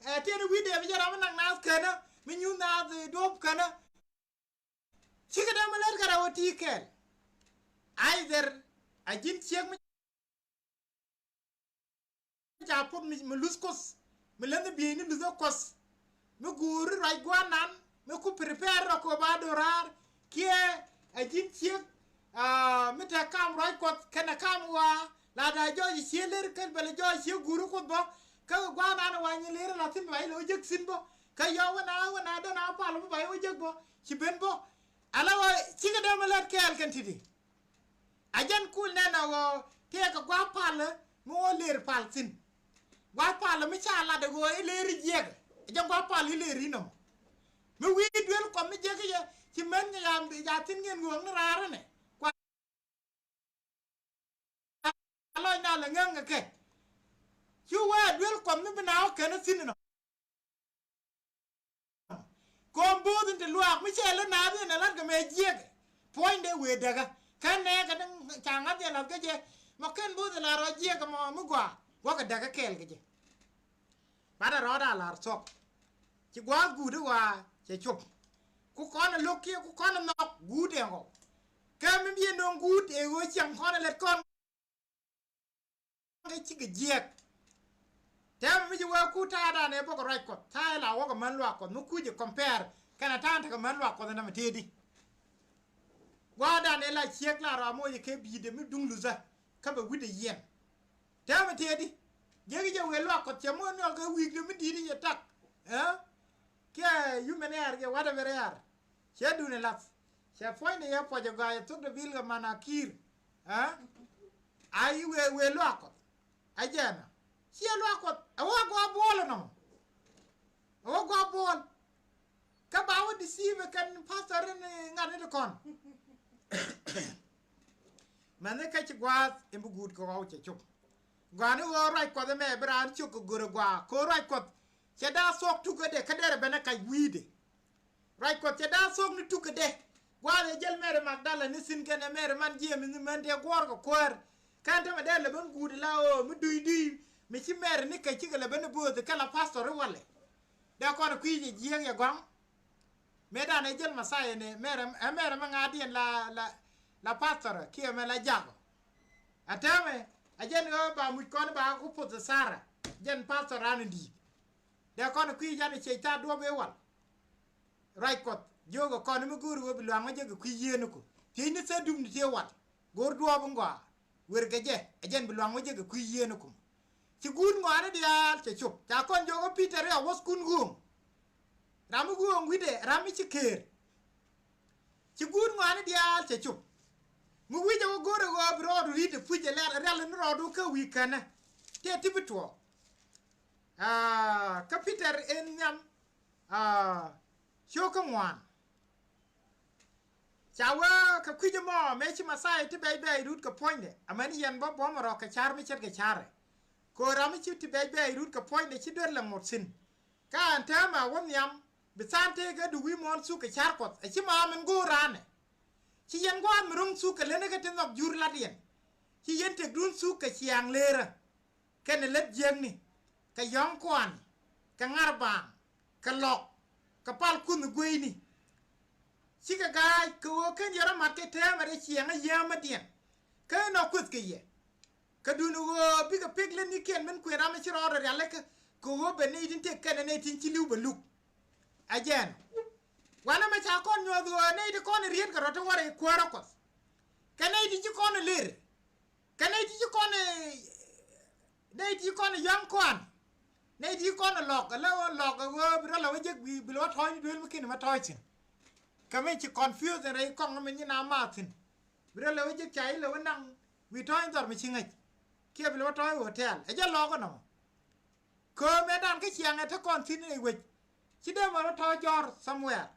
ɛ tiɛni wi̱i̱dɛ mi jɛ ram mi nak naath känä mi nyuth naath duɔ̱ɔ̱p känä. Cikɛ dee mi lät kɛ rɛw ɛ ti kɛɛl. Either a ji̱n ciek mi ca puɔth mi, mi luth Kuoth mi länh i̱ bieyni luth ɛ Kuɔth. Mi guuri ruac gua̱a̱r nan mi ku prepare rɔ kɛ ba do̱raar kiɛ a ji̱n ciek. Aa, mi te kam ruac Kuɔth kɛnɛ kam ɣɔaa la da jɔɔc i̱ cie ler kä bɛl jɔɔc cie guuri Kuoth bä. Kä gua̱a̱r nan ɛ wa nyi ler la thi̱n ba ilɛ wä jek thi̱n bä. Kä yɔ wä na wä na dee na pal bä ba iwä jek bä ci ben bä. Ala wä cikɛ dee mi lät kɛɛl kɛn ti̱ti̱. A jɛn kul nɛn a ɣɔɔ tëëkɛ gua̱a̱ palä mi ɣɔɔ lëër pal thi̱n. Gua̱a̱ palä mi ca lat a ɣɔɔ i̱ lëër i̱ jiɛkɛ a jɛn gua̱a̱ palä i̱ lëër inɔmɔ. Mi wi̱i̱ duel Kuɔth mi jiɛkɛ yɛ ci män nyɛ ya ya thi̱n ŋi̱en ɣööŋ ni raar inɛ kua lɔc na lɛ ŋäŋ kɛ kɛ. Ci wee a duel Kuɔth mi bi na ɣɔɔ kɛn a thi̱n inɔ. Kɔn bo̱o̱th in te luaak mi cɛ lä naath in a la̱t kɛ mɛ jiɛkɛ. Puɔ̱nydɛ wëë däkä kä nɛɛkɛ ni ca ŋa̱th jɛ la̱th kä jɛ. Mɔ ken bo̱o̱th in la rɔ jiɛkɛ mɔ mi gɔaa guäkɛ däkä kɛɛl kɛ jɛ. Bat a rɔɔd a la̱r thuɔ̱k. Ci gua̱a̱th guut i̱ ɣɔaa cɛ cop. Ku kɔn a lo̱k kiɛ ku kɔn a nhɔk guut ɛn ɣɔw. Kɛ mi biɛ no̱o̱ŋ guut ëë ɣöö ciɛŋ kɔn a lät kɔn. Kä cikɛ jiɛk. Tɛmɛ mi ci wee ku ta̱a̱dan ɛ bok ruac Kuɔth ta̱a̱ ila wäkɛ män luaak Kuɔth mi kucɛ compare kɛnɛ ta̱a̱n tekɛ män luaak Kuɔth ɛn ɛmɛ tëëdi. Gua̱a̱dan ila ciek la rɔ moc kɛ bi̱i̱dɛ mi duŋ luthä kä bɛ wi̱cdɛ yiɛn. Tɛmɛ tëëdi. Jiäk jɛ wee luaak Kuɔth cɛ moc ni ɔ kɛ wi̱i̱kdɛ mi di̱i̱t i̱ cɛ tak. Ɛ kiɛ yumɛn ɛɛr kiɛ whatever ɛɛr. Cɛ duundɛ lath cɛ puɔ̱nydɛ yɛ puɔcɛ gɔaa yɛ thok dɛ bil kɛ man a ki̱i̱r. Ɛ a i̱ wëë wëë luaak Kuɔth. A jɛɛn ɔ ciɛ luaak Kuɔth a wä gɔaa buɔɔl ɛnɔ. A wä gɔaa buɔɔl. Kä ba wä deceive kɛn pastor in ŋa̱t ni ti kɔn. Mɛn ni kä ci gua̱a̱th in bi guut kɛ ɣɔw cɛ cop. Gua̱a̱ni ɣöö ruac Kuɔth ɛmɛ bi raan cök kɛ görä gua̱a̱, kɛ ɣöö ruac Kuɔth cɛ da̱a̱ thuɔ̱k tukädɛ kä derɛ ben ɛ kac wi̱i̱dɛ. Ruac Kuɔth cɛ da̱a̱ thuɔ̱k ni tukädɛ. Gua̱a̱th ɛ jäl Mɛri Magdala ni thi̱n kɛnɛ Mɛri man Jiɛm ni män tëë guɔ̱ɔ̱r kɛ kuäär. Kɛn tämɛ dee lɛ ben guut la ɣöö mi dui̱dui̱ mi ci Mɛri ni kɛ cikɛ lɛ ben ɛ bööth kɛ la pastor i̱ walɛ. Dee kɔn kui̱ jɛ jiääk yɛ gɔ̱a̱ŋ. Mëëdan ɛ jäl Mɛthia ni Mɛri, ɛ Mɛri mi ŋa̱a̱diɛn la, la, la pastor kiɛ mɛ la jakɔ. Ɛ täämɛ ɛ jɛn ɣöö ba muc kɔn ba ku poth Sara, jɛn pastor ran in di̱i̱t. Dee kɔn kui̱ jan i̱ ciec thaar duɔ̱p i̱ wal. Ruac Kuɔth jiökɛ kɔn mi go̱o̱ri ɣöö bi luaŋ wä jek kɛ kui̱ yieen i̱ ku. Thiecni thäär dupni tëë wal. Go̱o̱r duɔ̱ɔ̱p in gɔaa. Wer kɛ jɛ, ɛ jɛn bi luaŋ wä jek kɛ kui̱ yieen i̱ ku. Ci guut ŋɔaani diaal cɛ cop. Ca kɔn jiök ɣöö Pi̱tɛr i̱ a wuɔ̱thkun ɣööŋ. Ram mi ɣööŋ wi̱cdɛ, ram mi ci keer. Ci guut ŋɔaani diaal cɛ cop. Mi wi̱cɛ wä go̱o̱rɛ ɣöö bi rɔɔdu ri̱t ɛ puc ɛ lɛr ɛ rial ni rɔɔdu kä wi̱i̱ känä. Tëë ti bi tuɔɔk. Aa, kä Pi̱tɛr in nhiam, aa, cio̱o̱k kä ŋuan. Ca wee kɛ kui̱c ɛmɔ mëë ci Mɛthia ti bɛc bɛɛc rut kɛ puɔ̱nydɛ. Amäni yɛn bä buɔ̱mɛ rɔ kɛ ca̱r mi ce̱tkɛ ca̱rɛ. Kɛ ɣöö ram mi ci ti bɛc bɛɛc rut kɛ puɔ̱nydɛ ci duer lɛ ŋot thi̱n. Kä ɛn täämɛ a wä nhiam bi tha̱a̱ŋ tëëkɛ du wi̱i̱ muɔ̱ɔ̱n thuk kɛ ca̱r Kuɔth. Ɛ ci ma min go̱o̱r raanɛ. Ci yɛn gua̱a̱th mi ro̱ŋ thuk kɛ lenikɛ ti nhɔk jur la̱tdiɛn. Ci yɛn tëkdun thuk kɛ ciaaŋ leerä. Kɛnɛ lät jiäkni, kɛ yɔ̱ŋ kuan, kɛ ŋa̱r baaŋ, kɛ lɔk, kɛ pal kunh gueyni. Cikɛ ga̱a̱c kɛ ɣöö ken yɛn rɔ mat kɛ täämɛ rɛy ciɛŋä yäämädiɛn. Kä inɔ kueth kɛ yɛ. Kä duundɛ ɣöö bikɛ pek lätnikiɛn min kuën ram mi ci rɔɔdɛ rialikä kɛ ɣöö bɛ nɛy tin tëk kɛnɛ nɛy tin ci li̱w bɛ luk. Ɛ jɛn wanɛ mɛ ca kɔn nyuɔth ɣöö nɛy ti kɔn i̱ rietkɛ rɔ ti wä rɛy kuäärä Kuɔth. Kɛ nɛy ti ci kɔn i̱ ler. Kɛ nɛy ti ci kɔn i̱, nɛy ti ci kɔn i̱ yɔ̱a̱ŋ kɔa̱n. Nɛy ti ci kɔn i̱ lɔk, ɛ lɛ ɣöö lɔk ɛ ɣöö bi rɔ lɛ wä jek bi, bi lɛ wä tɔ̱ɔ̱c ni duëël mi kin mɛ tɔ̱ɔ̱c thi̱n. Kɛ mi ci confuse rɛy kɔŋ mi nyin a maath thi̱n. Bi rɔ lɛ wä jek ca ilɛ wä naŋ wi̱i̱ tɔ̱ɔ̱c dhɔr mi ci ŋäc. Kiɛ bi lɛ wä tɔ̱ɔ̱c hotel. Ɛ jɛ lɔk ɛnɔ. Köömɛ dan kä ciaŋɛ te kɔn thi̱n ɛ wec. Ci dee mɔ rɔ tɔ̱ɔ̱c jɔ̱ɔ̱r somewhere.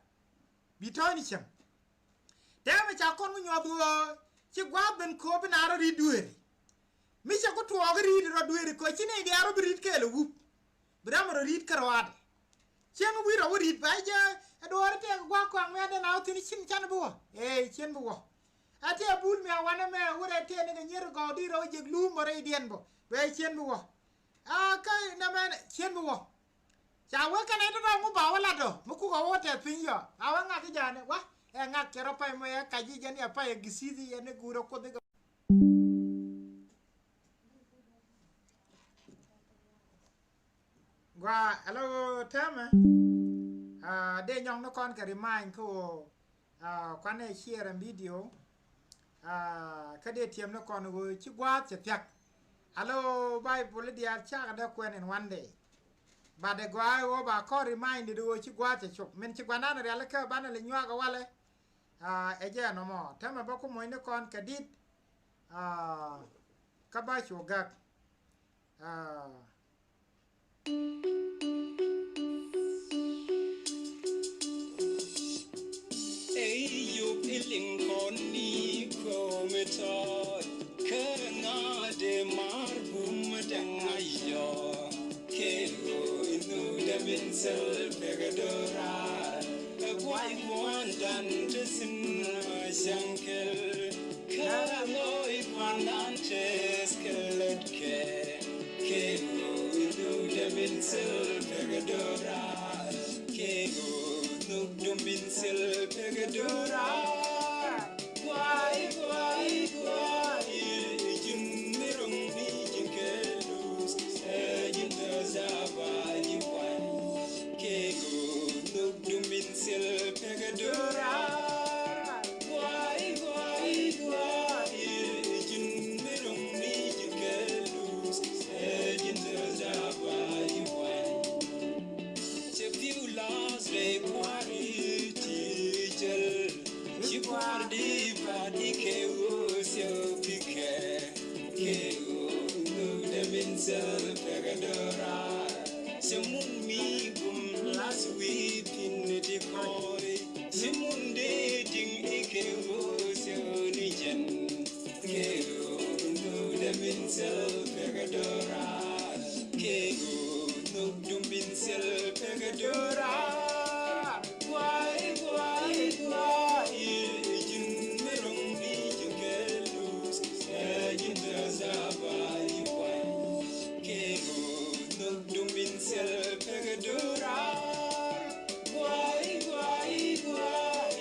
Bi tɔ̱ɔ̱c ni cieŋ. Tɛmɛ ca kɔn mi nyuɔth ɣöö ci gua̱a̱th ben kööp bi na rɔ ri̱t dueeri. Mi cɛ ku tuɔɔk ri̱t rɔ dueeri köö ci nɛy diaal rɔ bi ri̱t kɛɛl ɛ wup. Bi ram rɔ ri̱t kärɔaadɛ. Cieŋ wi̱i̱ rɔ wä ri̱t ba jɛ ɛ duɔɔri tɛɛk gua̱a̱k kɔaŋ mi adɛ na wä thi̱n cin can bi wä. Ee, cien bi wä. A tëë bul mi a wanɛ mɛ wurɛ tëë ni kɛ nyier gɔɔk di rɔ wä jek luum bä rɛydiɛn bä. Bɛ cien bi wä. A kä nɛmɛ cien bi wä. Ca wee kɛn ɛ ti dɔ̱ŋ wä ba wä lat dɔ mi kukɛ wä tɛth piny yɔ. A wee ŋak i̱ ja̱a̱ni wa ɛ ŋak cɛ rɔ pay mɔ yɛ kac i̱ jɛn yɛ pay ɛ gisithi yɛ ni guurä kuoth i̱ gɛ. Gua, hello, tɛmɛ. Ah, dee nyɔŋ ni kɔn kɛ remind kä wä. Ah, kuanɛ share ɛn video. Ah, kä dee tiɛm ni kɔn ɣöö ci gua̱a̱th cɛ thia̱k. Alo Bible diaal cakɛ dee kuɛn in one day. But dee gɔaa ɣöö ba kɔn reminded ɣöö ci gua̱a̱th cɛ cop. Min ci gua̱nan rialikä banɛ lɛ nyuak ɛ walɛ. Ah, ɛ jɛ ɛnɔmɔ. Tɛmɛ bä ku moc ni kɔn kɛ dit. Ah, kä ba cu gak. Ah. Ey yop iliŋ kɔn ni komi tɔt kä ŋa̱ de mar bum däŋ ayɔ. Kɛ ɣöö inhu dämin thil pekɛ do̱raar. Ɛ guay kuandan te thi̱n cäŋ kɛl. Kä lo̱i kuandan tɛth kɛ lätkɛ. Kɛ ɣöö inhu dämin thil pekɛ do̱raar. Kɛ ɣöö inhu dämin thil pekɛ do̱raar. Guay, guay, guay, ji̱n mi ro̱ŋ ni ji̱n kɛ luth. Ɛ ji̱n tɛth daba ji̱ kuany. Kɛ ɣöö inhu dämin thil pekɛ do̱raar. Guay, guay, guay, ji̱n mi ro̱ŋ ni ji̱n kɛ luth. Ɛ ji̱n tɛth daba ji̱ kuany. Cɛ pi̱w la̱th rɛy kua̱ri ti jɛl. Ci kua̱r di pa̱t ikɛ ɣöö thiäk pikɛ. Kɛ ɣöö inhu dämin thil pekɛ do̱raar. Cɛ mun mi gum la̱th wi̱i̱ pi̱n ti kɔ̱ɔ̱c. Cɛ mun dee ti̱ŋ ikɛ ɣöö thiäk ni jɛn. Kɛ ɣöö inhu dämin thil pekɛ Kɛ ɣöö nhök duŋ min thil pekɛ do̱raar. Guay, guay, guay, ji̱n mi ro̱ŋ ni ji̱n kɛ luth, ɛ ji̱n te dhaba i̱ guay. Kɛ ɣöö nhök duŋ min thil pekɛ do̱raar. Guay, guay, guay,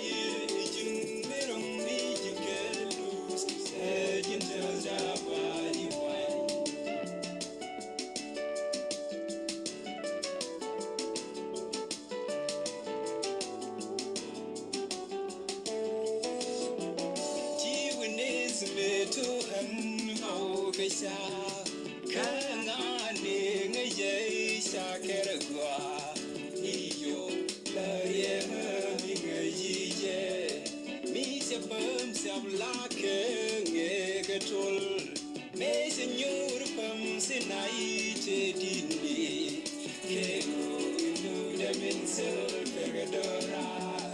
ji̱n mi ro̱ŋ ni ji̱n kɛ luth, ɛ ji̱n te dhaba i̱ guay. Ci wi̱ni thi̱n mi tuɔk ɣän ɣɔw kɛ ca, kä ŋa̱ni ŋäc yɛ ca kɛr gɔaa. Iyo, la riɛk mi ŋäc yi jɛ, mi cɛ päm thiap la kɛ ŋɛ kɛ tol. Mëë cɛ nyuur päm Sinai tëë di̱t ni. Kɛ ɣöö nhök duŋ min thil pekɛ do̱raar.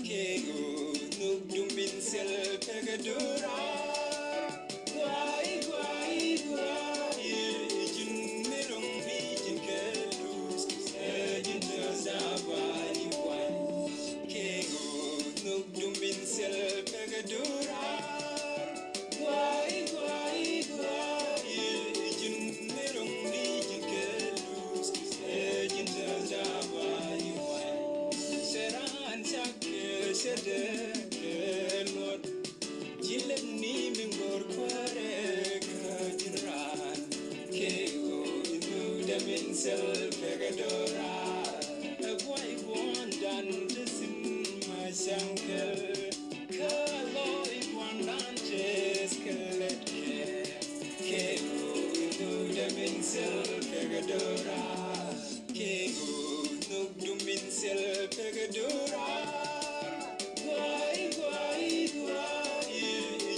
Kɛ ɣöö nhök duŋ min thil pekɛ do̱raar. Guay, guay, guay, ji̱n mi ro̱ŋ ni ji̱n kɛ luth, ɛ ji̱n te dhaba i̱ guay. Kɛ ɣöö nhök duŋ min thil pekɛ do̱raar. Guay, guay, guay, ji̱n mi ro̱ŋ ni ji̱n kɛ luth, ɛ ji̱n te dhaba i̱ guay. Cɛ raan cak kɛ cɛ dee kɛ luɔt. Ji̱ lɛp ni mi ŋo̱r kuäärɛ kä ji̱n raan. Kɛ ɣöö nhök duŋ min thil pekɛ do̱raar. Ɛ guay gua̱a̱ndan te thi̱n ma ca̱ŋ kɛl. Kä lɔc gua̱a̱ndan tëë kɛ lɛt kɛ. Kɛ ɣöö nhök duŋ min thil pekɛ do̱raar. Kɛ ɣöö nhök duŋ min thil pekɛ do̱raar. Guay, guay, guay,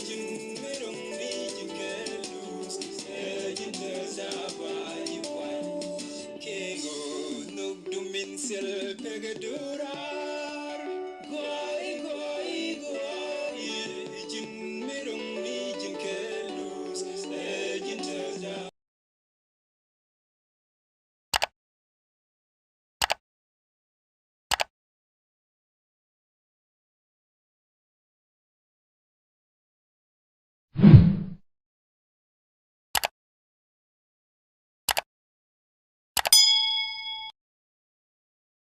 ji̱n mi ro̱ŋ ni ji̱n kɛ luth, ɛ ji̱n te dhaba i̱ guay. Kɛ ɣöö nhök duŋ min thil pekɛ do̱raar.